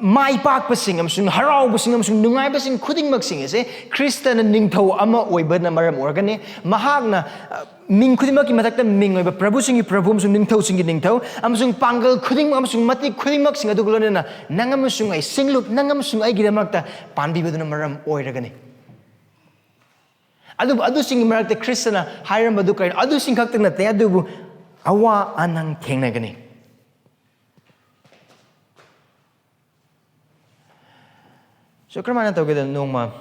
ꯃꯥꯏ ꯄꯥꯛꯄꯁꯤꯡ ꯑꯃꯁꯨꯡ ꯍꯔꯥꯎꯕꯁꯤꯡ ꯑꯃꯁꯨꯡ ꯅꯨꯡꯉꯥꯏꯕꯁꯤꯡ ꯈꯨꯗꯤꯡꯃꯛꯁꯤꯡ ꯑꯁꯦ ꯈ꯭ꯔꯤꯁꯇꯅ ꯅꯤꯡꯊꯧ ꯑꯃ ꯑꯣꯏꯕꯅ ꯃꯔꯝ ꯑꯣꯏꯔꯒꯅꯤ꯫ ꯃꯍꯥꯛꯅ, ꯑ, ꯃꯤꯡ ꯈꯨꯗꯤꯡꯃꯛꯀꯤ ꯃꯊꯛꯇ ꯃꯤꯡ ꯑꯣꯏꯕ ꯄ꯭ꯔꯚꯨꯁꯤꯡꯒꯤ ꯄ꯭ꯔꯚꯨ ꯑꯃꯁꯨꯡ ꯅꯤꯡꯊꯧꯁꯤꯡꯒꯤ ꯅꯤꯡꯊꯧ ꯑꯃꯁꯨꯡ ꯄꯥꯡꯒꯜ ꯈꯨꯗꯤꯡꯃꯛ ꯑꯃꯁꯨꯡ ꯃꯇꯤꯛ ꯈꯨꯗꯤꯡꯃꯛꯁꯤꯡ ꯑꯗꯨꯒ ꯂꯣꯏꯅꯅ ꯅꯪ ꯑꯃꯁꯨꯡ ꯑꯩ, ꯁꯤꯡꯂꯨꯞ, ꯅꯪ ꯑꯃꯁꯨꯡ ꯑꯩꯒꯤꯗꯃꯛꯇ ꯄꯥꯟꯕꯤꯕꯗꯨꯅ ꯃꯔꯝ ꯑꯣꯏꯔꯒꯅꯤ꯫ ꯑꯗꯨꯕꯨ ꯑꯗꯨꯁꯤꯡꯒꯤ ꯃꯔꯛꯇ ꯈ꯭ꯔꯤꯁꯇꯅ ꯍꯥꯏꯔꯝꯕꯗꯨ ꯀꯔꯤꯅꯣ? ꯑꯗꯨꯁꯤꯡ ꯈꯛꯇ ꯅꯠꯇꯦ, ꯑꯗꯨꯕꯨ ꯑꯋꯥ ꯑꯅꯪ ꯊꯦꯡꯅꯒꯅꯤ꯫ So, ꯀꯔꯝꯍꯥꯏꯅ ꯇꯧꯒꯦꯗ, ꯅꯣꯡꯃ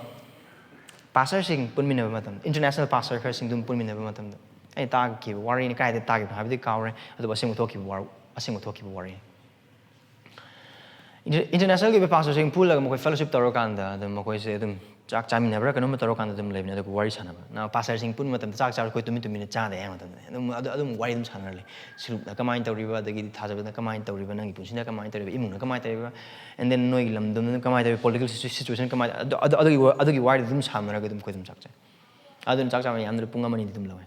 ꯄꯥꯁꯇꯔꯁꯤꯡ ꯄꯨꯟꯃꯤꯟꯅꯕ ꯃꯇꯝꯗ, international ꯄꯥꯁꯇꯔ ꯈꯔꯁꯤꯡ ꯑꯗꯨꯝ ꯄꯨꯟꯃꯤꯟꯅꯕ ꯃꯇꯝꯗ, ꯑꯩꯅ ꯇꯥꯈꯤꯕ ꯋꯥꯔꯤꯅꯤ, ꯀꯥꯏꯗ ꯇꯥꯈꯤꯕꯅꯣ ꯍꯥꯏꯕꯗꯤ ꯀꯥꯎꯔꯦ, ꯑꯗꯨꯕꯨ ꯑꯁꯦꯡꯕ ꯊꯣꯛꯈꯤꯕ ꯋꯥꯔ-, ꯑꯁꯦꯡꯕ ꯊꯣꯛꯈꯤꯕ ꯋꯥꯔꯤꯅꯤ꯫ Inter-, internationalꯒꯤ ꯑꯣꯏꯕ pastorꯁꯤꯡ ꯄꯨꯜꯂꯒ ꯃꯈꯣꯏ fellowship ꯇꯧꯔꯀꯥꯟꯗ ꯑꯗꯨꯝ ꯃꯈꯣꯏꯁꯦ ꯑꯗꯨꯝ ꯆꯥꯛ ꯆꯥꯃꯤꯟꯅꯕ꯭ꯔꯥ ꯀꯩꯅꯣꯝꯃ ꯇꯧꯔꯀꯥꯟꯗ ꯑꯗꯨꯝ ꯂꯩꯕꯅꯦ꯫ ꯑꯗꯨꯒ ꯋꯥꯔꯤ ꯁꯥꯟꯅꯕ꯫ ꯅ pastorꯁꯤꯡ ꯄꯨꯟꯕ ꯃꯇꯝꯗ ꯆꯥꯛ ꯆꯥꯕ ꯑꯩꯈꯣꯏ ꯇꯨꯃꯤꯟ ꯇꯨꯃꯤꯟꯅ ꯆꯥꯗꯦ ꯑꯌꯥꯝꯕ ꯃꯇꯝꯗ꯫ ꯑꯗꯨꯝ, ꯑꯗꯨ, ꯑꯗꯨꯝ ꯋꯥꯔꯤ ꯑꯗꯨꯝ ꯁꯥꯟꯅꯔ ꯂꯩ꯫ ꯁꯤꯔꯨꯞꯅ ꯀꯃꯥꯏꯅ ꯇꯧꯔꯤꯕ, ꯑꯗꯒꯤꯗꯤ ꯊꯥꯖꯕꯅ ꯀꯃꯥꯏꯅ ꯇꯧꯔꯤꯕ, ꯅꯪꯒꯤ ꯄꯨꯟꯁꯤꯅ ꯀꯃꯥꯏꯅ ꯇꯧꯔꯤꯕ, ꯏꯃꯨꯡꯅ ꯀꯃꯥꯏꯅ ꯇꯧꯔꯤꯕ, and then ꯅꯣꯏꯒꯤ ꯂꯝꯗꯝꯗꯨꯅ ꯀꯃꯥꯏꯅ ꯇꯧꯔꯤꯕ, political situ-, situation ꯀꯃꯥꯏꯅ, ꯑꯗꯨ, ꯑꯗꯨ, ꯑꯗꯨꯒꯤ ꯋꯥ-, ꯑꯗꯨꯒꯤ ꯋꯥꯔꯤꯗ ꯑꯗꯨꯝ ꯁꯥꯟꯅꯔꯒ ꯑꯗꯨꯝ ꯑꯩꯈꯣꯏ ꯑꯗꯨꯝ ꯆꯥꯛ ꯆꯥꯏ꯫ ꯑꯗꯨꯅ ꯆꯥꯛ ꯆꯥꯕ ꯌꯥꯝꯗ꯭ꯔꯕ ꯄꯨꯡ ꯑꯃ ꯑꯅꯤꯗꯤ ꯑꯗꯨꯝ ꯂꯧꯋꯦ꯫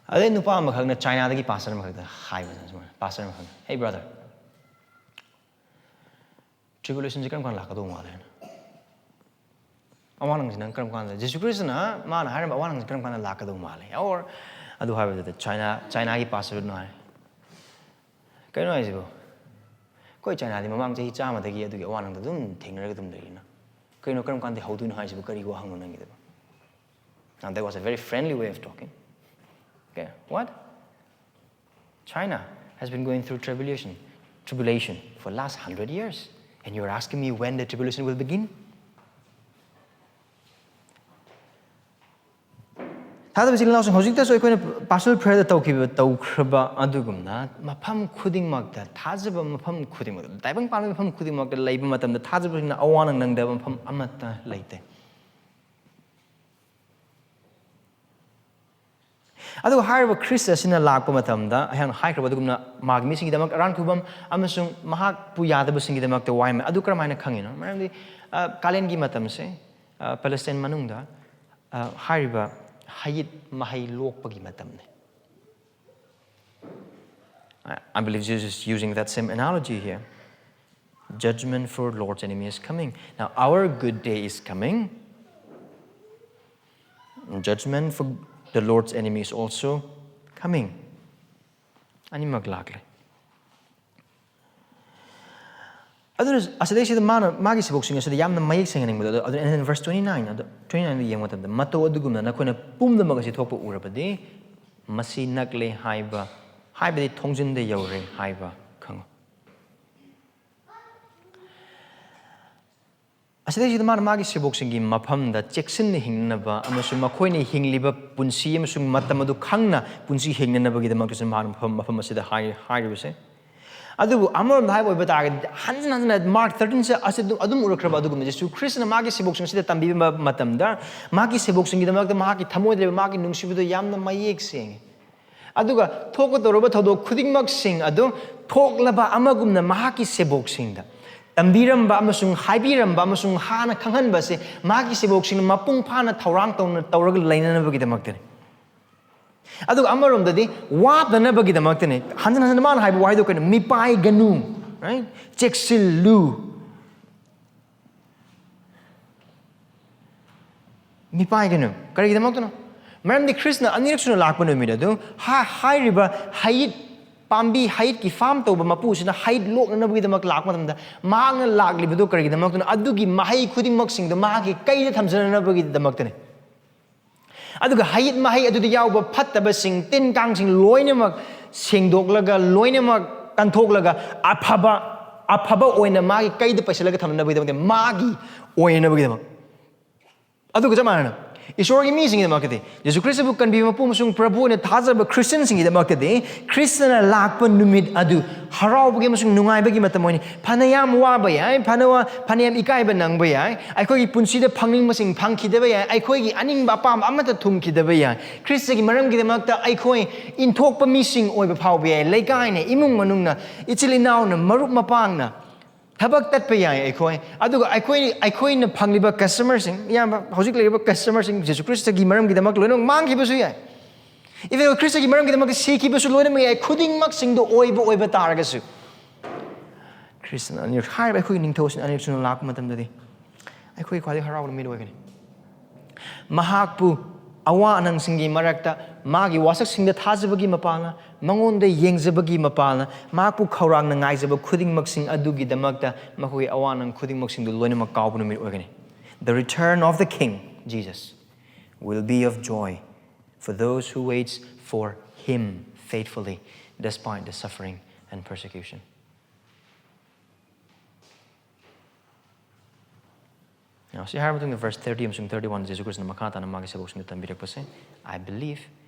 ꯑꯗꯩ ꯅꯨꯄꯥ ꯑꯃꯈꯛꯅ ꯆꯥꯏꯅꯥꯗꯒꯤ pastor ꯑꯃꯈꯛꯇ ꯍꯥꯏꯕ ꯁꯨꯃꯥꯏꯅ, pastor ꯑꯃꯈꯛꯅ, "Hey brother, tribulationꯁꯦ ꯀꯔꯝ ꯀꯥꯟꯗ ꯂꯥꯛꯀꯗꯧ ꯃꯥꯜꯂꯦ?" ꯍꯥꯏꯅ꯫ "ꯑꯋꯥ ꯅꯪꯁꯦ ꯅꯪ ꯀꯔꯝ ꯀꯥꯟꯗ, ꯖꯤꯁꯨ ꯈ꯭ꯔꯤꯁꯇꯅ ꯃꯥꯅ ꯍꯥꯏꯔꯝꯕ ꯑꯋꯥ ꯅꯪꯁꯦ ꯀꯔꯝ ꯀꯥꯟꯗ ꯂꯥꯛꯀꯗꯧ ꯃꯥꯜꯂꯦ?" Or ꯑꯗꯨ ꯍꯥꯏꯕꯗꯨꯗ ꯆꯥꯏꯅꯥ, ꯆꯥꯏꯅꯥꯒꯤ pastorꯗꯨꯅ ꯍꯥꯏ, "ꯀꯩꯅꯣ ꯍꯥꯏꯁꯤꯕꯣ? ꯑꯩꯈꯣꯏ ꯆꯥꯏꯅꯥꯗꯤ ꯃꯃꯥꯡ ꯆꯍꯤ ꯆꯥꯝꯃꯗꯒꯤ ꯑꯗꯨꯒꯤ ꯑꯋꯥ ꯅꯪꯗ ꯑꯗꯨꯝ ꯊꯦꯡꯅꯔꯒ ꯑꯗꯨꯝ ꯂꯩꯔꯤꯅ꯫ ꯀꯩꯅꯣ ꯀꯔꯝ ꯀꯥꯟꯗ ꯍꯧꯗꯣꯏꯅꯣ ꯍꯥꯏꯁꯤꯕꯨ? ꯀꯔꯤ ꯋꯥꯍꯪꯅꯣ ꯅꯪꯒꯤꯗꯨꯕꯣ?" Now, that was a very friendly way of talking. Okay, what? China has been going through tribulation, tribulation for last hundred years, and you're asking me when the tribulation will begin? ꯊꯥꯖꯕ ꯏꯆꯤꯜ ꯏꯅꯥꯎꯁꯤꯡ, ꯍꯧꯖꯤꯛꯇꯁꯨ ꯑꯩꯈꯣꯏꯅ personal prayerꯗ ꯇꯧꯈꯤꯕ, ꯇꯧꯈ꯭ꯔꯕ ꯑꯗꯨꯒꯨꯝꯅ ꯃꯐꯝ ꯈꯨꯗꯤꯡꯃꯛꯇ, ꯊꯥꯖꯕ ꯃꯐꯝ ꯈꯨꯗꯤꯡꯃꯛꯇ, ꯇꯥꯏꯕꯪ ꯄꯥꯟꯕ ꯃꯐꯝ ꯈꯨꯗꯤꯡꯃꯛꯇ ꯂꯩꯕ ꯃꯇꯝꯗ ꯊꯥꯖꯕꯁꯤꯡꯅ ꯑꯋꯥ ꯅꯪ ꯅꯪꯗꯕ ꯃꯐꯝ ꯑꯃꯠꯇ ꯂꯩꯇꯦ꯫ ꯑꯗꯨꯒ ꯍꯥꯏꯔꯤꯕ ꯈ꯭ꯔꯤꯁ ꯑꯁꯤꯅ ꯂꯥꯛꯄ ꯃꯇꯝꯗ, ꯑꯩꯍꯥꯛꯅ ꯍꯥꯏꯈ꯭ꯔꯕ ꯑꯗꯨꯒꯨꯝꯅ, ꯃꯥꯒꯤ ꯃꯤꯁꯤꯡꯒꯤꯗꯃꯛ ꯑꯔꯥꯟ ꯈꯨꯕꯝ ꯑꯃꯁꯨꯡ ꯃꯍꯥꯛꯄꯨ ꯌꯥꯗꯕꯁꯤꯡꯒꯤꯗꯃꯛꯇ ꯋꯥꯏꯃꯦ꯫ ꯑꯗꯨ ꯀꯔꯝꯍꯥꯏꯅ ꯈꯪꯉꯤꯅꯣ? ꯃꯔꯝꯗꯤ, ꯑ, ꯀꯥꯂꯦꯟꯒꯤ ꯃꯇꯝꯁꯦ, ꯑ, ꯄꯦꯂꯦꯁꯇꯥꯏꯟ ꯃꯅꯨꯡꯗ, ꯑ, ꯍꯥꯏꯔꯤꯕ ꯍꯩꯌꯤꯠ ꯃꯍꯩ ꯂꯣꯛꯄꯒꯤ ꯃꯇꯝꯅꯤ꯫ I, I believe Jesus is using that same analogy here. Judgment for Lord's enemy is coming. Now, our good day is coming. Judgment for the Lord's enemy is also coming. ꯑꯅꯤꯃꯛ ꯂꯥꯛꯂꯦ꯫ ꯑꯗꯨꯅ ꯑꯁꯤꯗꯩꯁꯤꯗ ꯃꯥꯅ ꯃꯥꯒꯤ ꯁꯕꯛꯁꯤꯡ ꯑꯁꯤꯗ ꯌꯥꯝꯅ ꯃꯌꯦꯛ ꯁꯦꯡꯍꯟꯅꯤꯡꯕꯗꯣ, ꯑꯗꯨ, ꯑꯗꯨ, and then verse twenty-nine, ꯑꯗꯨ, twenty-nine ꯗ ꯌꯦꯡꯕ ꯃꯇꯝꯗ, "ꯃꯇꯧ ꯑꯗꯨꯒꯨꯝꯅ ꯅꯈꯣꯏꯅ ꯄꯨꯝꯅꯃꯛ ꯑꯁꯤ ꯊꯣꯛꯄ ꯎꯔꯕꯗꯤ, ꯃꯁꯤ ꯅꯛꯂꯦ ꯍꯥꯏꯕ, ꯍꯥꯏꯕꯗꯤ ꯊꯣꯡꯖꯤꯟꯗ ꯌꯧꯔꯦ ꯍꯥꯏꯕ ꯈꯪꯉꯨ"꯫ ꯑꯁꯤꯗꯩꯁꯤꯗ ꯃꯥꯅ ꯃꯥꯒꯤ ꯁꯦꯕꯣꯛꯁꯤꯡꯒꯤ ꯃꯐꯝꯗ ꯆꯦꯛꯁꯤꯟꯅ ꯍꯤꯡꯅꯅꯕ ꯑꯃꯁꯨꯡ ꯃꯈꯣꯏꯅ ꯍꯤꯡꯂꯤꯕ ꯄꯨꯟꯁꯤ ꯑꯃꯁꯨꯡ ꯃꯇꯝ ꯑꯗꯨ ꯈꯪꯅ ꯄꯨꯟꯁꯤ ꯍꯤꯡꯅꯅꯕꯒꯤꯗꯃꯛꯇꯁꯨ ꯃꯥꯅ ꯃꯐꯝ, ꯃꯐꯝ ꯑꯁꯤꯗ ꯍꯥꯏ-, ꯍꯥꯏꯔꯤꯕꯁꯦ꯫ ꯑꯗꯨꯕꯨ ꯑꯃꯔꯣꯝꯗ ꯍꯥꯏꯕ ꯑꯣꯏꯕ ꯇꯥꯔꯒꯗꯤ, ꯍꯟꯖꯤꯟ ꯍꯟꯖꯤꯟꯅ ꯃꯥꯔꯛ ꯊꯥꯔꯇꯤꯟꯁꯦ ꯑꯁꯤ ꯑꯗꯨꯝ, ꯑꯗꯨꯝ ꯎꯔꯛꯈ꯭ꯔꯕ ꯑꯗꯨꯒꯨꯝꯕ ꯖꯤꯁꯨ ꯈ꯭ꯔꯤꯁꯇꯅ ꯃꯥꯒꯤ ꯁꯦꯕꯣꯛꯁꯤꯡ ꯑꯁꯤꯗ ꯇꯝꯕꯤꯕ ꯃꯇꯝꯗ, ꯃꯥꯒꯤ ꯁꯦꯕꯣꯛꯁꯤꯡꯒꯤꯗꯃꯛꯇ ꯃꯍꯥꯛꯀꯤ ꯊꯃꯣꯏꯗ ꯂꯩꯕ ꯃꯥꯒꯤ ꯅꯨꯡꯁꯤꯕꯗꯣ ꯌꯥꯝꯅ ꯃꯌꯦꯛ ꯁꯦꯡꯉꯤ꯫ ꯑꯗꯨꯒ ꯊꯣꯛꯀꯗꯧꯔꯕ ꯊꯧꯗꯣꯛ ꯈꯨꯗꯤꯡꯃꯛꯁꯤꯡ ꯑꯗꯨ ꯊꯣꯛꯂꯕ ꯑꯃꯒꯨꯝꯅ ꯃꯍꯥꯛꯀꯤ ꯁꯦꯕꯣꯛꯁꯤꯡꯗ ꯇꯝꯕꯤꯔꯝꯕ ꯑꯃꯁꯨꯡ ꯍꯥꯏꯕꯤꯔꯝꯕ ꯑꯃꯁꯨꯡ ꯍꯥꯟꯅ ꯈꯪꯍꯟꯕꯁꯦ ꯃꯥꯒꯤ ꯁꯦꯕꯣꯛꯁꯤꯡꯅ ꯃꯄꯨꯡ ꯐꯥꯅ ꯊꯧꯔꯥꯡ ꯇꯧꯅ, ꯇꯧꯔꯒ ꯂꯩꯅꯅꯕꯒꯤꯗꯃꯛꯇꯅꯤ꯫ ꯑꯗꯨꯒ ꯑꯃꯔꯣꯝꯗꯗꯤ ꯋꯥꯗꯅꯕꯒꯤꯗꯃꯛꯇꯅꯤ꯫ ꯍꯟꯖꯤꯟ ꯍꯟꯖꯤꯟ ꯃꯥꯅ ꯍꯥꯏꯕ ꯋꯥꯍꯩꯗꯣ ꯀꯩꯅꯣ? "ꯃꯤꯄꯥꯏꯒꯅꯨ", right? "ꯆꯦꯛꯁꯤꯜꯂꯨ"꯫ "ꯃꯤꯄꯥꯏꯒꯅꯨ"꯫ ꯀꯔꯤꯒꯤꯗꯃꯛꯇꯅꯣ? ꯃꯔꯝꯗꯤ ꯈ꯭ꯔꯤꯁꯅ ꯑꯅꯤꯔꯛ ꯁꯨꯅ ꯂꯥꯛꯄ ꯅꯨꯃꯤꯠ ꯑꯗꯨ ꯍꯥ-, ꯍꯥꯏꯔꯤꯕ ꯍꯩꯠ ꯄꯥꯝꯕꯤ, ꯍꯩꯠꯀꯤ ꯐꯥꯔꯝ ꯇꯧꯕ ꯃꯄꯨꯁꯤꯅ ꯍꯩꯠ ꯂꯣꯛꯅꯅꯕꯒꯤꯗꯃꯛ ꯂꯥꯛꯄ ꯃꯇꯝꯗ, ꯃꯍꯥꯛꯅ ꯂꯥꯛꯂꯤꯕꯗꯨ ꯀꯔꯤꯒꯤꯗꯃꯛꯇꯅꯣ? ꯑꯗꯨꯒꯤ ꯃꯍꯩ ꯈꯨꯗꯤꯡꯃꯛꯁꯤꯡꯗꯨ ꯃꯍꯥꯛꯀꯤ ꯀꯩꯗ ꯊꯝꯖꯅꯅꯕꯒꯤꯗꯃꯛꯇꯅꯤ꯫ ꯑꯗꯨꯒ ꯍꯩꯠ ꯃꯍꯩ ꯑꯗꯨꯗ ꯌꯥꯎꯕ ꯐꯠꯇꯕꯁꯤꯡ, ꯇꯤꯟ ꯀꯥꯡꯁꯤꯡ ꯂꯣꯏꯅꯃꯛ ꯁꯦꯡꯗꯣꯛꯂꯒ, ꯂꯣꯏꯅꯃꯛ ꯀꯟꯊꯣꯛꯂꯒ, ꯑꯐꯕ, ꯑꯐꯕ ꯑꯣꯏꯅ ꯃꯥꯒꯤ ꯀꯩꯗ ꯄꯩꯁꯤꯜꯂꯒ ꯊꯝꯅꯕꯒꯤꯗꯃꯛꯇ, ꯃꯥꯒꯤ ꯑꯣꯏꯅꯕꯒꯤꯗꯃꯛ꯫ ꯑꯗꯨꯒ ꯆꯞ ꯃꯥꯟꯅꯅ ꯏꯁꯣꯔꯒꯤ ꯃꯤꯁꯤꯡꯒꯤꯗꯃꯛꯇꯗꯤ, ꯌꯦꯁꯨ ꯈ꯭ꯔꯤꯁꯇꯕꯨ ꯀꯟꯕꯤꯕ ꯃꯄꯨ ꯑꯃꯁꯨꯡ ꯄ꯭ꯔꯚꯨ ꯑꯣꯏꯅ ꯊꯥꯖꯕ ꯈ꯭ꯔꯤꯁꯇꯤꯌꯟꯁꯤꯡꯒꯤꯗꯃꯛꯇꯗꯤ, ꯈ꯭ꯔꯤꯁꯇꯅ ꯂꯥꯛꯄ ꯅꯨꯃꯤꯠ ꯑꯗꯨ ꯍꯔꯥꯎꯕꯒꯤ ꯑꯃꯁꯨꯡ ꯅꯨꯡꯉꯥꯏꯕꯒꯤ ꯃꯇꯝ ꯑꯣꯏꯅꯤ꯫ ꯐꯅꯌꯥꯝ ꯋꯥꯕ ꯌꯥꯏ, ꯐꯅꯋꯥ-, ꯐꯅꯌꯥꯝ ꯏꯀꯥꯏꯕ ꯅꯪꯕ ꯌꯥꯏ, ꯑꯩꯈꯣꯏꯒꯤ ꯄꯨꯟꯁꯤꯗ ꯐꯪꯅꯤꯡꯕꯁꯤꯡ ꯐꯪꯈꯤꯗꯕ ꯌꯥꯏ, ꯑꯩꯈꯣꯏꯒꯤ ꯑꯅꯤꯡꯕ ꯑꯄꯥꯝꯕ ꯑꯃꯠꯇ ꯊꯨꯡꯈꯤꯗꯕ ꯌꯥꯏ꯫ ꯈ꯭ꯔꯤꯁꯇꯒꯤ ꯃꯔꯝꯒꯤꯗꯃꯛꯇ ꯑꯩꯈꯣꯏ ꯏꯟꯊꯣꯛꯄ ꯃꯤꯁꯤꯡ ꯑꯣꯏꯕ ꯐꯥꯎꯕ ꯌꯥꯏ, ꯂꯩꯀꯥꯏꯅ, ꯏꯃꯨꯡ ꯃꯅꯨꯡꯅ, ꯏꯆꯤꯜ ꯏꯅꯥꯎꯅ, ꯃꯔꯨꯞ ꯃꯄꯥꯡꯅ, ꯊꯕꯛ ꯇꯠꯄ ꯌꯥꯏ ꯑꯩꯈꯣꯏ꯫ ꯑꯗꯨꯒ ꯑꯩꯈꯣꯏ, ꯑꯩꯈꯣꯏꯅ ꯐꯪꯂꯤꯕ ꯀꯁꯇꯃꯔꯁꯤꯡ, ꯏꯌꯥꯝꯕ, ꯍꯧꯖꯤꯛ ꯂꯩꯔꯤꯕ ꯀꯁꯇꯃꯔꯁꯤꯡ ꯖꯤꯁꯨ ꯈ꯭ꯔꯤꯁꯇꯒꯤ ꯃꯔꯝꯒꯤꯗꯃꯛ ꯂꯣꯏꯅꯃꯛ ꯃꯥꯡꯈꯤꯕꯁꯨ ꯌꯥꯏ꯫ Even ꯈ꯭ꯔꯤꯁꯇꯒꯤ ꯃꯔꯝꯒꯤꯗꯃꯛꯇ ꯁꯤꯈꯤꯕꯁꯨ ꯂꯣꯏꯅꯃꯛ ꯌꯥꯏ꯫ ꯈꯨꯗꯤꯡꯃꯛꯁꯤꯡꯗꯣ ꯑꯣꯏꯕ ꯑꯣꯏꯕ ꯇꯥꯔꯒꯁꯨ, ꯈ꯭ꯔꯤꯁꯇꯅ ꯑꯅꯤꯔꯛ, ꯍꯥꯏꯔꯤꯕ ꯑꯩꯈꯣꯏꯒꯤ ꯅꯤꯡꯊꯧꯁꯤꯅ ꯑꯅꯤꯔꯛ ꯁꯨꯅ ꯂꯥꯛꯄ ꯃꯇꯝꯗꯗꯤ, ꯑꯩꯈꯣꯏ ꯈ꯭ꯋꯥꯏꯗꯒꯤ ꯍꯔꯥꯎꯕ ꯅꯨꯃꯤꯠ ꯑꯣꯏꯒꯅꯤ꯫ ꯃꯍꯥꯛꯄꯨ ꯑꯋꯥ ꯑꯅꯪꯁꯤꯡꯒꯤ ꯃꯔꯛꯇ ꯃꯥꯒꯤ ꯋꯥꯁꯛꯁꯤꯡꯗ ꯊꯥꯖꯕꯒꯤ ꯃꯄꯥꯜꯅ, ꯃꯉꯣꯟꯗ ꯌꯦꯡꯖꯕꯒꯤ ꯃꯄꯥꯜꯅ, ꯃꯍꯥꯛꯄꯨ ꯈꯧꯔꯥꯡꯅ ꯉꯥꯏꯖꯕ ꯈꯨꯗꯤꯡꯃꯛꯁꯤꯡ ꯑꯗꯨꯒꯤꯗꯃꯛꯇ ꯃꯈꯣꯏꯒꯤ ꯑꯋꯥ ꯑꯅꯪ ꯈꯨꯗꯤꯡꯃꯛꯁꯤꯡꯗꯨ ꯂꯣꯏꯅꯃꯛ ꯀꯥꯎꯕ ꯅꯨꯃꯤꯠ ꯑꯣꯏꯒꯅꯤ꯫ The return of the King, Jesus, will be of joy for those who waits for him faithfully despite the suffering and persecution. Now, ꯁꯤ ꯍꯥꯏꯔ ꯃꯇꯨꯡꯗ verse thirty ꯑꯃꯁꯨꯡ thirty one ꯖꯦꯁꯨ ꯈ꯭ꯔꯤꯁꯇꯅ ꯃꯈꯥ ꯇꯥꯅ ꯃꯥꯒꯤ ꯁꯦꯕꯣꯛꯁꯤꯡꯗ ꯇꯝꯕꯤꯔꯛꯄꯁꯦ, "I believe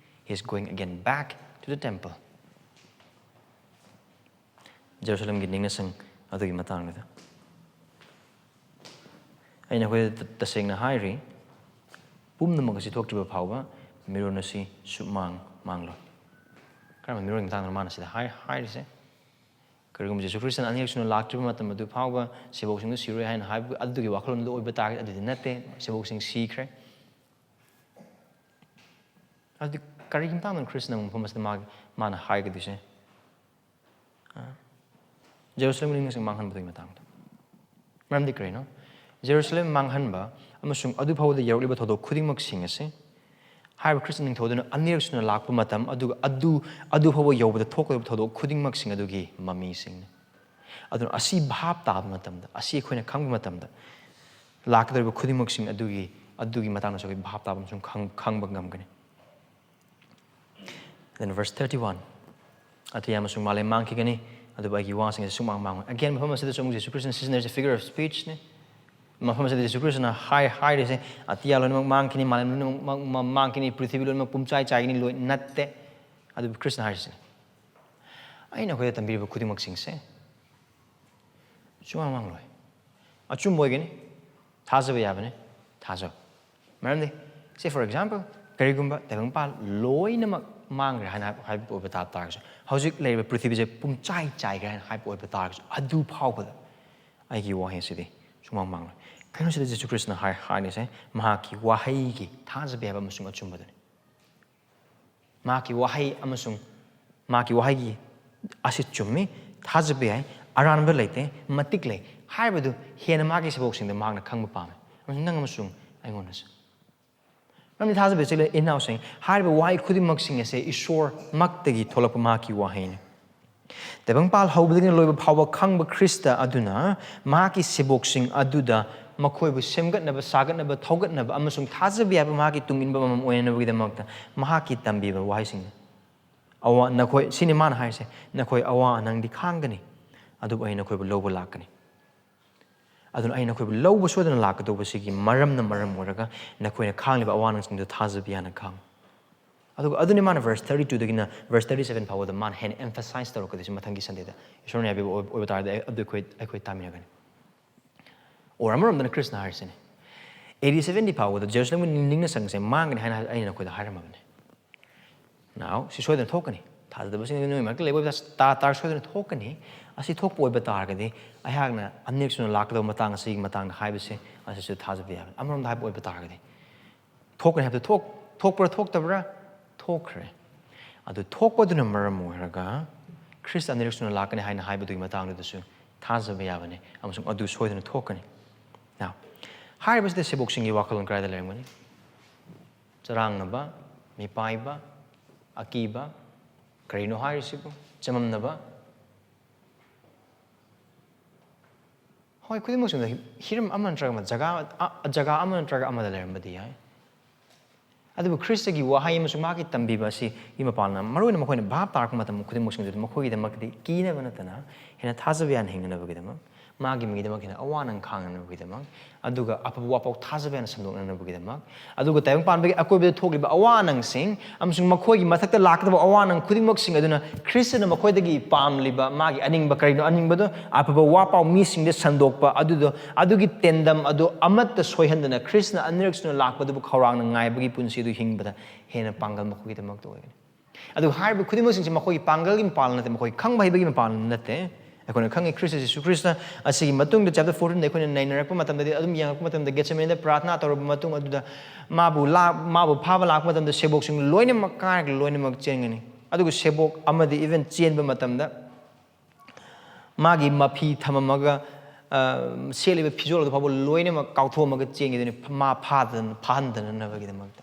he's going again back to the temple." ꯖꯦꯔꯨꯁꯂꯝꯒꯤ ꯅꯤꯡꯅꯁꯤꯡ ꯑꯗꯨꯒꯤ ꯃꯇꯥꯡꯗꯨꯗ ꯑꯩꯅ ꯑꯩꯈꯣꯏꯗ ꯇ-, ꯇꯁꯦꯡꯅ ꯍꯥꯏꯔꯤ, ꯄꯨꯝꯅꯃꯛ ꯑꯁꯤ ꯊꯣꯛꯇ꯭ꯔꯤꯕ ꯐꯥꯎꯕ ꯃꯤꯔꯣꯟ ꯑꯁꯤ ꯁꯨꯞꯃꯥꯡ ꯃꯥꯡꯂꯣꯏ꯫ ꯀꯔꯝꯕ ꯃꯤꯔꯣꯟꯒꯤ ꯃꯇꯥꯡꯗꯅꯣ ꯃꯥꯅ ꯁꯤꯗ ꯍꯥꯏ-, ꯍꯥꯏꯔꯤꯁꯦ? ꯀꯔꯤꯒꯨꯝꯕ ꯖꯦꯁꯨ ꯈ꯭ꯔꯤꯁꯇꯅ ꯑꯅꯤꯔꯛ ꯁꯨꯅ ꯂꯥꯛꯇ꯭ꯔꯤꯕ ꯃꯇꯝ ꯑꯗꯨ ꯐꯥꯎꯕ ꯁꯦꯕꯣꯛꯁꯤꯡꯗꯨ ꯁꯤꯔꯣꯏ ꯍꯥꯏꯅ ꯍꯥꯏꯕ ꯑꯗꯨꯒꯤ ꯋꯥꯈꯜꯂꯣꯟꯗꯨ ꯑꯣꯏꯕ ꯇꯥꯔꯒꯗꯤ ꯑꯗꯨꯗꯤ ꯅꯠꯇꯦ, ꯁꯦꯕꯣꯛꯁꯤꯡ ꯁꯤꯈ꯭ꯔꯦ꯫ ꯑꯗꯨꯗꯤ ꯀꯔꯤꯒꯤ ꯃꯇꯥꯡꯗꯅꯣ ꯈ꯭ꯔꯤꯁꯇꯅ ꯃꯐꯝ ꯑꯁꯤꯗ ꯃꯥꯒꯤ, ꯃꯥꯅ ꯍꯥꯏꯒꯗꯣꯏꯁꯦ? ꯑ, ꯖꯦꯔꯨꯁꯂꯦꯝꯒꯤ ꯅꯤꯡꯁꯤꯡ ꯃꯥꯡꯍꯟꯕꯗꯨꯒꯤ ꯃꯇꯥꯡꯗ꯫ ꯃꯔꯝꯗꯤ ꯀꯔꯤꯅꯣ? ꯖꯦꯔꯨꯁꯂꯦꯝ ꯃꯥꯡꯍꯟꯕ ꯑꯃꯁꯨꯡ ꯑꯗꯨ ꯐꯥꯎꯕꯗ ꯌꯧꯔꯛꯂꯤꯕ ꯊꯧꯗꯣꯛ ꯈꯨꯗꯤꯡꯃꯛꯁꯤꯡ ꯑꯁꯤ ꯍꯥꯏꯔꯤꯕ ꯈ꯭ꯔꯤꯁꯇ ꯅꯤꯡꯊꯧ ꯑꯗꯨꯅ ꯑꯅꯤꯔꯛ ꯁꯨꯅ ꯂꯥꯛꯄ ꯃꯇꯝ, ꯑꯗꯨꯒ ꯑꯗꯨ, ꯑꯗꯨ ꯐꯥꯎꯕ ꯌꯧꯕꯗ ꯊꯣꯛꯀꯗꯧꯔꯤꯕ ꯊꯧꯗꯣꯛ ꯈꯨꯗꯤꯡꯃꯛꯁꯤꯡ ꯑꯗꯨꯒꯤ ꯃꯃꯤꯁꯤꯡꯅꯤ꯫ ꯑꯗꯨꯅ ꯑꯁꯤ ꯚꯥꯞ ꯇꯥꯕ ꯃꯇꯝꯗ, ꯑꯁꯤ ꯑꯩꯈꯣꯏꯅ ꯈꯪꯕ ꯃꯇꯝꯗ, ꯂꯥꯛꯀꯗꯧꯔꯤꯕ ꯈꯨꯗꯤꯡꯃꯛꯁꯤꯡ ꯑꯗꯨꯒꯤ, ꯑꯗꯨꯒꯤ ꯃꯇꯥꯡꯗꯁꯨ ꯑꯩꯈꯣꯏ ꯚꯥꯞ ꯇꯥꯕ ꯑꯃꯁꯨꯡ ꯈꯪ-, ꯈꯪꯕ ꯉꯝꯒꯅꯤ꯫ Then verse thirty one, "ꯑꯇꯤꯌꯥ ꯑꯃꯁꯨꯡ ꯃꯥꯂꯦꯝ ꯃꯥꯡꯈꯤꯒꯅꯤ, ꯑꯗꯨꯕꯨ ꯑꯩꯒꯤ ꯋꯥꯁꯤꯡ ꯑꯁꯤ ꯁꯨꯡꯃꯥꯡ ꯃꯥꯡꯂꯣꯏ꯫" Again, ꯃꯐꯝ ꯑꯁꯤꯗ ꯑꯃꯨꯛ ꯖꯦꯁꯨ ꯈ꯭ꯔꯤꯁꯇꯅ ꯁꯤꯖꯤꯟꯅꯔꯤꯁꯦ figure of speech ꯅꯤ꯫ ꯃꯐꯝ ꯑꯁꯤꯗ ꯖꯦꯁꯨ ꯈ꯭ꯔꯤꯁꯇꯅ ꯍꯥꯏ-, ꯍꯥꯏꯔꯤꯁꯦ, "ꯑꯇꯤꯌꯥ ꯂꯣꯏꯅꯃꯛ ꯃꯥꯡꯈꯤꯅꯤ, ꯃꯥꯂꯦꯝ ꯂꯣꯏꯅꯃꯛ ꯃꯥꯡ-, ꯃꯥꯡ-, ꯃꯥꯡꯈꯤꯅꯤ, ꯄ꯭ꯔꯤꯊꯤꯕꯤ ꯂꯣꯏꯅꯃꯛ ꯄꯨꯝꯆꯥꯏ ꯆꯥꯏꯒꯅꯤ", ꯂꯣꯏ ꯅꯠꯇꯦ꯫ ꯑꯗꯨꯕꯨ ꯈ꯭ꯔꯤꯁꯇꯅ ꯍꯥꯏꯔꯤꯁꯤꯅꯦ, "ꯑꯩꯅ ꯑꯩꯈꯣꯏꯗ ꯇꯝꯕꯤꯔꯤꯕ ꯈꯨꯗꯤꯡꯃꯛꯁꯤꯡꯁꯦ ꯁꯨꯡꯃꯥꯡ ꯃꯥꯡꯂꯣꯏ꯫ ꯑꯆꯨꯝꯕ ꯑꯣꯏꯒꯅꯤ, ꯊꯥꯖꯕ ꯌꯥꯕꯅꯤ, ꯊꯥꯖꯧ꯫" ꯃꯔꯝꯗꯤ, say for example, ꯀꯔꯤꯒꯨꯝꯕ ꯇꯥꯏꯕꯪꯄꯥꯟ ꯂꯣꯏꯅꯃꯛ ꯃꯥꯡꯈ꯭ꯔꯦ ꯍꯥꯏꯅ ꯍꯥꯏꯕ ꯑꯣꯏꯕ ꯇꯥ-, ꯇꯥꯔꯒꯁꯨ, ꯍꯧꯖꯤꯛ ꯂꯩꯔꯤꯕ ꯄ꯭ꯔꯤꯊꯤꯕꯤꯁꯦ ꯄꯨꯝꯆꯥꯏ ꯆꯥꯏꯈ꯭ꯔꯦ ꯍꯥꯏꯅ ꯍꯥꯏꯕ ꯑꯣꯏꯕ ꯇꯥꯔꯒꯁꯨ, ꯑꯗꯨ ꯐꯥꯎꯕꯗ ꯑꯩꯒꯤ ꯋꯥꯍꯩ ꯑꯁꯤꯗꯤ ꯁꯨꯡꯃꯥꯡ ꯃꯥꯡꯂꯣꯏ꯫ ꯀꯩꯅꯣ ꯁꯤꯗ ꯖꯤꯁꯨ ꯈ꯭ꯔꯤꯁꯇꯅ ꯍꯥꯏ-, ꯍꯥꯏꯔꯤꯁꯦ? ꯃꯍꯥꯛꯀꯤ ꯋꯥꯍꯩꯒꯤ ꯊꯥꯖꯕ ꯌꯥꯕ ꯑꯃꯁꯨꯡ ꯑꯆꯨꯝꯕꯗꯨꯅꯤ꯫ ꯃꯍꯥꯛꯀꯤ ꯋꯥꯍꯩ ꯑꯃꯁꯨꯡ ꯃꯍꯥꯛꯀꯤ ꯋꯥꯍꯩꯒꯤ ꯑꯁꯤ ꯆꯨꯝꯃꯤ, ꯊꯥꯖꯕ ꯌꯥꯏ, ꯑꯔꯥꯟꯕ ꯂꯩꯇꯦ, ꯃꯇꯤꯛ ꯂꯩ ꯍꯥꯏꯕꯗꯨ ꯍꯦꯟꯅ ꯃꯥꯒꯤ ꯁꯦꯕꯣꯛꯁꯤꯡꯗ ꯃꯍꯥꯛꯅ ꯈꯪꯕ ꯄꯥꯝꯃꯤ, ꯑꯃꯁꯨꯡ ꯅꯪ ꯑꯃꯁꯨꯡ ꯑꯩꯉꯣꯟꯗꯁꯨ꯫ ꯃꯔꯝꯗꯤ ꯊꯥꯖꯕ ꯏꯆꯤꯜ ꯏꯅꯥꯎꯁꯤꯡ, ꯍꯥꯏꯔꯤꯕ ꯋꯥꯍꯩ ꯈꯨꯗꯤꯡꯃꯛꯁꯤꯡ ꯑꯁꯦ ꯏꯁꯣꯔꯃꯛꯇꯒꯤ ꯊꯣꯛꯂꯛꯄ ꯃꯍꯥꯛꯀꯤ ꯋꯥꯍꯩꯅꯤ꯫ ꯇꯥꯏꯕꯪꯄꯥꯜ ꯍꯧꯕꯗꯒꯤꯅ ꯂꯣꯏꯕ ꯐꯥꯎꯕ ꯈꯪꯕ ꯈ꯭ꯔꯤꯁꯇ ꯑꯗꯨꯅ ꯃꯍꯥꯛꯀꯤ ꯁꯦꯕꯣꯛꯁꯤꯡ ꯑꯗꯨꯗ ꯃꯈꯣꯏꯕꯨ ꯁꯦꯝꯒꯠꯅꯕ, ꯁꯥꯒꯠꯅꯕ, ꯊꯧꯒꯠꯅꯕ ꯑꯃꯁꯨꯡ ꯊꯥꯖꯕ ꯌꯥꯕ ꯃꯍꯥꯛꯀꯤ ꯇꯨꯡ ꯏꯟꯕ ꯑꯃꯃꯝ ꯑꯣꯏꯅꯅꯕꯒꯤꯗꯃꯛꯇ ꯃꯍꯥꯛꯀꯤ ꯇꯝꯕꯤꯕ ꯋꯥꯍꯩꯁꯤꯡꯅꯤ꯫ ꯑꯋꯥ-, ꯅꯈꯣꯏ, ꯁꯤꯅꯤ ꯃꯥꯅ ꯍꯥꯏꯔꯤꯁꯦ, "ꯅꯈꯣꯏ ꯑꯋꯥ ꯑꯅꯪꯗꯤ ꯈꯥꯡꯒꯅꯤ, ꯑꯗꯨꯕꯨ ꯑꯩ ꯅꯈꯣꯏꯕꯨ ꯂꯧꯕ ꯂꯥꯛꯀꯅꯤ꯫" ꯑꯗꯨꯅ ꯑꯩꯅ ꯅꯈꯣꯏꯕꯨ ꯂꯧꯕ ꯁꯣꯏꯗꯅ ꯂꯥꯛꯀꯗꯧꯕꯁꯤꯒꯤ ꯃꯔꯝꯅ ꯃꯔꯝ ꯑꯣꯏꯔꯒ ꯅꯈꯣꯏꯅ ꯈꯥꯡꯂꯤꯕ ꯑꯋꯥ ꯑꯅꯪꯁꯤꯡꯗꯨ ꯊꯥꯖꯕ ꯌꯥꯅ ꯈꯥꯡꯉꯨ꯫ ꯑꯗꯨꯒ ꯑꯗꯨꯅꯤ ꯃꯥꯅ verse thirty two ꯗꯒꯤꯅ verse thirty seven ꯐꯥꯎꯕꯗ ꯃꯥꯅ ꯍꯦꯟꯅ emphasize ꯇꯧꯔꯛꯀꯗꯣꯏꯁꯤ ꯃꯊꯪꯒꯤ Sunday ꯗ꯫ ꯏꯁꯣꯔꯅ ꯌꯥꯕꯤꯕ ꯑꯣꯏ-, ꯑꯣꯏꯕ ꯇꯥꯔꯗꯤ ꯑꯩ-, ꯑꯗꯨ ꯑꯩꯈꯣꯏ, ꯑꯩꯈꯣꯏ ꯇꯥꯃꯤꯟꯅꯒꯅꯤ꯫ Or ꯑꯃꯔꯣꯝꯗꯅ Krishna ꯍꯥꯏꯔꯤꯁꯤꯅꯤ, A D seventy ꯐꯥꯎꯕꯗ ꯖꯦꯔꯨꯁꯂꯦꯝꯒꯤ ꯅꯤꯡ-, ꯅꯤꯡꯅ ꯁꯪꯁꯦ ꯃꯥꯡꯒꯅꯤ ꯍꯥꯏꯅ ꯑꯩꯅ ꯅꯈꯣꯏꯗ ꯍꯥꯏꯔꯝꯃꯕꯅꯤ꯫ Now, ꯁꯤ ꯁꯣꯏꯗꯅ ꯊꯣꯛꯀꯅꯤ꯫ ꯊꯥꯖꯗꯕꯁꯤꯡ ꯑꯗꯨ ꯅꯣꯏ ꯃꯔꯛꯇ ꯂꯩꯕ ꯑꯣꯏꯕ ꯇꯥ-, ꯇꯥꯔ ꯁꯣꯏꯗꯅ ꯊꯣꯛꯀꯅꯤ꯫ ꯑꯁꯤ ꯊꯣꯛꯄ ꯑꯣꯏꯕ ꯇꯥꯔꯒꯗꯤ ꯑꯩꯍꯥꯛꯅ ꯑꯅꯤꯔꯛ ꯁꯨꯅ ꯂꯥꯛꯀꯗꯕ ꯃꯇꯥꯡ ꯑꯁꯤꯒꯤ ꯃꯇꯥꯡꯗ ꯍꯥꯏꯕꯁꯦ ꯑꯁꯤꯁꯨ ꯊꯥꯖꯕ ꯌꯥꯕꯅꯤ꯫ ꯑꯃꯔꯣꯝꯗ ꯍꯥꯏꯕ ꯑꯣꯏꯕ ꯇꯥꯔꯒꯗꯤ ꯊꯣꯛꯀꯅꯤ ꯍꯥꯏꯕꯗꯨ ꯊꯣꯛ-, ꯊꯣꯛꯄ꯭ꯔꯥ ꯊꯣꯛꯇꯕ꯭ꯔꯥ? ꯊꯣꯛꯈ꯭ꯔꯦ꯫ ꯑꯗꯨ ꯊꯣꯛꯄꯗꯨꯅ ꯃꯔꯝ ꯑꯣꯏꯔꯒ ꯈ꯭ꯔꯤꯁꯇ ꯑꯅꯤꯔꯛ ꯁꯨꯅ ꯂꯥꯛꯀꯅꯤ ꯍꯥꯏꯅ ꯍꯥꯏꯕꯗꯨꯒꯤ ꯃꯇꯥꯡꯗꯨꯗꯁꯨ ꯊꯥꯖꯕ ꯌꯥꯕꯅꯤ ꯑꯃꯁꯨꯡ ꯑꯗꯨ ꯁꯣꯏꯗꯅ ꯊꯣꯛꯀꯅꯤ꯫ Now, ꯍꯥꯏꯔꯤꯕꯁꯤꯗ ꯁꯦꯕꯣꯛꯁꯤꯡꯒꯤ ꯋꯥꯈꯜꯂꯣꯟ ꯀꯗꯥꯏꯗ ꯂꯩꯔꯝꯒꯅꯤ? ꯆꯔꯥꯡꯅꯕ, ꯃꯤꯄꯥꯏꯕ, ꯑꯀꯤꯕ, ꯀꯔꯤꯅꯣ ꯍꯥꯏꯔꯤꯁꯤꯕꯨ? ꯆꯃꯝꯅꯕ꯫ ꯍꯣꯏ, ꯈꯨꯗꯤꯡꯃꯛꯁꯤꯡꯗ ꯍꯤꯔꯝ ꯑꯃ ꯅꯠꯇ꯭ꯔꯒ ꯑꯃ, ꯖꯒꯥ, ꯑ, ꯖꯒꯥ ꯑꯃ ꯅꯠꯇ꯭ꯔꯒ ꯑꯃꯗ ꯂꯩꯔꯝꯕꯗꯤ ꯌꯥꯏ꯫ ꯑꯗꯨꯕꯨ ꯈ꯭ꯔꯤꯁꯇꯒꯤ ꯋꯥꯍꯩ ꯑꯃꯁꯨꯡ ꯃꯍꯥꯛꯀꯤ ꯇꯝꯕꯤꯕ ꯑꯁꯤꯒꯤ ꯃꯄꯥꯟꯅ ꯃꯔꯨꯑꯣꯏꯅ ꯃꯈꯣꯏꯅ ꯚꯥꯞ ꯇꯥꯔꯛꯄ ꯃꯇꯝ ꯈꯨꯗꯤꯡꯃꯛꯁꯤꯡꯗꯨꯗ ꯃꯈꯣꯏꯒꯤꯗꯃꯛꯇꯗꯤ ꯀꯤꯅꯕ ꯅꯠꯇꯅ ꯍꯦꯟꯅ ꯊꯥꯖꯕ ꯌꯥꯅ ꯍꯤꯡꯅꯅꯕꯒꯤꯗꯃꯛ, ꯃꯥꯒꯤ ꯃꯤꯒꯤꯗꯃꯛ ꯍꯦꯟꯅ ꯑꯋꯥ ꯑꯅꯪ ꯈꯥꯡꯅꯅꯕꯒꯤꯗꯃꯛ, ꯑꯗꯨꯒ ꯑꯐꯕ ꯋꯥꯄꯥꯎ ꯊꯥꯖꯕ ꯌꯥꯅ ꯁꯟꯗꯣꯛꯅꯅꯕꯒꯤꯗꯃꯛ, ꯑꯗꯨꯒ ꯇꯥꯏꯕꯪ ꯄꯥꯟꯕꯒꯤ ꯑꯀꯣꯏꯕꯗ ꯊꯣꯛꯂꯤꯕ ꯑꯋꯥ ꯑꯅꯪꯁꯤꯡ ꯑꯃꯁꯨꯡ ꯃꯈꯣꯏꯒꯤ ꯃꯊꯛꯇ ꯂꯥꯛꯀꯗꯕ ꯑꯋꯥ ꯑꯅꯪ ꯈꯨꯗꯤꯡꯃꯛꯁꯤꯡ ꯑꯗꯨꯅ ꯈ꯭ꯔꯤꯁꯇꯅ ꯃꯈꯣꯏꯗꯒꯤ ꯄꯥꯝꯂꯤꯕ ꯃꯥꯒꯤ ꯑꯅꯤꯡꯕ ꯀꯔꯤꯅꯣ? ꯑꯅꯤꯡꯕꯗꯣ ꯑꯐꯕ ꯋꯥꯄꯥꯎ ꯃꯤꯁꯤꯡꯗ ꯁꯟꯗꯣꯛꯄ, ꯑꯗꯨꯗꯣ, ꯑꯗꯨꯒꯤ ꯇꯦꯟꯗꯝ ꯑꯗꯨ ꯑꯃꯠꯇ ꯁꯣꯏꯍꯟꯗꯅ ꯈ꯭ꯔꯤꯁꯇꯅ ꯑꯅꯤꯔꯛ ꯁꯨꯅ ꯂꯥꯛꯄꯗꯨꯕꯨ ꯈꯧꯔꯥꯡꯅ ꯉꯥꯏꯕꯒꯤ ꯄꯨꯟꯁꯤ ꯑꯗꯨ ꯍꯤꯡꯕꯗ ꯍꯦꯟꯅ ꯄꯥꯡꯒꯜ ꯃꯈꯣꯏꯒꯤꯗꯃꯛꯇ ꯑꯣꯏꯒꯅꯤ꯫ ꯑꯗꯨꯒ ꯍꯥꯏꯔꯤꯕ ꯈꯨꯗꯤꯡꯃꯛꯁꯤꯡꯁꯦ ꯃꯈꯣꯏꯒꯤ ꯄꯥꯡꯒꯜꯒꯤ ꯃꯄꯥꯟ ꯅꯠꯇꯦ, ꯃꯈꯣꯏ ꯈꯪꯕ ꯍꯩꯕꯒꯤ ꯃꯄꯥꯟ ꯅꯠꯇꯦ꯫ ꯑꯩꯈꯣꯏꯅ ꯈꯪꯉꯤ, ꯈ꯭ꯔꯤꯁꯇ ꯖꯤꯁꯨ ꯈ꯭ꯔꯤꯁꯇ ꯑꯁꯤꯒꯤ ꯃꯇꯨꯡꯗ chapter fourteen ꯗ ꯑꯩꯈꯣꯏꯅ ꯅꯩꯅꯔꯛꯄ ꯃꯇꯝꯗꯗꯤ, ꯑꯗꯨꯝ ꯌꯦꯡꯉꯛꯄ ꯃꯇꯝꯗ, ꯒꯦꯠꯁꯦꯃꯅꯦꯗ ꯄ꯭ꯔꯥꯊꯅꯥ ꯇꯧꯔꯕ ꯃꯇꯨꯡ ꯑꯗꯨꯗ ꯃꯥꯕꯨ ꯂꯥ-, ꯃꯥꯕꯨ ꯐꯥꯕ ꯂꯥꯛꯄ ꯃꯇꯝꯗ ꯁꯦꯕꯣꯛꯁꯤꯡ ꯂꯣꯏꯅꯃꯛ ꯀꯥꯏꯔꯒ ꯂꯣꯏꯅꯃꯛ ꯆꯦꯟꯒꯅꯤ꯫ ꯑꯗꯨꯒ ꯁꯦꯕꯣꯛ ꯑꯃꯗꯤ even ꯆꯦꯟꯕ ꯃꯇꯝꯗ ꯃꯥꯒꯤ ꯃꯐꯤ ꯊꯝꯃꯝꯃꯒ, ꯑ, ꯁꯦꯠꯂꯤꯕ ꯐꯤꯖꯣꯜ ꯑꯗꯨ ꯐꯥꯎꯕ ꯂꯣꯏꯅꯃꯛ ꯀꯥꯎꯊꯣꯛꯑꯝꯃꯒ ꯆꯦꯟꯈꯤꯗꯣꯏꯅꯤ, ꯃꯥ ꯐꯥꯗꯅ-, ꯐꯥꯍꯟꯗꯅꯅꯕꯒꯤꯗꯃꯛꯇ꯫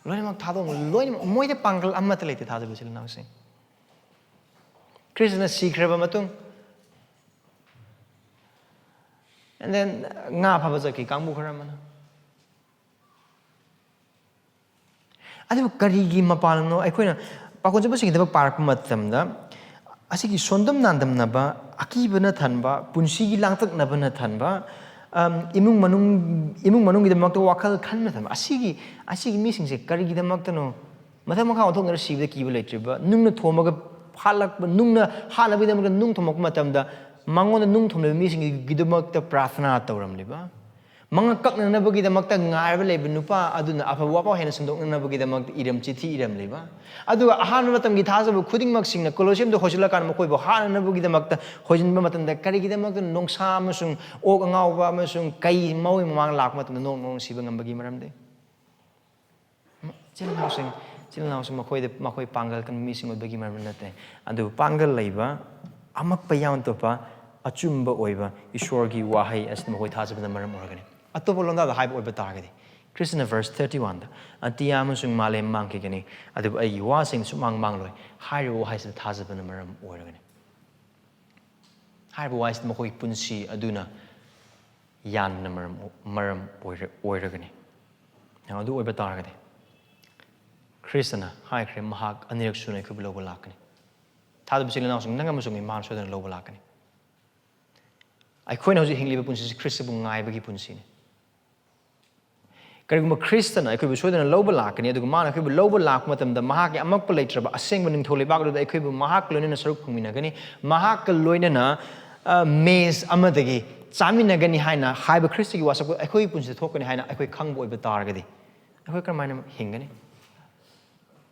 ꯂꯣꯏꯅꯃꯛ ꯊꯥꯗꯣꯛꯑꯝꯃꯒ ꯂꯣꯏꯅꯃꯛ ꯃꯣꯏꯗ ꯄꯥꯡꯒꯜ ꯑꯃꯠꯇ ꯂꯩꯇꯦ, ꯊꯥꯖꯕ ꯏꯆꯤꯜ ꯏꯅꯥꯎꯁꯤꯡ꯫ ꯈ꯭ꯔꯤꯁꯇꯅ ꯁꯤꯈ꯭ꯔꯕ ꯃꯇꯨꯡ, and then ꯉꯥ ꯐꯥꯕ ꯆꯠꯈꯤ ꯀꯥꯡꯕꯨ ꯈꯔ ꯑꯃꯅ꯫ ꯑꯗꯨꯕꯨ ꯀꯔꯤꯒꯤ ꯃꯄꯥꯟꯅꯣ? ꯑꯩꯈꯣꯏꯅ ꯄꯥꯈꯣꯟ ꯆꯠꯄꯁꯤꯡꯒꯤ ꯊꯕꯛ ꯄꯥꯔꯛꯄ ꯃꯇꯝꯗ ꯑꯁꯤꯒꯤ ꯁꯣꯟꯗꯝ ꯅꯥꯟꯗꯝꯅꯕ, ꯑꯀꯤꯕꯅ ꯊꯟꯕ, ꯄꯨꯟꯁꯤꯒꯤ ꯂꯥꯡꯇꯛꯅꯕꯅ ꯊꯟꯕ, ꯑꯝ, ꯏꯃꯨꯡ ꯃꯅꯨꯡ, ꯏꯃꯨꯡ ꯃꯅꯨꯡꯒꯤꯗꯃꯛꯇ ꯋꯥꯈꯜ ꯈꯟꯕꯅ ꯊꯟꯕ, ꯑꯁꯤꯒꯤ, ꯑꯁꯤꯒꯤ ꯃꯤꯁꯤꯡꯁꯦ ꯀꯔꯤꯒꯤꯗꯃꯛꯇꯅꯣ ꯃꯊꯛ ꯃꯈꯥ ꯑꯣꯟꯊꯣꯛꯅꯔ ꯁꯤꯕꯗ ꯀꯤꯕ ꯂꯩꯇ꯭ꯔꯤꯕ? ꯅꯨꯡꯅ ꯊꯣꯝꯃꯒ ꯍꯥꯠꯂꯛꯄ, ꯅꯨꯡꯅ ꯍꯥꯠꯅꯕꯒꯤꯗꯃꯛꯇ ꯅꯨꯡ ꯊꯣꯝꯃꯛꯄ ꯃꯇꯝꯗ ꯃꯉꯣꯟꯗ ꯅꯨꯡ ꯊꯣꯝꯂꯤꯕ ꯃꯤꯁꯤꯡꯒꯤꯗꯃꯛꯇ ꯄ꯭ꯔꯥꯊꯅꯥ ꯇꯧꯔꯝꯂꯤꯕ, ꯃꯉꯛ ꯀꯛꯅꯅꯕꯒꯤꯗꯃꯛꯇ ꯉꯥꯏꯔꯕ ꯂꯩꯕ ꯅꯨꯄꯥ ꯑꯗꯨꯅ ꯑꯐꯕ ꯋꯥꯐꯥꯎ ꯍꯦꯟꯅ ꯁꯟꯗꯣꯛꯅꯅꯕꯒꯤꯗꯃꯛꯇ ꯏꯔꯝ ꯆꯤꯊꯤ ꯏꯔꯝꯂꯤꯕ, ꯑꯗꯨꯒ ꯑꯍꯥꯟꯕ ꯃꯇꯝꯒꯤ ꯊꯥꯖꯕ ꯈꯨꯗꯤꯡꯃꯛꯁꯤꯡꯅ ꯀꯣꯂꯣꯁꯤꯌꯝꯗ ꯍꯣꯏꯁꯤꯜꯂꯀꯥꯟꯗ ꯃꯈꯣꯏꯕꯨ ꯍꯥꯠꯅꯅꯕꯒꯤꯗꯃꯛꯇ ꯍꯣꯏꯖꯤꯟꯕ ꯃꯇꯝꯗ ꯀꯔꯤꯒꯤꯗꯃꯛꯇ ꯅꯣꯡꯁꯥ ꯑꯃꯁꯨꯡ ꯑꯣꯛ ꯑꯉꯥꯎꯕ ꯑꯃꯁꯨꯡ ꯀꯩ ꯃꯑꯣꯏ ꯃꯃꯥꯡ ꯂꯥꯛꯄ ꯃꯇꯝꯗ ꯅꯣꯡ ꯅꯣꯡ ꯁꯤꯕ ꯉꯝꯕꯒꯤ ꯃꯔꯝꯗꯤ? ꯏꯆꯤꯜ ꯏꯅꯥꯎꯁꯤꯡ, ꯏꯆꯤꯜ ꯏꯅꯥꯎꯁꯤꯡ ꯃꯈꯣꯏꯗ, ꯃꯈꯣꯏ ꯄꯥꯡꯒꯜ ꯀꯟꯕ ꯃꯤꯁꯤꯡ ꯑꯣꯏꯕꯒꯤ ꯃꯔꯝ ꯅꯠꯇꯦ꯫ ꯑꯗꯨꯕꯨ ꯄꯥꯡꯒꯜ ꯂꯩꯕ, ꯑꯃꯛꯄ ꯌꯥꯎꯅ ꯑꯇꯣꯞꯄ ꯑꯆꯨꯝꯕ ꯑꯣꯏꯕ ꯏꯁꯣꯔꯒꯤ ꯋꯥꯍꯩ ꯑꯁꯤꯗ ꯃꯈꯣꯏ ꯊꯥꯖꯕꯅ ꯃꯔꯝ ꯑꯣꯏꯔꯒꯅꯤ꯫ ꯑꯇꯣꯞꯄ ꯂꯣꯟꯗꯥꯗ ꯍꯥꯏꯕ ꯑꯣꯏꯕ ꯇꯥꯔꯒꯗꯤ, ꯈ꯭ꯔꯤꯁꯇꯅ verse thirty-one ꯗ, "ꯑꯇꯤꯌꯥ ꯑꯃꯁꯨꯡ ꯃꯥꯂꯦꯝ ꯃꯥꯡꯈꯤꯒꯅꯤ, ꯑꯗꯨꯕꯨ ꯑꯩꯒꯤ ꯋꯥꯁꯤꯡ ꯁꯨꯃꯥꯡ ꯃꯥꯡꯂꯣꯏ" ꯍꯥꯏꯔꯤꯕ ꯋꯥꯍꯩꯁꯤꯗ ꯊꯥꯖꯕꯅ ꯃꯔꯝ ꯑꯣꯏꯔꯒꯅꯤ꯫ ꯍꯥꯏꯔꯤꯕ ꯋꯥꯍꯩꯁꯤꯗ ꯃꯈꯣꯏꯒꯤ ꯄꯨꯟꯁꯤ ꯑꯗꯨꯅ ꯌꯥꯟꯕꯅ ꯃꯔꯝ, ꯃꯔꯝ ꯑꯣꯏꯔ-, ꯑꯣꯏꯔꯒꯅꯤ꯫ ꯑꯗꯨ ꯑꯣꯏꯕ ꯇꯥꯔꯒꯗꯤ, ꯈ꯭ꯔꯤꯁꯇꯅ ꯍꯥꯏꯈ꯭ꯔꯦ, ꯃꯍꯥꯛ ꯑꯅꯤꯔꯛ ꯁꯨꯅ ꯑꯩꯈꯣꯏꯕꯨ ꯂꯧꯕ ꯂꯥꯛꯀꯅꯤ꯫ ꯊꯥꯖꯕ ꯏꯆꯤꯜ ꯏꯅꯥꯎꯁꯤꯡ, ꯅꯪ ꯑꯃꯁꯨꯡ ꯑꯩ ꯃꯥꯅ ꯁꯣꯏꯗꯅ ꯂꯧꯕ ꯂꯥꯛꯀꯅꯤ꯫ ꯑꯩꯈꯣꯏꯅ ꯍꯧꯖꯤꯛ ꯍꯤꯡꯂꯤꯕ ꯄꯨꯟꯁꯤꯁꯤ ꯈ꯭ꯔꯤꯁꯇꯕꯨ ꯉꯥꯏꯕꯒꯤ ꯄꯨꯟꯁꯤꯅꯤ꯫ ꯀꯔꯤꯒꯨꯝꯕ ꯈ꯭ꯔꯤꯁꯇꯅ ꯑꯩꯈꯣꯏꯕꯨ ꯁꯣꯏꯗꯅ ꯂꯧꯕ ꯂꯥꯛꯀꯅꯤ, ꯑꯗꯨꯒ ꯃꯥꯅ ꯑꯩꯈꯣꯏꯕꯨ ꯂꯧꯕ ꯂꯥꯛꯄ ꯃꯇꯝꯗ ꯃꯍꯥꯛꯀꯤ ꯑꯃꯛꯄ ꯂꯩꯇ꯭ꯔꯕ ꯑꯁꯦꯡꯕ ꯅꯤꯡꯊꯧ ꯂꯩꯕꯥꯛ ꯑꯗꯨꯗ ꯑꯩꯈꯣꯏꯕꯨ ꯃꯍꯥꯛꯀ ꯂꯣꯏꯅꯅ ꯁꯔꯨꯛ ꯐꯪꯃꯤꯟꯅꯒꯅꯤ, ꯃꯍꯥꯛꯀ ꯂꯣꯏꯅꯅ, ꯑ, ꯃꯦꯖ ꯑꯃꯗꯒꯤ ꯆꯥꯃꯤꯟꯅꯒꯅꯤ ꯍꯥꯏꯅ ꯍꯥꯏꯕ ꯈ꯭ꯔꯤꯁꯇꯒꯤ ꯋꯥꯁꯛꯄ ꯑꯩꯈꯣꯏꯒꯤ ꯄꯨꯟꯁꯤꯗ ꯊꯣꯛꯀꯅꯤ ꯍꯥꯏꯅ ꯑꯩꯈꯣꯏ ꯈꯪꯕ ꯑꯣꯏꯕ ꯇꯥꯔꯒꯗꯤ, ꯑꯩꯈꯣꯏ ꯀꯔꯝꯍꯥꯏꯅ ꯍꯤꯡꯒꯅꯤ?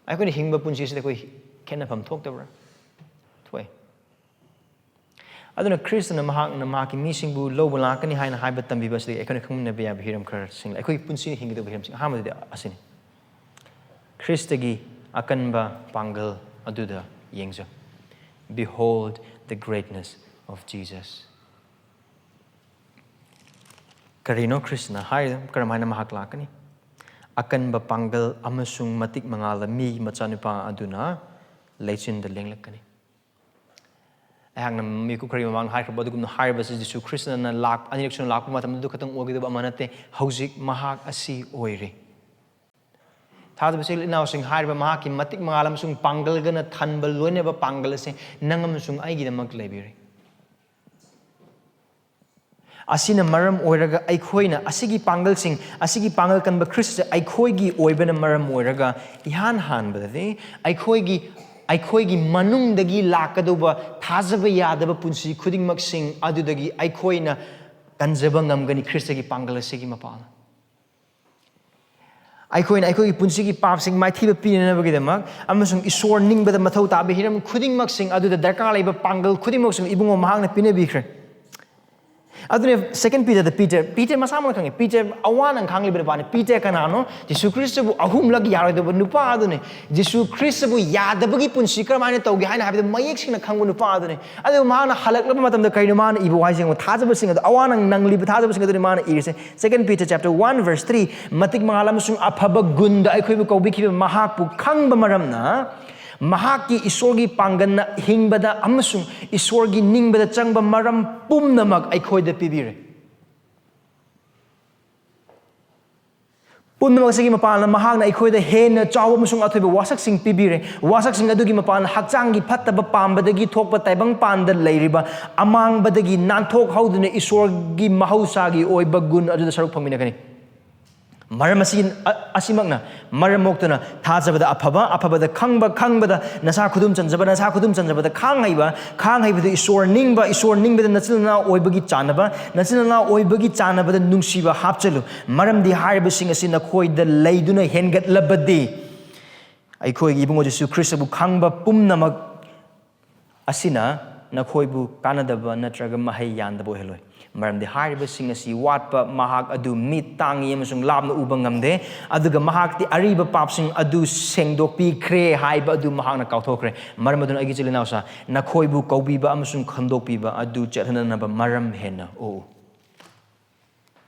ꯑꯩꯈꯣꯏꯅ ꯍꯤꯡꯕ ꯄꯨꯟꯁꯤꯁꯤꯗ ꯑꯩꯈꯣꯏ ꯈꯦꯠꯅꯐꯝ ꯊꯣꯛꯇꯕ꯭ꯔꯥ? ꯊꯣꯛꯑꯦ꯫ ꯑꯗꯨꯅ ꯈ꯭ꯔꯤꯁꯇꯅ ꯃꯍꯥꯛꯅ ꯃꯍꯥꯛꯀꯤ ꯃꯤꯁꯤꯡꯕꯨ ꯂꯧꯕ ꯂꯥꯛꯀꯅꯤ ꯍꯥꯏꯅ ꯍꯥꯏꯕ ꯇꯝꯕꯤꯕ ꯑꯁꯤꯗꯒꯤ ꯑꯩꯈꯣꯏꯅ ꯈꯪꯃꯤꯟꯅꯕ ꯌꯥꯕ ꯍꯤꯔꯝ ꯈꯔꯁꯤꯡ ꯂꯩ꯫ ꯑꯩꯈꯣꯏꯒꯤ ꯄꯨꯟꯁꯤꯅ ꯍꯤꯡꯒꯗꯧꯕ ꯍꯤꯔꯝꯁꯤꯡ ꯑꯍꯥꯟꯕꯗꯗꯤ ꯑꯁꯤꯅꯤ꯫ ꯈ꯭ꯔꯤꯁꯇꯒꯤ ꯑꯀꯟꯕ ꯄꯥꯡꯒꯜ ꯑꯗꯨꯗ ꯌꯦꯡꯖꯧ꯫ "Behold the greatness of Jesus." ꯀꯔꯤꯅꯣ ꯈ꯭ꯔꯤꯁꯇꯅ ꯍꯥꯏꯔꯤꯗꯣ? ꯀꯔꯝꯍꯥꯏꯅ ꯃꯍꯥꯛ ꯂꯥꯛꯀꯅꯤ? ꯑꯀꯟꯕ ꯄꯥꯡꯒꯜ ꯑꯃꯁꯨꯡ ꯃꯇꯤꯛ ꯃꯉꯥꯜꯗ ꯃꯤꯒꯤ ꯃꯆꯥꯅꯨꯄꯥ ꯑꯗꯨꯅ ꯂꯩꯆꯤꯟꯗ ꯂꯦꯡꯂꯛꯀꯅꯤ꯫ ꯑꯩꯍꯥꯛꯅ ꯃꯤꯀꯨꯞ ꯈꯔꯒꯤ ꯃꯃꯥꯡꯗ ꯍꯥꯏꯈ꯭ꯔꯕ ꯑꯗꯨꯒꯨꯝꯅ ꯍꯥꯏꯔꯤꯕꯁꯤ ꯖꯤꯁꯨ ꯈ꯭ꯔꯤꯁꯇꯅ ꯂꯥꯛ-, ꯑꯅꯤꯔꯛ ꯁꯨꯅ ꯂꯥꯛꯄ ꯃꯇꯝꯗ ꯑꯗꯨ ꯈꯛꯇꯪ ꯑꯣꯏꯒꯗꯕ ꯑꯃ ꯅꯠꯇꯦ꯫ ꯍꯧꯖꯤꯛ ꯃꯍꯥꯛ ꯑꯁꯤ ꯑꯣꯏꯔꯤ꯫ ꯊꯥꯖꯕ ꯏꯆꯤꯜ ꯏꯅꯥꯎꯁꯤꯡ, ꯍꯥꯏꯔꯤꯕ ꯃꯍꯥꯛꯀꯤ ꯃꯇꯤꯛ ꯃꯉꯥꯜ ꯑꯃꯁꯨꯡ ꯄꯥꯡꯒꯜꯒꯅ ꯊꯟꯕ ꯂꯣꯏꯅꯕ ꯄꯥꯡꯒꯜ ꯑꯁꯤ ꯅꯪ ꯑꯃꯁꯨꯡ ꯑꯩꯒꯤꯗꯃꯛ ꯂꯩꯕꯤꯔꯤ꯫ ꯑꯁꯤꯅ ꯃꯔꯝ ꯑꯣꯏꯔꯒ ꯑꯩꯈꯣꯏꯅ ꯑꯁꯤꯒꯤ ꯄꯥꯡꯒꯜꯁꯤꯡ, ꯑꯁꯤꯒꯤ ꯄꯥꯡꯒꯜ ꯀꯟꯕ ꯈ꯭ꯔꯤꯁꯇ ꯑꯩꯈꯣꯏꯒꯤ ꯑꯣꯏꯕꯅ ꯃꯔꯝ ꯑꯣꯏꯔꯒ, ꯏꯍꯥꯟ ꯍꯥꯟꯕꯗꯗꯤ ꯑꯩꯈꯣꯏꯒꯤ, ꯑꯩꯈꯣꯏꯒꯤ ꯃꯅꯨꯡꯗꯒꯤ ꯂꯥꯛꯀꯗꯧꯕ ꯊꯥꯖꯕ ꯌꯥꯗꯕ ꯄꯨꯟꯁꯤ ꯈꯨꯗꯤꯡꯃꯛꯁꯤꯡ ꯑꯗꯨꯗꯒꯤ ꯑꯩꯈꯣꯏꯅ ꯀꯟꯖꯕ ꯉꯝꯒꯅꯤ ꯈ꯭ꯔꯤꯁꯇꯒꯤ ꯄꯥꯡꯒꯜ ꯑꯁꯤꯒꯤ ꯃꯄꯥꯜꯅ꯫ ꯑꯩꯈꯣꯏꯅ ꯑꯩꯈꯣꯏꯒꯤ ꯄꯨꯟꯁꯤꯒꯤ ꯄꯥꯞꯁꯤꯡ ꯃꯥꯏꯊꯤꯕ ꯄꯤꯅꯅꯕꯒꯤꯗꯃꯛ ꯑꯃꯁꯨꯡ ꯏꯁꯣꯔ ꯅꯤꯡꯕꯗ ꯃꯊꯧ ꯇꯥꯕ ꯍꯤꯔꯝ ꯈꯨꯗꯤꯡꯃꯛꯁꯤꯡ ꯑꯗꯨꯗ ꯗꯔꯀꯥꯔ ꯂꯩꯕ ꯄꯥꯡꯒꯜ ꯈꯨꯗꯤꯡꯃꯛꯁꯤꯡ ꯏꯕꯨꯡꯉꯣ ꯃꯍꯥꯛꯅ ꯄꯤꯅꯕꯤꯈ꯭ꯔꯦ꯫ ꯑꯗꯨꯅ ꯁꯦꯀꯦꯟ ꯄꯤꯇꯔꯗ ꯄꯤꯇꯔ, ꯄꯤꯇꯔ ꯃꯁꯥꯃꯛꯅ ꯈꯪꯉꯤ, ꯄꯤꯇꯔ ꯑꯋꯥꯅ ꯈꯥꯡꯂꯤꯕ ꯅꯨꯄꯥꯅꯤ꯫ ꯄꯤꯇꯔ ꯀꯅꯥꯅꯣ? ꯖꯤꯁꯨ ꯈ꯭ꯔꯤꯁꯇꯕꯨ ꯑꯍꯨꯝꯂꯛ ꯌꯥꯔꯣꯏꯗꯧꯕ ꯅꯨꯄꯥ ꯑꯗꯨꯅꯤ꯫ ꯖꯤꯁꯨ ꯈ꯭ꯔꯤꯁꯇꯕꯨ ꯌꯥꯗꯕꯒꯤ ꯄꯨꯟꯁꯤ ꯀꯔꯝꯍꯥꯏꯅ ꯇꯧꯒꯦ ꯍꯥꯏꯅ ꯍꯥꯏꯕꯗ ꯃꯌꯦꯛ ꯁꯦꯡꯅ ꯈꯪꯕ ꯅꯨꯄꯥ ꯑꯗꯨꯅꯤ꯫ ꯑꯗꯨꯕꯨ ꯃꯍꯥꯛꯅ ꯍꯜꯂꯛꯂꯕ ꯃꯇꯝꯗ ꯀꯔꯤꯅꯣ ꯃꯥꯅ ꯏꯕ ꯋꯥꯍꯩꯁꯤꯡ? ꯊꯥꯖꯕꯁꯤꯡ ꯑꯗꯨ, ꯑꯋꯥꯅ ꯅꯪꯂꯤꯕ ꯊꯥꯖꯕꯁꯤꯡ ꯑꯗꯨꯅꯤ ꯃꯥꯅ ꯏꯔꯤꯁꯦ꯫ Second Peter chapter one verse three, ꯃꯇꯤꯛ ꯃꯉꯥꯜ ꯑꯃꯁꯨꯡ ꯑꯐꯕ ꯒꯨꯟꯗ ꯑꯩꯈꯣꯏꯕꯨ ꯀꯧꯕꯤꯈꯤꯕ ꯃꯍꯥꯛꯄꯨ ꯈꯪꯕ ꯃꯔꯝꯅ, ꯃꯍꯥꯛꯀꯤ ꯏꯁꯣꯔꯒꯤ ꯄꯥꯡꯒꯜꯅ ꯍꯤꯡꯕꯗ ꯑꯃꯁꯨꯡ ꯏꯁꯣꯔꯒꯤ ꯅꯤꯡꯕꯗ ꯆꯪꯕ ꯃꯔꯝ ꯄꯨꯝꯅꯃꯛ ꯑꯩꯈꯣꯏꯗ ꯄꯤꯕꯤꯔꯦ꯫ ꯄꯨꯝꯅꯃꯛ ꯑꯁꯤꯒꯤ ꯃꯄꯥꯟꯅ ꯃꯍꯥꯛꯅ ꯑꯩꯈꯣꯏꯗ ꯍꯦꯟꯅ ꯆꯥꯎꯕ ꯑꯃꯁꯨꯡ ꯑꯊꯣꯏꯕ ꯋꯥꯁꯛꯁꯤꯡ ꯄꯤꯕꯤꯔꯦ꯫ ꯋꯥꯁꯛꯁꯤꯡ ꯑꯗꯨꯒꯤ ꯃꯄꯥꯟꯅ ꯍꯛꯆꯥꯡꯒꯤ ꯐꯠꯇꯕ ꯄꯥꯝꯕꯗꯒꯤ ꯊꯣꯛꯄ ꯇꯥꯏꯕꯪ ꯄꯥꯟꯗ ꯂꯩꯔꯤꯕ ꯑꯃꯥꯡꯕꯗꯒꯤ ꯅꯥꯟꯊꯣꯛꯍꯧꯗꯨꯅ ꯏꯁꯣꯔꯒꯤ ꯃꯍꯧꯁꯥꯒꯤ ꯑꯣꯏꯕ ꯒꯨꯟ ꯑꯗꯨꯗ ꯁꯔꯨꯛ ꯐꯪꯃꯤꯟꯅꯒꯅꯤ꯫ ꯃꯔꯝ ꯑꯁꯤ, ꯑ-, ꯑꯁꯤꯃꯛꯅ ꯃꯔꯝ ꯃꯣꯛꯇꯨꯅ ꯊꯥꯖꯕꯗ ꯑꯐꯕ, ꯑꯐꯕꯗ ꯈꯪꯕ, ꯈꯪꯕꯗ ꯅꯁꯥ ꯈꯨꯗꯨꯝ ꯆꯟꯖꯕ, ꯅꯁꯥ ꯈꯨꯗꯨꯝ ꯆꯟꯖꯕꯗ ꯈꯥꯡ ꯍꯩꯕ, ꯈꯥꯡ ꯍꯩꯕꯗ ꯏꯁꯣꯔ ꯅꯤꯡꯕ, ꯏꯁꯣꯔ ꯅꯤꯡꯕꯗ ꯅꯆꯤꯟ ꯅꯅꯥꯎ ꯑꯣꯏꯕꯒꯤ ꯆꯥꯟꯅꯕ, ꯅꯆꯤꯟ ꯅꯅꯥꯎ ꯑꯣꯏꯕꯒꯤ ꯆꯥꯟꯅꯕꯗ ꯅꯨꯡꯁꯤꯕ ꯍꯥꯞꯆꯜꯂꯨ꯫ ꯃꯔꯝꯗꯤ ꯍꯥꯏꯔꯤꯕꯁꯤꯡ ꯑꯁꯤ ꯅꯈꯣꯏꯗ ꯂꯩꯗꯨꯅ ꯍꯦꯟꯒꯠꯂꯕꯗꯤ, ꯑꯩꯈꯣꯏꯒꯤ ꯏꯕꯨꯡꯉꯣ ꯖꯤꯁꯨ ꯈ꯭ꯔꯤꯁꯇꯕꯨ ꯈꯪꯕ ꯄꯨꯝꯅꯃꯛ ꯑꯁꯤꯅ ꯅꯈꯣꯏꯕꯨ ꯀꯥꯟꯅꯗꯕ ꯅꯠꯇ꯭ꯔꯒ ꯃꯍꯩ ꯌꯥꯟꯗꯕ ꯑꯣꯏꯍꯜꯂꯣꯏ꯫ ꯃꯔꯝꯗꯤ ꯍꯥꯏꯔꯤꯕꯁꯤꯡ ꯑꯁꯤ ꯋꯥꯠꯄ, ꯃꯍꯥꯛ ꯑꯗꯨ ꯃꯤꯠ ꯇꯥꯡꯉꯤ ꯑꯃꯁꯨꯡ ꯂꯥꯞꯅ ꯎꯕ ꯉꯝꯗꯦ, ꯑꯗꯨꯒ ꯃꯍꯥꯛꯇꯤ ꯑꯔꯤꯕ ꯄꯥꯞꯁꯤꯡ ꯑꯗꯨ ꯁꯦꯡꯗꯣꯛꯄꯤꯈ꯭ꯔꯦ ꯍꯥꯏꯕ ꯑꯗꯨ ꯃꯍꯥꯛꯅ ꯀꯥꯎꯊꯣꯛꯈ꯭ꯔꯦ꯫ ꯃꯔꯝ ꯑꯗꯨꯅ, ꯑꯩꯒꯤ ꯏꯆꯤꯜ ꯏꯅꯥꯎꯁꯥ, ꯅꯈꯣꯏꯕꯨ ꯀꯧꯕꯤꯕ ꯑꯃꯁꯨꯡ ꯈꯟꯗꯣꯛꯄꯤꯕ ꯑꯗꯨ ꯆꯠꯍꯟꯅꯅꯕ ꯃꯔꯝ ꯍꯦꯟꯅ ꯑꯣꯛꯎ꯫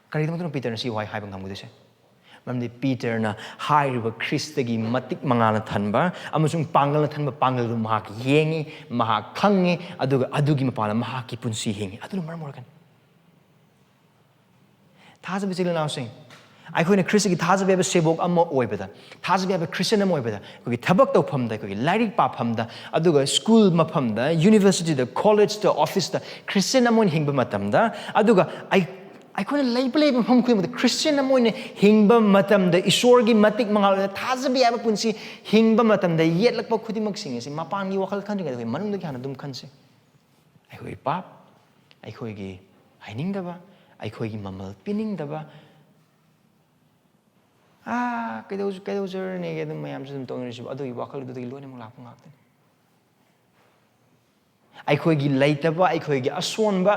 ꯀꯔꯤꯒꯤꯗꯃꯛꯇꯅꯣ ꯄꯤꯇꯔꯅ ꯁꯤ ꯋꯥꯍꯩ ꯍꯥꯏꯕ ꯉꯝꯒꯗꯣꯏꯁꯦ? ꯃꯔꯝꯗꯤ ꯄꯤꯇꯔꯅ ꯍꯥꯏꯔꯤꯕ ꯈ꯭ꯔꯤꯁꯇꯒꯤ ꯃꯇꯤꯛ ꯃꯉꯥꯜꯅ ꯊꯟꯕ ꯑꯃꯁꯨꯡ ꯄꯥꯡꯒꯜꯅ ꯊꯟꯕ ꯄꯥꯡꯒꯜꯗꯨ ꯃꯍꯥꯛ ꯌꯦꯡꯉꯤ, ꯃꯍꯥꯛ ꯈꯪꯉꯤ, ꯑꯗꯨꯒ ꯑꯗꯨꯒꯤ ꯃꯄꯥꯟꯗ ꯃꯍꯥꯛꯀꯤ ꯄꯨꯟꯁꯤ ꯍꯤꯡꯉꯤ꯫ ꯑꯗꯨꯅ ꯃꯔꯝ ꯑꯣꯏꯔꯒꯅꯤ꯫ ꯊꯥꯖꯕ ꯏꯆꯤꯜ ꯏꯅꯥꯎꯁꯤꯡ, ꯑꯩꯈꯣꯏꯅ ꯈ꯭ꯔꯤꯁꯇꯒꯤ ꯊꯥꯖꯕ ꯌꯥꯕ ꯁꯦꯕꯣꯛ ꯑꯃ ꯑꯣꯏꯕꯗ, ꯊꯥꯖꯕ ꯌꯥꯕ ꯈ꯭ꯔꯤꯁꯇꯤꯌꯟ ꯑꯃ ꯑꯣꯏꯕꯗ, ꯑꯩꯈꯣꯏꯒꯤ ꯊꯕꯛ ꯇꯧꯐꯝꯗ, ꯑꯩꯈꯣꯏꯒꯤ ꯂꯥꯏꯔꯤꯛ ꯄꯥꯐꯝꯗ, ꯑꯗꯨꯒ ꯁ꯭ꯀꯨꯜ ꯃꯐꯝꯗ, ꯌꯨꯅꯤꯚꯔꯁꯤꯇꯤꯗ, ꯀꯣꯂꯦꯖꯇ, ꯑꯣꯐꯤꯁꯇ ꯈ꯭ꯔꯤꯁꯇꯤꯌꯟ ꯑꯃ ꯑꯣꯏꯅ ꯍꯤꯡꯕ ꯃꯇꯝꯗ, ꯑꯗꯨꯒ ꯑꯩ ꯑꯩꯈꯣꯏꯅ ꯂꯩꯕ ꯂꯩꯕ ꯃꯐꯝ ꯈꯨꯗꯤꯡꯃꯛꯇ ꯈ꯭ꯔꯤꯁꯇꯤꯌꯟ ꯑꯃ ꯑꯣꯏꯅ ꯍꯤꯡꯕ ꯃꯇꯝꯗ, ꯏꯁꯣꯔꯒꯤ ꯃꯇꯤꯛ ꯃꯉꯥꯜ ꯑꯣꯏꯅ ꯊꯥꯖꯕ ꯌꯥꯕ ꯄꯨꯟꯁꯤ ꯍꯤꯡꯕ ꯃꯇꯝꯗ, ꯌꯦꯠꯂꯛꯄ ꯈꯨꯗꯤꯡꯃꯛꯁꯤꯡ ꯑꯁꯤ ꯃꯄꯥꯟꯒꯤ ꯋꯥꯈꯜ ꯈꯟꯗ꯭ꯔꯤꯉꯩꯗ ꯑꯩꯈꯣꯏ ꯃꯅꯨꯡꯗꯒꯤ ꯍꯥꯟꯅ ꯑꯗꯨꯝ ꯈꯟꯁꯤ꯫ ꯑꯩꯈꯣꯏꯒꯤ ꯄꯥꯞ, ꯑꯩꯈꯣꯏꯒꯤ ꯍꯥꯏꯅꯤꯡꯗꯕ, ꯑꯩꯈꯣꯏꯒꯤ ꯃꯃꯜ ꯄꯤꯅꯤꯡꯗꯕ, ꯑꯥ, ꯀꯩꯗꯧ-, ꯀꯩꯗꯧꯖꯔꯨꯅꯦꯒꯦ, ꯑꯗꯨꯝ ꯃꯌꯥꯝꯁꯨ ꯑꯗꯨꯝ ꯇꯧꯅꯔꯤꯁꯤꯕꯨ, ꯑꯗꯨꯒꯤ ꯋꯥꯈꯜꯗꯨꯗꯒꯤ ꯂꯣꯏꯅꯃꯛ ꯂꯥꯛꯄ ꯉꯥꯛꯇꯅꯤ꯫ ꯑꯩꯈꯣꯏꯒꯤ ꯂꯩꯇꯕ, ꯑꯩꯈꯣꯏꯒꯤ ꯑꯁꯣꯟꯕ,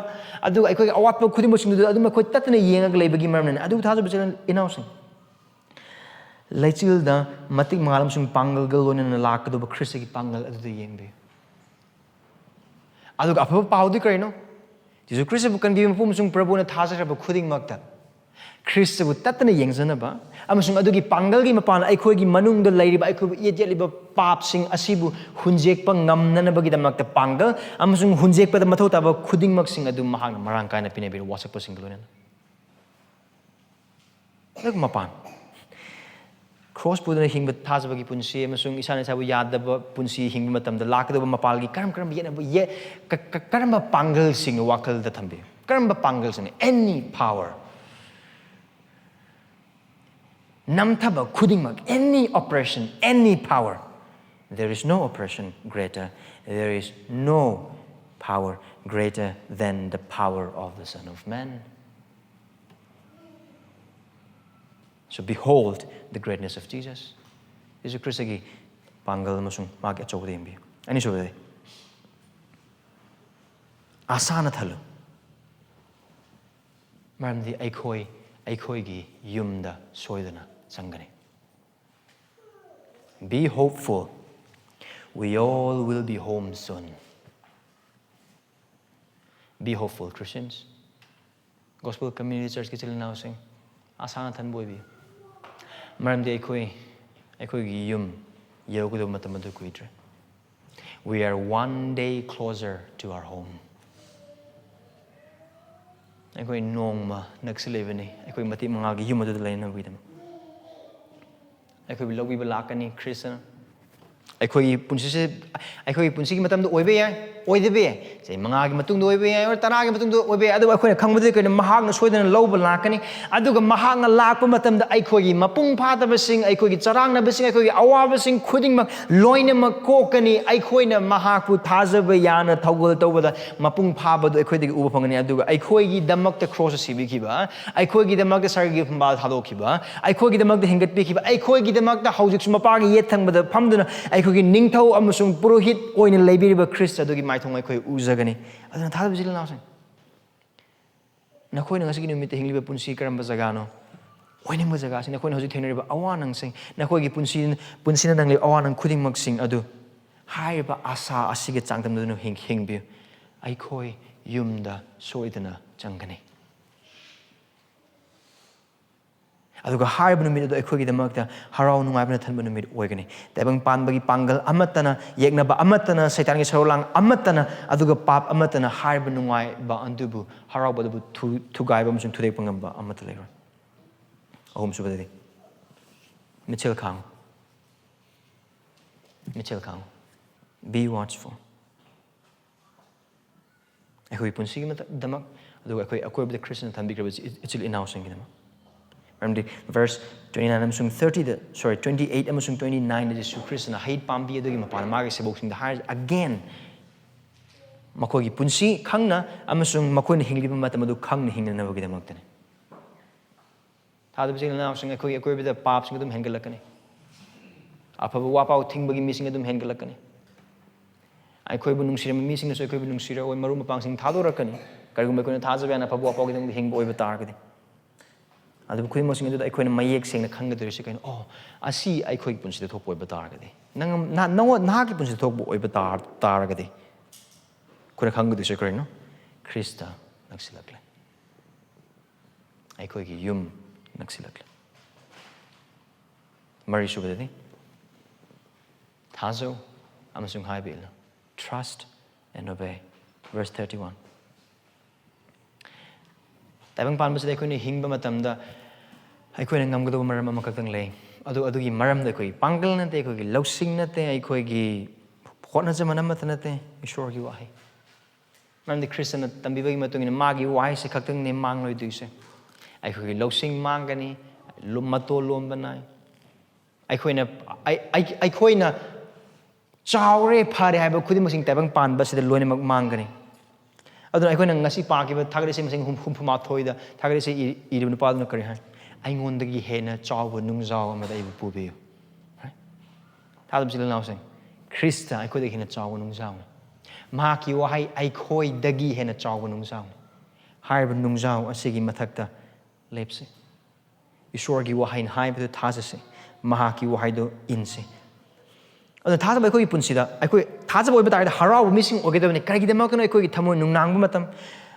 ꯑꯗꯨꯒ ꯑꯩꯈꯣꯏꯒꯤ ꯑꯋꯥꯠꯄ ꯈꯨꯗꯤꯡꯃꯛꯁꯤꯡꯗꯨꯗ ꯑꯗꯨꯝ ꯑꯩꯈꯣꯏ ꯇꯠꯇꯅ ꯌꯦꯡꯉꯒ ꯂꯩꯕꯒꯤ ꯃꯔꯝꯅꯅꯤ꯫ ꯑꯗꯨꯕꯨ ꯊꯥꯖꯕ ꯏꯆꯤꯜ ꯏꯅꯥꯎꯁꯤꯡ, ꯂꯩꯆꯤꯜꯗ ꯃꯇꯤꯛ ꯃꯉꯥꯜ ꯑꯃꯁꯨꯡ ꯄꯥꯡꯒꯜꯒ ꯂꯣꯏꯅꯅ ꯂꯥꯛꯀꯗꯧꯕ ꯈ꯭ꯔꯤꯁꯇꯒꯤ ꯄꯥꯡꯒꯜ ꯑꯗꯨꯗ ꯌꯦꯡꯕꯤꯌꯨ꯫ ꯑꯗꯨꯒ ꯑꯐꯕ ꯄꯥꯎꯗꯤ ꯀꯔꯤꯅꯣ? ꯖꯤꯁꯨ ꯈ꯭ꯔꯤꯁꯇꯕꯨ ꯀꯟꯕꯤꯕ ꯃꯄꯨ ꯑꯃꯁꯨꯡ ꯄ꯭ꯔꯚꯨꯅ ꯊꯥꯖꯈ꯭ꯔꯕ ꯈꯨꯗꯤꯡꯃꯛꯇ ꯈ꯭ꯔꯤꯁꯇꯕꯨ ꯇꯠꯇꯅ ꯌꯦꯡꯖꯅꯕ ꯑꯃꯁꯨꯡ ꯑꯗꯨꯒꯤ ꯄꯥꯡꯒꯜꯒꯤ ꯃꯄꯥꯟ ꯑꯩꯈꯣꯏꯒꯤ ꯃꯅꯨꯡꯗ ꯂꯩꯔꯤꯕ, ꯑꯩꯈꯣꯏꯕꯨ ꯌꯦꯠ ꯌꯦꯠꯂꯤꯕ ꯄꯥꯞꯁꯤꯡ ꯑꯁꯤꯕꯨ ꯍꯨꯟꯖꯦꯛꯄ ꯉꯝꯅꯅꯕꯒꯤꯗꯃꯛꯇ ꯄꯥꯡꯒꯜ ꯑꯃꯁꯨꯡ ꯍꯨꯟꯖꯦꯛꯄꯗ ꯃꯊꯧ ꯇꯥꯕ ꯈꯨꯗꯤꯡꯃꯛꯁꯤꯡ ꯑꯗꯨ ꯃꯍꯥꯛꯅ ꯃꯔꯥꯡ ꯀꯥꯏꯅ ꯄꯤꯅꯕꯤꯔꯦ, ꯋꯥꯁꯛꯄꯁꯤꯡꯒ ꯂꯣꯏꯅꯅ꯫ ꯑꯗꯨꯒ ꯃꯄꯥꯟ, ꯀ꯭ꯔꯣꯁ ꯄꯨꯗꯨꯅ ꯍꯤꯡꯕ ꯊꯥꯖꯕꯒꯤ ꯄꯨꯟꯁꯤ ꯑꯃꯁꯨꯡ ꯏꯁꯥꯅ ꯏꯁꯥꯕꯨ ꯌꯥꯗꯕ ꯄꯨꯟꯁꯤ ꯍꯤꯡꯕ ꯃꯇꯝꯗ ꯂꯥꯛꯀꯗꯧꯕ ꯃꯄꯥꯜꯒꯤ ꯀꯔꯝ ꯀꯔꯝꯕ ꯌꯦꯠꯅꯕ, ꯌꯦ-, ꯀ-, ꯀ-, ꯀꯔꯝꯕ ꯄꯥꯡꯒꯜꯁꯤꯡ ꯋꯥꯈꯜꯗ ꯊꯝꯕꯤꯌꯨ? ꯀꯔꯝꯕ ꯄꯥꯡꯒꯜꯁꯤꯡ? Any power. ꯅꯝꯊꯕ ꯈꯨꯗꯤꯡꯃꯛ, any oppression, any power. There is no oppression greater. There is no power greater than the power of the Son of Man. So behold the greatness of Jesus. ꯖꯤꯁꯨ ꯈ꯭ꯔꯤꯁꯇꯒꯤ ꯄꯥꯡꯒꯜ ꯑꯃꯁꯨꯡ ꯃꯥꯒꯤ ꯑꯆꯧꯕꯗ ꯌꯦꯡꯕꯤꯌꯨ꯫ ꯑꯅꯤꯁꯨꯕꯗꯗꯤ, ꯑꯁꯥꯅ ꯊꯜꯂꯨ, ꯃꯔꯝꯗꯤ ꯑꯩꯈꯣꯏ ꯑꯩꯈꯣꯏꯒꯤ ꯌꯨꯝꯗ ꯁꯣꯏꯗꯅ ꯆꯪꯒꯅꯤ꯫ Be hopeful. We all will be home soon. Be hopeful, Christians. Gospel Community Churchꯀꯤ ꯏꯆꯤꯜ ꯏꯅꯥꯎꯁꯤꯡ, ꯑꯁꯥꯅ ꯊꯟꯕ ꯑꯣꯏꯕꯤꯌꯨ, ꯃꯔꯝꯗꯤ ꯑꯩꯈꯣꯏ ꯑꯩꯈꯣꯏꯒꯤ ꯌꯨꯝ ꯌꯧꯒꯗꯕ ꯃꯇꯝ ꯑꯗꯨ ꯀꯨꯏꯗ꯭ꯔꯦ꯫ We are one day closer to our home. ꯑꯩꯈꯣꯏ ꯅꯣꯡꯃ ꯅꯛꯁꯤꯜꯂꯛꯏꯕꯅꯤ, ꯑꯩꯈꯣꯏ ꯃꯇꯤꯛ ꯃꯉꯥꯒꯤ ꯌꯨꯝ ꯑꯗꯨꯗ ꯂꯩꯅꯕꯒꯤꯗꯃꯛ꯫ ꯑꯩꯈꯣꯏꯕꯨ ꯂꯧꯕꯤꯕ ꯂꯥꯛꯀꯅꯤ ꯈ꯭ꯔꯤꯁꯇꯅ꯫ ꯑꯩꯈꯣꯏꯒꯤ ꯄꯨꯟꯁꯤꯁꯦ, ꯑꯩꯈꯣꯏꯒꯤ ꯄꯨꯟꯁꯤꯒꯤ ꯃꯇꯝꯗ ꯑꯣꯏꯕ ꯌꯥꯏ, ꯑꯣꯏꯗꯕ ꯌꯥꯏ, ꯆꯍꯤ ꯃꯉꯥꯒꯤ ꯃꯇꯨꯡꯗ ꯑꯣꯏꯕ ꯌꯥꯏ, ꯑꯣꯔ ꯇꯔꯥꯒꯤ ꯃꯇꯨꯡꯗ ꯑꯣꯏꯕ ꯌꯥꯏ, ꯑꯗꯨꯕꯨ ꯑꯩꯈꯣꯏꯅ ꯈꯪꯕꯗꯤ ꯀꯩꯅꯣ, ꯃꯍꯥꯛꯅ ꯁꯣꯏꯗꯅ ꯂꯧꯕ ꯂꯥꯛꯀꯅꯤ꯫ ꯑꯗꯨꯒ ꯃꯍꯥꯛꯅ ꯂꯥꯛꯄ ꯃꯇꯝꯗ ꯑꯩꯈꯣꯏꯒꯤ ꯃꯄꯨꯡ ꯐꯥꯗꯕꯁꯤꯡ, ꯑꯩꯈꯣꯏꯒꯤ ꯆꯔꯥꯡꯅꯕꯁꯤꯡ, ꯑꯩꯈꯣꯏꯒꯤ ꯑꯋꯥꯕꯁꯤꯡ ꯈꯨꯗꯤꯡꯃꯛ ꯂꯣꯏꯅꯃꯛ ꯀꯣꯛꯀꯅꯤ꯫ ꯑꯩꯈꯣꯏꯅ ꯃꯍꯥꯛꯄꯨ ꯊꯥꯖꯕ ꯌꯥꯅ ꯊꯧꯒꯜ ꯇꯧꯕꯗ ꯃꯄꯨꯡ ꯐꯥꯕꯗꯨ ꯑꯩꯈꯣꯏꯗꯒꯤ ꯎꯕ ꯐꯪꯒꯅꯤ꯫ ꯑꯗꯨꯒ ꯑꯩꯈꯣꯏꯒꯤꯗꯃꯛꯇ ꯀ꯭ꯔꯣꯁꯇ ꯁꯤꯕꯤꯈꯤꯕ, ꯑꯩꯈꯣꯏꯒꯤꯗꯃꯛꯇ ꯁꯔꯒꯤ ꯐꯝꯕꯥꯜ ꯊꯥꯗꯣꯛꯈꯤꯕ, ꯑꯩꯈꯣꯏꯒꯤꯗꯃꯛꯇ ꯍꯦꯟꯒꯠꯄꯤꯈꯤꯕ, ꯑꯩꯈꯣꯏꯒꯤꯗꯃꯛꯇ ꯍꯧꯖꯤꯛꯁꯨ ꯃꯄꯥꯒꯤ ꯌꯦꯠ ꯊꯪꯕꯗ ꯐꯝꯗꯨꯅ ꯑꯩꯈꯣꯏꯒꯤ ꯅꯤꯡꯊꯧ ꯑꯃꯁꯨꯡ ꯄꯨꯔꯣꯍꯤꯠ ꯑꯣꯏꯅ ꯂꯩꯕꯤꯔꯤꯕ ꯈ꯭ꯔꯤꯁꯇ ꯑꯗꯨꯒꯤ ꯃꯥꯏꯊꯣꯡ ꯑꯩꯈꯣꯏ ꯎꯖꯒꯅꯤ꯫ ꯑꯗꯨꯅ ꯊꯥꯖꯕ ꯏꯆꯤꯜ ꯏꯅꯥꯎꯁꯤꯡ, ꯅꯈꯣꯏꯅ ꯉꯁꯤꯒꯤ ꯅꯨꯃꯤꯠꯇ ꯍꯤꯡꯂꯤꯕ ꯄꯨꯟꯁꯤ ꯀꯔꯝꯕ ꯖꯒꯥꯅꯣ? ꯑꯣꯏꯅꯤꯡꯕ ꯖꯒꯥꯁꯤ, ꯅꯈꯣꯏꯅ ꯍꯧꯖꯤꯛ ꯊꯦꯡꯅꯔꯤꯕ ꯑꯋꯥ ꯅꯪꯁꯤꯡ, ꯅꯈꯣꯏꯒꯤ ꯄꯨꯟꯁꯤ, ꯄꯨꯟꯁꯤꯅ ꯅꯪꯂꯤꯕ ꯑꯋꯥ ꯅꯪ ꯈꯨꯗꯤꯡꯃꯛꯁꯤꯡ ꯑꯗꯨ ꯍꯥꯏꯔꯤꯕ ꯑꯥꯁꯥ ꯑꯁꯤꯒ ꯆꯥꯡꯗꯝꯅꯗꯨꯅ ꯍꯤꯡ-, ꯍꯤꯡꯕꯤꯌꯨ꯫ ꯑꯩꯈꯣꯏ ꯌꯨꯝꯗ ꯁꯣꯏꯗꯅ ꯆꯪꯒꯅꯤ꯫ ꯑꯗꯨꯒ ꯍꯥꯏꯔꯤꯕ ꯅꯨꯃꯤꯠ ꯑꯗꯨ ꯑꯩꯈꯣꯏꯒꯤꯗꯃꯛꯇ ꯍꯔꯥꯎ ꯅꯨꯡꯉꯥꯏꯕꯅ ꯊꯟꯕ ꯅꯨꯃꯤꯠ ꯑꯣꯏꯒꯅꯤ꯫ ꯇꯥꯏꯕꯪ ꯄꯥꯟꯕꯒꯤ ꯄꯥꯡꯒꯜ ꯑꯃꯠꯇꯅ, ꯌꯦꯛꯅꯕ ꯑꯃꯠꯇꯅ, ꯁꯩꯇꯥꯟꯒꯤ ꯁꯔꯧꯂꯥꯡ ꯑꯃꯠꯇꯅ, ꯑꯗꯨꯒ ꯄꯥꯞ ꯑꯃꯠꯇꯅ ꯍꯥꯏꯔꯤꯕ ꯅꯨꯡꯉꯥꯏꯕ ꯑꯗꯨꯕꯨ, ꯍꯔꯥꯎꯕ ꯑꯗꯨꯕꯨ ꯊꯨ-, ꯊꯨꯒꯥꯏꯕ ꯑꯃꯁꯨꯡ ꯊꯨꯗꯦꯛꯄ ꯉꯝꯕ ꯑꯃꯠꯇ ꯂꯩꯔꯣꯏ꯫ ꯑꯍꯨꯝꯁꯨꯕꯗꯗꯤ, ꯃꯤꯠꯁꯦꯜ ꯈꯥꯡꯉꯨ꯫ ꯃꯤꯠꯁꯦꯜ ꯈꯥꯡꯉꯨ꯫ Be watchful. ꯑꯩꯈꯣꯏꯒꯤ ꯄꯨꯟꯁꯤꯒꯤ ꯃꯇ-, ꯗꯃꯛ, ꯑꯗꯨꯒ ꯑꯩꯈꯣꯏ ꯑꯀꯣꯏꯕꯗ ꯈ꯭ꯔꯤꯁꯇꯅ ꯊꯝꯕꯤꯈ꯭ꯔꯕ ꯏꯆꯤ-, ꯏꯆꯤꯜ ꯏꯅꯥꯎꯁꯤꯡꯒꯤꯗꯃꯛ꯫ ꯃꯔꯝꯗꯤ verse twenty nine ꯑꯃꯁꯨꯡ thirty ꯗ, sorry, twenty eight ꯑꯃꯁꯨꯡ twenty nine ꯗ ꯖꯤꯁꯨ ꯈ꯭ꯔꯤꯁꯇꯅ ꯍꯩ ꯄꯥꯝꯕꯤ ꯑꯗꯨꯒꯤ ꯃꯄꯥꯟꯗ ꯃꯥꯒꯤ ꯁꯦꯕꯣꯛꯁꯤꯡꯗ ꯍꯥꯏꯔꯤ, again, ꯃꯈꯣꯏꯒꯤ ꯄꯨꯟꯁꯤ ꯈꯪꯅ ꯑꯃꯁꯨꯡ ꯃꯈꯣꯏꯅ ꯍꯤꯡꯂꯤꯕ ꯃꯇꯝ ꯑꯗꯨ ꯈꯪꯅ ꯍꯤꯡꯅꯅꯕꯒꯤꯗꯃꯛꯇꯅꯤ꯫ ꯊꯥꯖꯕ ꯏꯆꯤꯜ ꯏꯅꯥꯎꯁꯤꯡ, ꯑꯩꯈꯣꯏꯒꯤ ꯑꯀꯣꯏꯕꯗ ꯄꯥꯞꯁꯤꯡ ꯑꯗꯨꯝ ꯍꯦꯟꯒꯠꯂꯛꯀꯅꯤ꯫ ꯑꯐꯕ ꯋꯥꯄꯥꯎ ꯊꯤꯡꯕꯒꯤ ꯃꯤꯁꯤꯡ ꯑꯗꯨꯝ ꯍꯦꯟꯒꯠꯂꯛꯀꯅꯤ꯫ ꯑꯩꯈꯣꯏꯕꯨ ꯅꯨꯡꯁꯤꯔꯝꯕ ꯃꯤꯁꯤꯡꯅꯁꯨ ꯑꯩꯈꯣꯏꯕꯨ ꯅꯨꯡꯁꯤꯔꯛꯑꯣꯏ, ꯃꯔꯨꯞ ꯃꯄꯥꯡꯁꯤꯡ ꯊꯥꯗꯣꯔꯛꯀꯅꯤ꯫ ꯀꯔꯤꯒꯨꯝꯕ ꯑꯩꯈꯣꯏꯅ ꯊꯥꯖꯕ ꯌꯥꯅ ꯑꯐꯕ ꯋꯥꯄꯥꯎꯒꯤꯗꯃꯛꯇ ꯍꯤꯡꯕ ꯑꯣꯏꯕ ꯇꯥꯔꯒꯗꯤ꯫ ꯑꯗꯨꯕꯨ ꯈꯨꯗꯤꯡꯃꯛꯁꯤꯡ ꯑꯗꯨꯗ ꯑꯩꯈꯣꯏꯅ ꯃꯌꯦꯛ ꯁꯦꯡꯅ ꯈꯪꯒꯗꯧꯔꯤꯁꯤ ꯀꯩꯅꯣ? ꯑꯣ, ꯑꯁꯤ ꯑꯩꯈꯣꯏꯒꯤ ꯄꯨꯟꯁꯤꯗ ꯊꯣꯛꯄ ꯑꯣꯏꯕ ꯇꯥꯔꯒꯗꯤ, ꯅꯪ, ꯅꯍ-, ꯅꯉꯣꯟ-, ꯅꯍꯥꯛꯀꯤ ꯄꯨꯟꯁꯤꯗ ꯊꯣꯛꯄ ꯑꯣꯏꯕ ꯇꯥꯔ-, ꯇꯥꯔꯒꯗꯤ, ꯑꯩꯈꯣꯏꯅ ꯈꯪꯒꯗꯧꯔꯤꯁꯤ ꯀꯔꯤꯅꯣ? ꯈ꯭ꯔꯤꯁꯇ ꯅꯛꯁꯤꯜꯂꯛꯂꯦ꯫ ꯑꯩꯈꯣꯏꯒꯤ ꯌꯨꯝ ꯅꯛꯁꯤꯜꯂꯛꯂꯦ꯫ ꯃꯔꯤꯁꯨꯕꯗꯗꯤ, ꯊꯥꯖꯧ ꯑꯃꯁꯨꯡ ꯍꯥꯏꯕ ꯏꯜꯂꯨ꯫ Trust and obey. Verse thirty one. ꯇꯥꯏꯕꯪ ꯄꯥꯟꯕꯁꯤꯗ ꯑꯩꯈꯣꯏꯅ ꯍꯤꯡꯕ ꯃꯇꯝꯗ ꯑꯩꯈꯣꯏꯅ ꯉꯝꯒꯗꯕ ꯃꯔꯝ ꯑꯃꯈꯛꯇꯪ ꯂꯩ꯫ ꯑꯗꯨ ꯑꯗꯨꯒꯤ ꯃꯔꯝꯗ ꯑꯩꯈꯣꯏꯒꯤ ꯄꯥꯡꯒꯜ ꯅꯠꯇꯦ, ꯑꯩꯈꯣꯏꯒꯤ ꯂꯧꯁꯤꯡ ꯅꯠꯇꯦ, ꯑꯩꯈꯣꯏꯒꯤ ꯍꯣꯠꯅꯖꯃꯟ ꯑꯃꯠꯇ ꯅꯠꯇꯦ, ꯏꯁꯣꯔꯒꯤ ꯋꯥꯍꯩ꯫ ꯃꯔꯝꯗꯤ ꯈ꯭ꯔꯤꯁꯇꯅ ꯇꯝꯕꯤꯕꯒꯤ ꯃꯇꯨꯡ ꯏꯟꯅ ꯃꯥꯒꯤ ꯋꯥꯍꯩꯁꯦ ꯈꯛꯇꯪꯅꯦ ꯃꯥꯡꯂꯣꯏꯗꯣꯏꯁꯦ꯫ ꯑꯩꯈꯣꯏꯒꯤ ꯂꯧꯁꯤꯡ ꯃꯥꯡꯒꯅꯤ, ꯂꯨꯝ-, ꯃꯇꯣꯜ ꯂꯣꯝꯕ ꯅꯥꯏ꯫ ꯑꯩꯈꯣꯏꯅ, ꯑꯩ-, ꯑꯩ-, ꯑꯩꯈꯣꯏꯅ ꯆꯥꯎꯔꯦ, ꯐꯔꯦ ꯍꯥꯏꯕ ꯈꯨꯗꯤꯡꯃꯛꯁꯤꯡ ꯇꯥꯏꯕꯪ ꯄꯥꯟꯕꯁꯤꯗ ꯂꯣꯏꯅꯃꯛ ꯃꯥꯡꯒꯅꯤ꯫ ꯑꯗꯨꯅ ꯑꯩꯈꯣꯏꯅ ꯉꯁꯤ ꯄꯥꯈꯤꯕ ꯊꯥꯒꯠꯂꯤꯁꯤ ꯃꯁꯤꯡ ꯍꯨꯝ-, ꯍꯨꯝꯐꯨ ꯃꯥꯊꯣꯏꯗ ꯊꯥꯒꯠꯂꯤꯁꯤ ꯏ-, ꯏꯔꯤꯕ ꯅꯨꯄꯥꯗꯨꯅ ꯀꯔꯤ ꯍꯥꯏ? "ꯑꯩꯉꯣꯟꯗꯒꯤ ꯍꯦꯟꯅ ꯆꯥꯎꯕ ꯅꯨꯡꯖꯥꯎ ꯑꯃꯗ ꯑꯩꯕꯨ ꯄꯨꯕꯤꯌꯨ"꯫ ꯍꯥꯏ? ꯊꯥꯖꯕ ꯏꯆꯤꯜ ꯏꯅꯥꯎꯁꯤꯡ, ꯈ꯭ꯔꯤꯁꯇ ꯑꯩꯈꯣꯏꯗꯒꯤ ꯍꯦꯟꯅ ꯆꯥꯎꯕ ꯅꯨꯡꯖꯥꯎꯅꯤ꯫ ꯃꯍꯥꯛꯀꯤ ꯋꯥꯍꯩ "ꯑꯩꯈꯣꯏꯗꯒꯤ ꯍꯦꯟꯅ ꯆꯥꯎꯕ ꯅꯨꯡꯖꯥꯎꯅꯤ"꯫ ꯍꯥꯏꯔꯤꯕ ꯅꯨꯡꯖꯥꯎ ꯑꯁꯤꯒꯤ ꯃꯊꯛꯇ ꯂꯦꯞꯁꯤ꯫ ꯏꯁꯣꯔꯒꯤ ꯋꯥꯍꯩꯅ ꯍꯥꯏꯕꯗꯨ ꯊꯥꯖꯁꯤ꯫ ꯃꯍꯥꯛꯀꯤ ꯋꯥꯍꯩꯗꯨ ꯏꯟꯁꯤ꯫ ꯑꯗꯨꯅ ꯊꯥꯖꯕ ꯑꯩꯈꯣꯏꯒꯤ ꯄꯨꯟꯁꯤꯗ ꯑꯩꯈꯣꯏ ꯊꯥꯖꯕ ꯑꯣꯏꯕ ꯇꯥꯔꯒꯗꯤ ꯍꯔꯥꯎꯕ ꯃꯤꯁꯤꯡ ꯑꯣꯏꯒꯗꯕꯅꯤ꯫ ꯀꯔꯤꯒꯤꯗꯃꯛꯇꯅꯣ? ꯑꯩꯈꯣꯏꯒꯤ ꯊꯃꯣꯏ ꯅꯨꯡꯅꯥꯡꯕ ꯃꯇꯝ,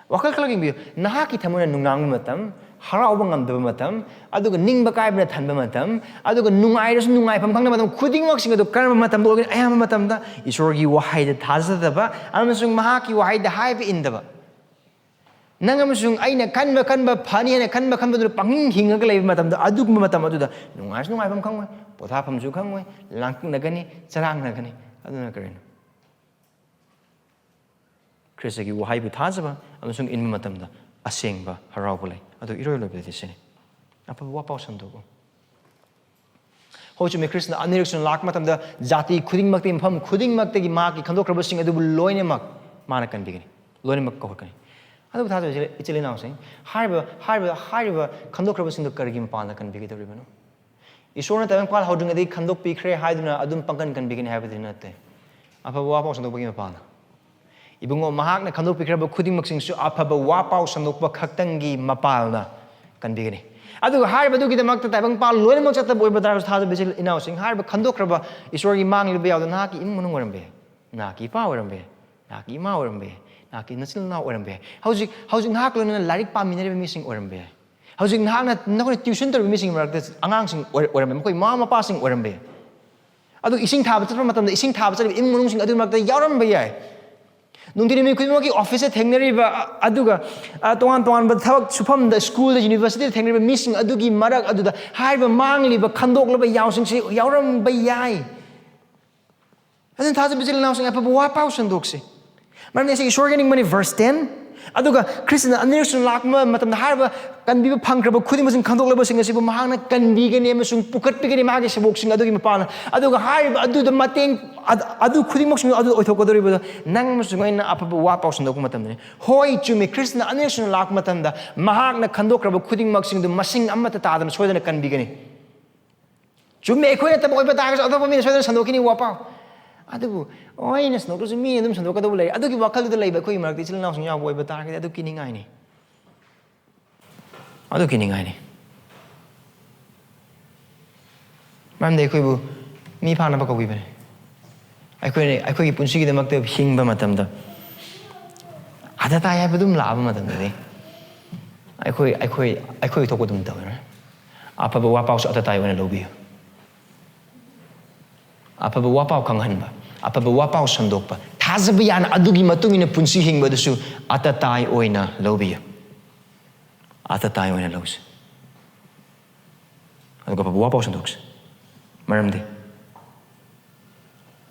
ꯋꯥꯈꯜ ꯈꯜꯂꯒ ꯌꯦꯡꯕꯤꯌꯨ, ꯅꯍꯥꯛꯀꯤ ꯊꯃꯣꯏꯅ ꯅꯨꯡꯅꯥꯡꯕ ꯃꯇꯝ, ꯍꯔꯥꯎꯕ ꯉꯝꯗꯕ ꯃꯇꯝ, ꯑꯗꯨꯒ ꯅꯤꯡꯕ ꯀꯥꯏꯕꯅ ꯊꯟꯕ ꯃꯇꯝ, ꯑꯗꯨꯒ ꯅꯨꯡꯉꯥꯏꯔꯁꯨ ꯅꯨꯡꯉꯥꯏꯐꯝ ꯈꯪꯗꯕ ꯃꯇꯝ ꯈꯨꯗꯤꯡꯃꯛꯁꯤꯡ ꯑꯗꯨ ꯀꯔꯝꯕ ꯃꯇꯝꯗ ꯑꯣꯏꯒꯅꯤ? ꯑꯌꯥꯝꯕ ꯃꯇꯝꯗ ꯏꯁꯣꯔꯒꯤ ꯋꯥꯍꯩꯗ ꯊꯥꯖꯗꯕ ꯑꯃꯁꯨꯡ ꯃꯍꯥꯛꯀꯤ ꯋꯥꯍꯩꯗ ꯍꯥꯏꯕ ꯏꯟꯗꯕ꯫ ꯅꯪ ꯑꯃꯁꯨꯡ ꯑꯩꯅ ꯈꯟꯕ ꯈꯟꯕ ꯐꯅꯤ ꯍꯥꯏꯅ ꯈꯟꯕ ꯈꯟꯕꯗꯨꯅ ꯄꯪꯍꯤꯡ ꯍꯤꯡꯉꯒ ꯂꯩꯕ ꯃꯇꯝꯗ, ꯑꯗꯨꯒꯨꯝꯕ ꯃꯇꯝ ꯑꯗꯨꯗ ꯅꯨꯡꯉꯥꯏꯔꯁꯨ ꯅꯨꯡꯉꯥꯏꯐꯝ ꯈꯪꯉꯣꯏ, ꯄꯣꯊꯥꯐꯝꯁꯨ ꯈꯪꯉꯣꯏ, ꯂꯥꯡꯇꯛꯅꯒꯅꯤ, ꯆꯔꯥꯡꯅꯒꯅꯤ꯫ ꯑꯗꯨꯅ ꯀꯔꯤꯅꯣ? ꯈ꯭ꯔꯤꯁꯇꯒꯤ ꯋꯥꯍꯩꯕꯨ ꯊꯥꯖꯕ ꯑꯃꯁꯨꯡ ꯏꯟꯕ ꯃꯇꯝꯗ ꯑꯁꯦꯡꯕ ꯍꯔꯥꯎꯕ ꯂꯩ꯫ ꯑꯗꯨ ꯏꯔꯣꯏ ꯂꯣꯏꯕꯗꯗꯤ ꯁꯤꯅꯤ꯫ ꯑꯐꯕ ꯋꯥꯄꯥꯎ ꯁꯟꯗꯣꯛꯎ꯫ ꯍꯣꯏ, ꯆꯨꯝꯃꯤ, ꯈ꯭ꯔꯤꯁꯇꯅ ꯑꯅꯤꯔꯛ ꯁꯨꯅ ꯂꯥꯛꯄ ꯃꯇꯝꯗ ꯖꯥꯇꯤ ꯈꯨꯗꯤꯡꯃꯛꯇꯒꯤ, ꯃꯐꯝ ꯈꯨꯗꯤꯡꯃꯛꯇꯒꯤ ꯃꯍꯥꯛꯀꯤ ꯈꯟꯗꯣꯛꯈ꯭ꯔꯕꯁꯤꯡ ꯑꯗꯨꯕꯨ ꯂꯣꯏꯅꯃꯛ ꯃꯥꯅ ꯀꯟꯕꯤꯒꯅꯤ, ꯂꯣꯏꯅꯃꯛ ꯀꯧꯔꯛꯀꯅꯤ꯫ ꯑꯗꯨꯕꯨ ꯊꯥꯖꯕ ꯏꯆꯤꯜ, ꯏꯆꯤꯜ ꯏꯅꯥꯎꯁꯤꯡ, ꯍꯥꯏꯔꯤꯕ, ꯍꯥꯏꯔꯤꯕ, ꯍꯥꯏꯔꯤꯕ ꯈꯟꯗꯣꯛꯈ꯭ꯔꯕꯁꯤꯡꯗꯣ ꯀꯔꯤꯒꯤ ꯃꯄꯥꯟꯗ ꯀꯟꯕꯤꯒꯗꯧꯔꯤꯕꯅꯣ? ꯏꯁꯣꯔꯅ ꯇꯥꯏꯕꯪꯄꯥꯜ ꯍꯧꯗ꯭ꯔꯤꯉꯩꯗꯒꯤ ꯈꯟꯗꯣꯛꯄꯤꯈ꯭ꯔꯦ ꯍꯥꯏꯗꯨꯅ ꯑꯗꯨꯝ ꯄꯪꯀꯟ ꯀꯟꯕꯤꯒꯅꯤ ꯍꯥꯏꯕꯗꯤ ꯅꯠꯇꯦ꯫ ꯑꯐꯕ ꯋꯥꯄꯥꯎ ꯁꯟꯗꯣꯛꯄꯒꯤ ꯃꯄꯥꯟꯗ, ꯏꯕꯨꯡꯉꯣ, ꯃꯍꯥꯛꯅ ꯈꯟꯗꯣꯛꯄꯤꯈ꯭ꯔꯕ ꯈꯨꯗꯤꯡꯃꯛꯁꯤꯡꯁꯨ ꯑꯐꯕ ꯋꯥꯄꯥꯎ ꯁꯟꯗꯣꯛꯄ ꯈꯛꯇꯪꯒꯤ ꯃꯄꯥꯜꯅ ꯀꯟꯕꯤꯒꯅꯤ꯫ ꯑꯗꯨꯒ ꯍꯥꯏꯔꯤꯕꯗꯨꯒꯤꯗꯃꯛꯇ ꯇꯥꯏꯕꯪꯄꯥꯜ ꯂꯣꯏꯅꯃꯛ ꯆꯠꯇꯕ ꯑꯣꯏꯕ ꯇꯥꯔꯁꯨ, ꯊꯥꯖꯕ ꯏꯆꯤꯜ ꯏꯅꯥꯎꯁꯤꯡ, ꯍꯥꯏꯔꯤꯕ ꯈꯟꯗꯣꯛꯈ꯭ꯔꯕ ꯏꯁꯣꯔꯒꯤ ꯃꯥꯡꯂꯤꯕ ꯌꯥꯎꯗ ꯅꯍꯥꯛꯀꯤ ꯏꯃꯨꯡ ꯃꯅꯨꯡ ꯑꯣꯏꯔꯝꯕ ꯌꯥꯏ, ꯅꯍꯥꯛꯀꯤ ꯏꯄꯥ ꯑꯣꯏꯔꯝꯕ ꯌꯥꯏ, ꯅꯍꯥꯛꯀꯤ ꯏꯃꯥ ꯑꯣꯏꯔꯝꯕ ꯌꯥꯏ, ꯅꯍꯥꯛꯀꯤ ꯅꯆꯤꯟ ꯅꯅꯥꯎ ꯑꯣꯏꯔꯝꯕ ꯌꯥꯏ, ꯍꯧꯖꯤꯛ, ꯍꯧꯖꯤꯛ ꯅꯍꯥꯛꯀ ꯂꯣꯏꯅꯅ ꯂꯥꯏꯔꯤꯛ ꯄꯥꯃꯤꯟꯅꯔꯤꯕ ꯃꯤꯁꯤꯡ ꯑꯣꯏꯔꯝꯕ ꯌꯥꯏ, ꯍꯧꯖꯤꯛ ꯅꯍꯥꯛꯅ, ꯅꯈꯣꯏꯅ ꯇ꯭ꯌꯨꯁꯟ ꯇꯧꯔꯤꯕ ꯃꯤꯁꯤꯡꯒꯤ ꯃꯔꯛꯇ ꯑꯉꯥꯡꯁꯤꯡ ꯑꯣꯏꯔ-, ꯑꯣꯏꯔꯝꯕ ꯌꯥꯏ, ꯃꯈꯣꯏ ꯃꯃꯥ ꯃꯄꯥꯁꯤꯡ ꯑꯣꯏꯔꯝꯕ ꯌꯥꯏ꯫ ꯑꯗꯨ ꯏꯁꯤꯡ ꯊꯥꯕ ꯆꯠꯄ ꯃꯇꯝꯗ ꯏꯁꯤꯡ ꯊꯥꯕ ꯆꯠꯂꯤꯕ ꯏꯃꯨꯡ ꯃꯅꯨꯡꯁꯤꯡ ꯑꯗꯨꯒꯤ ꯃꯔꯛꯇ ꯌꯥꯎꯔꯝꯕ ꯌꯥꯏ꯫ ꯅꯨꯡꯇꯤ ꯅꯨꯃꯤꯠ ꯈꯨꯗꯤꯡꯃꯛꯀꯤ ꯑꯣꯐꯤꯁꯇ ꯊꯦꯡꯅꯔꯤꯕ, ꯑ, ꯑꯗꯨꯒ, ꯑ, ꯇꯣꯉꯥꯟ ꯇꯣꯉꯥꯟꯕ ꯊꯕꯛ ꯁꯨꯐꯝꯗ, ꯁ꯭ꯀꯨꯜꯗ, ꯌꯨꯅꯤꯚꯔꯁꯤꯇꯤꯗ ꯊꯦꯡꯅꯔꯤꯕ ꯃꯤꯁꯤꯡ ꯑꯗꯨꯒꯤ ꯃꯔꯛ ꯑꯗꯨꯗ ꯍꯥꯏꯔꯤꯕ ꯃꯥꯡꯂꯤꯕ, ꯈꯟꯗꯣꯛꯂꯕ ꯌꯥꯎꯁꯤꯡꯁꯤ ꯌꯥꯎꯔꯝꯕ ꯌꯥꯏ꯫ ꯑꯗꯨꯅ ꯊꯥꯖꯕ ꯏꯆꯤꯜ ꯏꯅꯥꯎꯁꯤꯡ, ꯑꯐꯕ ꯋꯥ ꯄꯥꯎ ꯁꯟꯗꯣꯛꯁꯤ꯫ ꯃꯔꯝꯗꯤ ꯑꯁꯤ ꯏꯁꯣꯔꯒꯤ ꯅꯤꯡꯕꯅꯤ, verse ten꯫ ꯑꯗꯨꯒ ꯈ꯭ꯔꯤꯁꯇꯅ ꯑꯅꯤꯔꯛ ꯁꯨꯅ ꯂꯥꯛꯄ ꯃꯇꯝꯗ ꯍꯥꯏꯔꯤꯕ ꯀꯟꯕꯤꯕ ꯐꯪꯈ꯭ꯔꯕ ꯈꯨꯗꯤꯡꯃꯛꯁꯤꯡ, ꯈꯟꯗꯣꯛꯂꯕꯁꯤꯡ ꯑꯁꯤꯕꯨ ꯃꯍꯥꯛꯅ ꯀꯟꯕꯤꯒꯅꯤ ꯑꯃꯁꯨꯡ ꯄꯨꯈꯠꯄꯤꯒꯅꯤ ꯃꯥꯒꯤ ꯁꯦꯕꯣꯛꯁꯤꯡ ꯑꯗꯨꯒꯤ ꯃꯄꯥꯟꯗ꯫ ꯑꯗꯨꯒ ꯍꯥꯏꯔꯤꯕ ꯑꯗꯨꯗ ꯃꯇꯦꯡ, ꯑꯗ-, ꯑꯗꯨ ꯈꯨꯗꯤꯡꯃꯛꯁꯤꯡ ꯑꯗꯨ ꯑꯣꯏꯊꯣꯛꯀꯗꯧꯔꯤꯕꯗꯣ ꯅꯪ ꯑꯃꯁꯨꯡ ꯑꯩꯅ ꯑꯐꯕ ꯋꯥ ꯄꯥꯎ ꯁꯟꯗꯣꯛꯄ ꯃꯇꯝꯗꯅꯤ꯫ ꯍꯣꯏ, ꯆꯨꯝꯃꯤ, ꯈ꯭ꯔꯤꯁꯇꯅ ꯑꯅꯤꯔꯛ ꯁꯨꯅ ꯂꯥꯛꯄ ꯃꯇꯝꯗ ꯃꯍꯥꯛꯅ ꯈꯟꯗꯣꯛꯈ꯭ꯔꯕ ꯈꯨꯗꯤꯡꯃꯛꯁꯤꯡꯗꯨ ꯃꯁꯤꯡ ꯑꯃꯠꯇ ꯇꯥꯗꯅ ꯁꯣꯏꯗꯅ ꯀꯟꯕꯤꯒꯅꯤ꯫ ꯆꯨꯝꯃꯦ, ꯑꯩꯈꯣꯏ ꯅꯠꯇꯕ ꯑꯣꯏꯕ ꯇꯥꯔꯒꯁꯨ ꯑꯇꯣꯞꯄ ꯃꯤꯅ ꯁꯣꯏꯗꯅ ꯁꯟꯗꯣꯛꯈꯤꯅꯤ ꯋꯥꯄꯥꯎ꯫ ꯑꯗꯨꯕꯨ, "ꯑꯣ, ꯑꯩꯅ ꯁꯟꯗꯣꯛꯇ꯭ꯔꯁꯨ ꯃꯤꯅ ꯑꯗꯨꯝ ꯁꯟꯗꯣꯛꯀꯗꯧꯕ ꯂꯩ", ꯑꯗꯨꯒꯤ ꯋꯥꯈꯜꯗꯨꯗ ꯂꯩꯕ ꯑꯩꯈꯣꯏꯒꯤ ꯃꯔꯛꯇ ꯏꯆꯤꯜ ꯏꯅꯥꯎꯁꯤꯡ ꯌꯥꯎꯕ ꯑꯣꯏꯕ ꯇꯥꯔꯒꯗꯤ ꯑꯗꯨ ꯀꯤꯅꯤꯡꯉꯥꯏꯅꯤ꯫ ꯑꯗꯨ ꯀꯤꯅꯤꯡꯉꯥꯏꯅꯤ꯫ ꯃꯔꯝꯗꯤ ꯑꯩꯈꯣꯏꯕꯨ ꯃꯤ ꯐꯥꯅꯕ ꯀꯧꯕꯤꯕꯅꯤ꯫ ꯑꯩꯈꯣꯏꯅ ꯑꯩꯈꯣꯏꯒꯤ ꯄꯨꯟꯁꯤꯒꯤꯗꯃꯛꯇ ꯍꯤꯡꯕ ꯃꯇꯝꯗ, ꯑꯇ ꯇꯥꯏ ꯍꯥꯏꯕ ꯑꯗꯨꯝ ꯂꯥꯛꯑꯕ ꯃꯇꯝꯗꯗꯤ ꯑꯩꯈꯣꯏ, ꯑꯩꯈꯣꯏ, ꯑꯩꯈꯣꯏ ꯊꯣꯛꯄ ꯑꯗꯨꯝ ꯇꯧꯔꯦ꯫ ꯑꯐꯕ ꯋꯥꯄꯥꯎꯁꯨ ꯑꯇ ꯇꯥꯏ ꯑꯣꯏꯅ ꯂꯧꯕꯤꯌꯨ꯫ ꯑꯐꯕ ꯋꯥꯄꯥꯎ ꯈꯪꯍꯟꯕ, ꯑꯐꯕ ꯋꯥꯄꯥꯎ ꯁꯟꯗꯣꯛꯄ, ꯊꯥꯖꯕ ꯌꯥꯅ ꯑꯗꯨꯒꯤ ꯃꯇꯨꯡ ꯏꯟꯅ ꯄꯨꯟꯁꯤ ꯍꯤꯡꯕꯗꯨꯁꯨ ꯑꯇ ꯇꯥꯏ ꯑꯣꯏꯅ ꯂꯧꯕꯤꯌꯨ꯫ ꯑꯇ ꯇꯥꯏ ꯑꯣꯏꯅ ꯂꯧꯁꯤ꯫ ꯑꯗꯨꯒ ꯑꯐꯕ ꯋꯥꯄꯥꯎ ꯁꯟꯗꯣꯛꯁꯤ꯫ ꯃꯔꯝꯗꯤ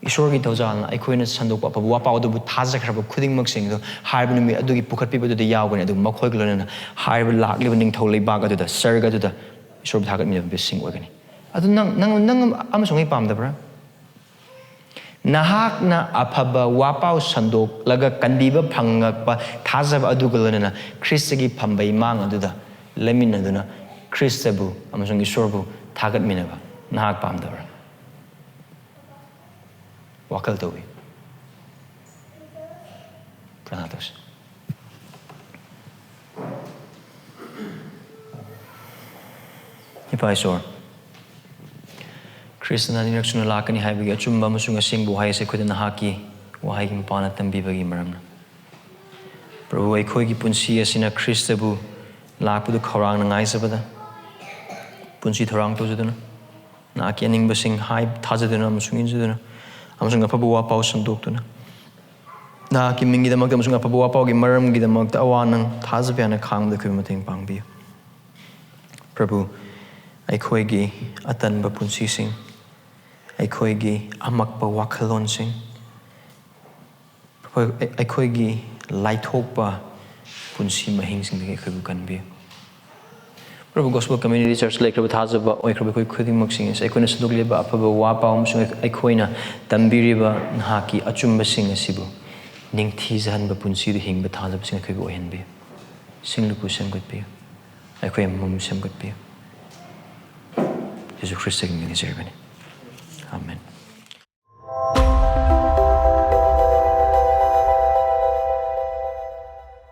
ꯏꯁꯣꯔꯒꯤ ꯊꯧꯖꯥꯜꯅ ꯑꯩꯈꯣꯏꯅ ꯁꯟꯗꯣꯛꯄ ꯑꯐꯕ ꯋꯥꯄꯥꯎ ꯑꯗꯨꯕꯨ ꯊꯥꯖꯈ꯭ꯔꯕ ꯈꯨꯗꯤꯡꯃꯛꯁꯤꯡꯗꯨ ꯍꯥꯏꯔꯤꯕ ꯅꯨꯃꯤꯠ ꯑꯗꯨꯒꯤ ꯄꯨꯈꯠꯄꯤꯕꯗꯨꯗ ꯌꯥꯎꯒꯅꯤ꯫ ꯑꯗꯨꯒ ꯃꯈꯣꯏꯒ ꯂꯣꯏꯅꯅ ꯍꯥꯏꯔꯤꯕ ꯂꯥꯛꯂꯤꯕ ꯅꯤꯡꯊꯧ ꯂꯩꯕꯥꯛ ꯑꯗꯨꯗ, ꯁꯔꯒ ꯑꯗꯨꯗ ꯏꯁꯣꯔꯕꯨ ꯊꯥꯒꯠꯃꯤꯟꯅꯕꯁꯤꯡ ꯑꯣꯏꯒꯅꯤ꯫ ꯑꯗꯨ ꯅꯪ, ꯅꯪ, ꯅꯪ ꯑꯃꯁꯨꯡ ꯑꯩ ꯄꯥꯝꯗꯕ꯭ꯔꯥ? ꯅꯍꯥꯛꯅ ꯑꯐꯕ ꯋꯥꯄꯥꯎ ꯁꯟꯗꯣꯛꯂꯒ ꯀꯟꯕꯤꯕ ꯐꯪꯂꯛꯄ ꯊꯥꯖꯕ ꯑꯗꯨꯒ ꯂꯣꯏꯅꯅ ꯈ꯭ꯔꯤꯁꯇꯒꯤ ꯐꯝꯕꯩ ꯃꯥꯡ ꯑꯗꯨꯗ ꯂꯦꯞꯃꯤꯟꯅꯗꯨꯅ ꯈ꯭ꯔꯤꯁꯇꯕꯨ ꯑꯃꯁꯨꯡ ꯏꯁꯣꯔꯕꯨ ꯊꯥꯒꯠꯃꯤꯟꯅꯕ ꯅꯍꯥꯛ ꯄꯥꯝꯗꯕ꯭ꯔꯥ? ꯋꯥꯈꯜ ꯇꯧꯏ꯫ ꯄ꯭ꯔꯥꯔꯊꯅꯥ ꯇꯧꯁꯤ꯫ ꯏꯄꯥ ꯏꯁꯣꯔ, ꯈ꯭ꯔꯤꯁꯇꯅ ꯑꯅꯤꯔꯛ ꯁꯨꯅ ꯂꯥꯛꯀꯅꯤ ꯍꯥꯏꯕꯒꯤ ꯑꯆꯨꯝꯕ ꯑꯃꯁꯨꯡ ꯑꯁꯦꯡꯕ ꯋꯥꯍꯩ ꯑꯁꯤ ꯑꯩꯈꯣꯏꯗ ꯅꯍꯥꯛꯀꯤ ꯋꯥꯍꯩꯒꯤ ꯃꯄꯥꯟꯅ ꯇꯝꯕꯤꯕꯒꯤ ꯃꯔꯝꯅ꯫ ꯄ꯭ꯔꯚꯨ, ꯑꯩꯈꯣꯏꯒꯤ ꯄꯨꯟꯁꯤ ꯑꯁꯤꯅ ꯈ꯭ꯔꯤꯁꯇꯕꯨ ꯂꯥꯛꯄꯗꯨ ꯈꯧꯔꯥꯡꯅ ꯉꯥꯏꯖꯕꯗ, ꯄꯨꯟꯁꯤ ꯊꯧꯔꯥꯡ ꯇꯧꯖꯗꯨꯅ, ꯅꯍꯥꯛꯀꯤ ꯑꯅꯤꯡꯕꯁꯤꯡ ꯍꯥꯏ ꯊꯥꯖꯗꯨꯅ ꯑꯃꯁꯨꯡ ꯏꯟꯖꯗꯨꯅ, ꯑꯃꯁꯨꯡ ꯑꯐꯕ ꯋꯥ ꯄꯥꯎ ꯁꯟꯗꯣꯛꯇꯨꯅ, ꯅꯍꯥꯛꯀꯤ ꯃꯤꯡꯒꯤꯗꯃꯛꯇ ꯑꯃꯁꯨꯡ ꯑꯐꯕ ꯋꯥꯄꯥꯎꯒꯤ ꯃꯔꯝꯒꯤꯗꯃꯛꯇ ꯑꯋꯥ ꯅꯪ ꯊꯥꯖꯕ ꯌꯥꯅ ꯈꯥꯡꯕꯗ ꯑꯩꯈꯣꯏꯕꯨ ꯃꯇꯦꯡ ꯄꯥꯡꯕꯤꯌꯨ꯫ ꯄ꯭ꯔꯚꯨ, ꯑꯩꯈꯣꯏꯒꯤ ꯑꯇꯟꯕ ꯄꯨꯟꯁꯤꯁꯤꯡ, ꯑꯩꯈꯣꯏꯒꯤ ꯑꯃꯛꯄ ꯋꯥꯈꯜꯂꯣꯟꯁꯤꯡ, ꯑꯩꯈꯣꯏ, ꯑꯩꯈꯣꯏꯒꯤ ꯂꯥꯏꯊꯣꯛꯄ ꯄꯨꯟꯁꯤ ꯃꯍꯤꯡꯁꯤꯡꯗꯒꯤ ꯑꯩꯈꯣꯏꯕꯨ ꯀꯟꯕꯤꯌꯨ꯫ ꯄ꯭ꯔꯚꯨ, Gospel Community Church ꯂꯩꯈ꯭ꯔꯕ ꯊꯥꯖꯕ ꯑꯣꯏꯈ꯭ꯔꯕ ꯑꯩꯈꯣꯏ ꯈꯨꯗꯤꯡꯃꯛꯁꯤꯡ ꯑꯁꯤ ꯑꯩꯈꯣꯏꯅ ꯁꯟꯗꯣꯛꯂꯤꯕ ꯑꯐꯕ ꯋꯥ ꯄꯥꯎ ꯑꯃꯁꯨꯡ ꯑꯩꯈꯣꯏꯅ ꯇꯝꯕꯤꯔꯤꯕ ꯅꯍꯥꯛꯀꯤ ꯑꯆꯨꯝꯕꯁꯤꯡ ꯑꯁꯤꯕꯨ ꯅꯤꯡꯊꯤꯖꯍꯟꯕ ꯄꯨꯟꯁꯤꯗ ꯍꯤꯡꯕ ꯊꯥꯖꯕꯁꯤꯡ ꯑꯩꯈꯣꯏꯕꯨ ꯑꯣꯏꯍꯟꯕꯤꯌꯨ꯫ ꯁꯤꯡꯂꯨꯄꯨ ꯁꯦꯝꯒꯠꯄꯤꯌꯨ꯫ ꯑꯩꯈꯣꯏ ꯑꯃꯃꯝ ꯁꯦꯝꯒꯠꯄꯤꯌꯨ꯫ ꯌꯦꯁꯨ ꯈ꯭ꯔꯤꯁꯇꯒꯤ ꯃꯤꯡ ꯅꯤꯖꯔꯤꯕꯅꯤ꯫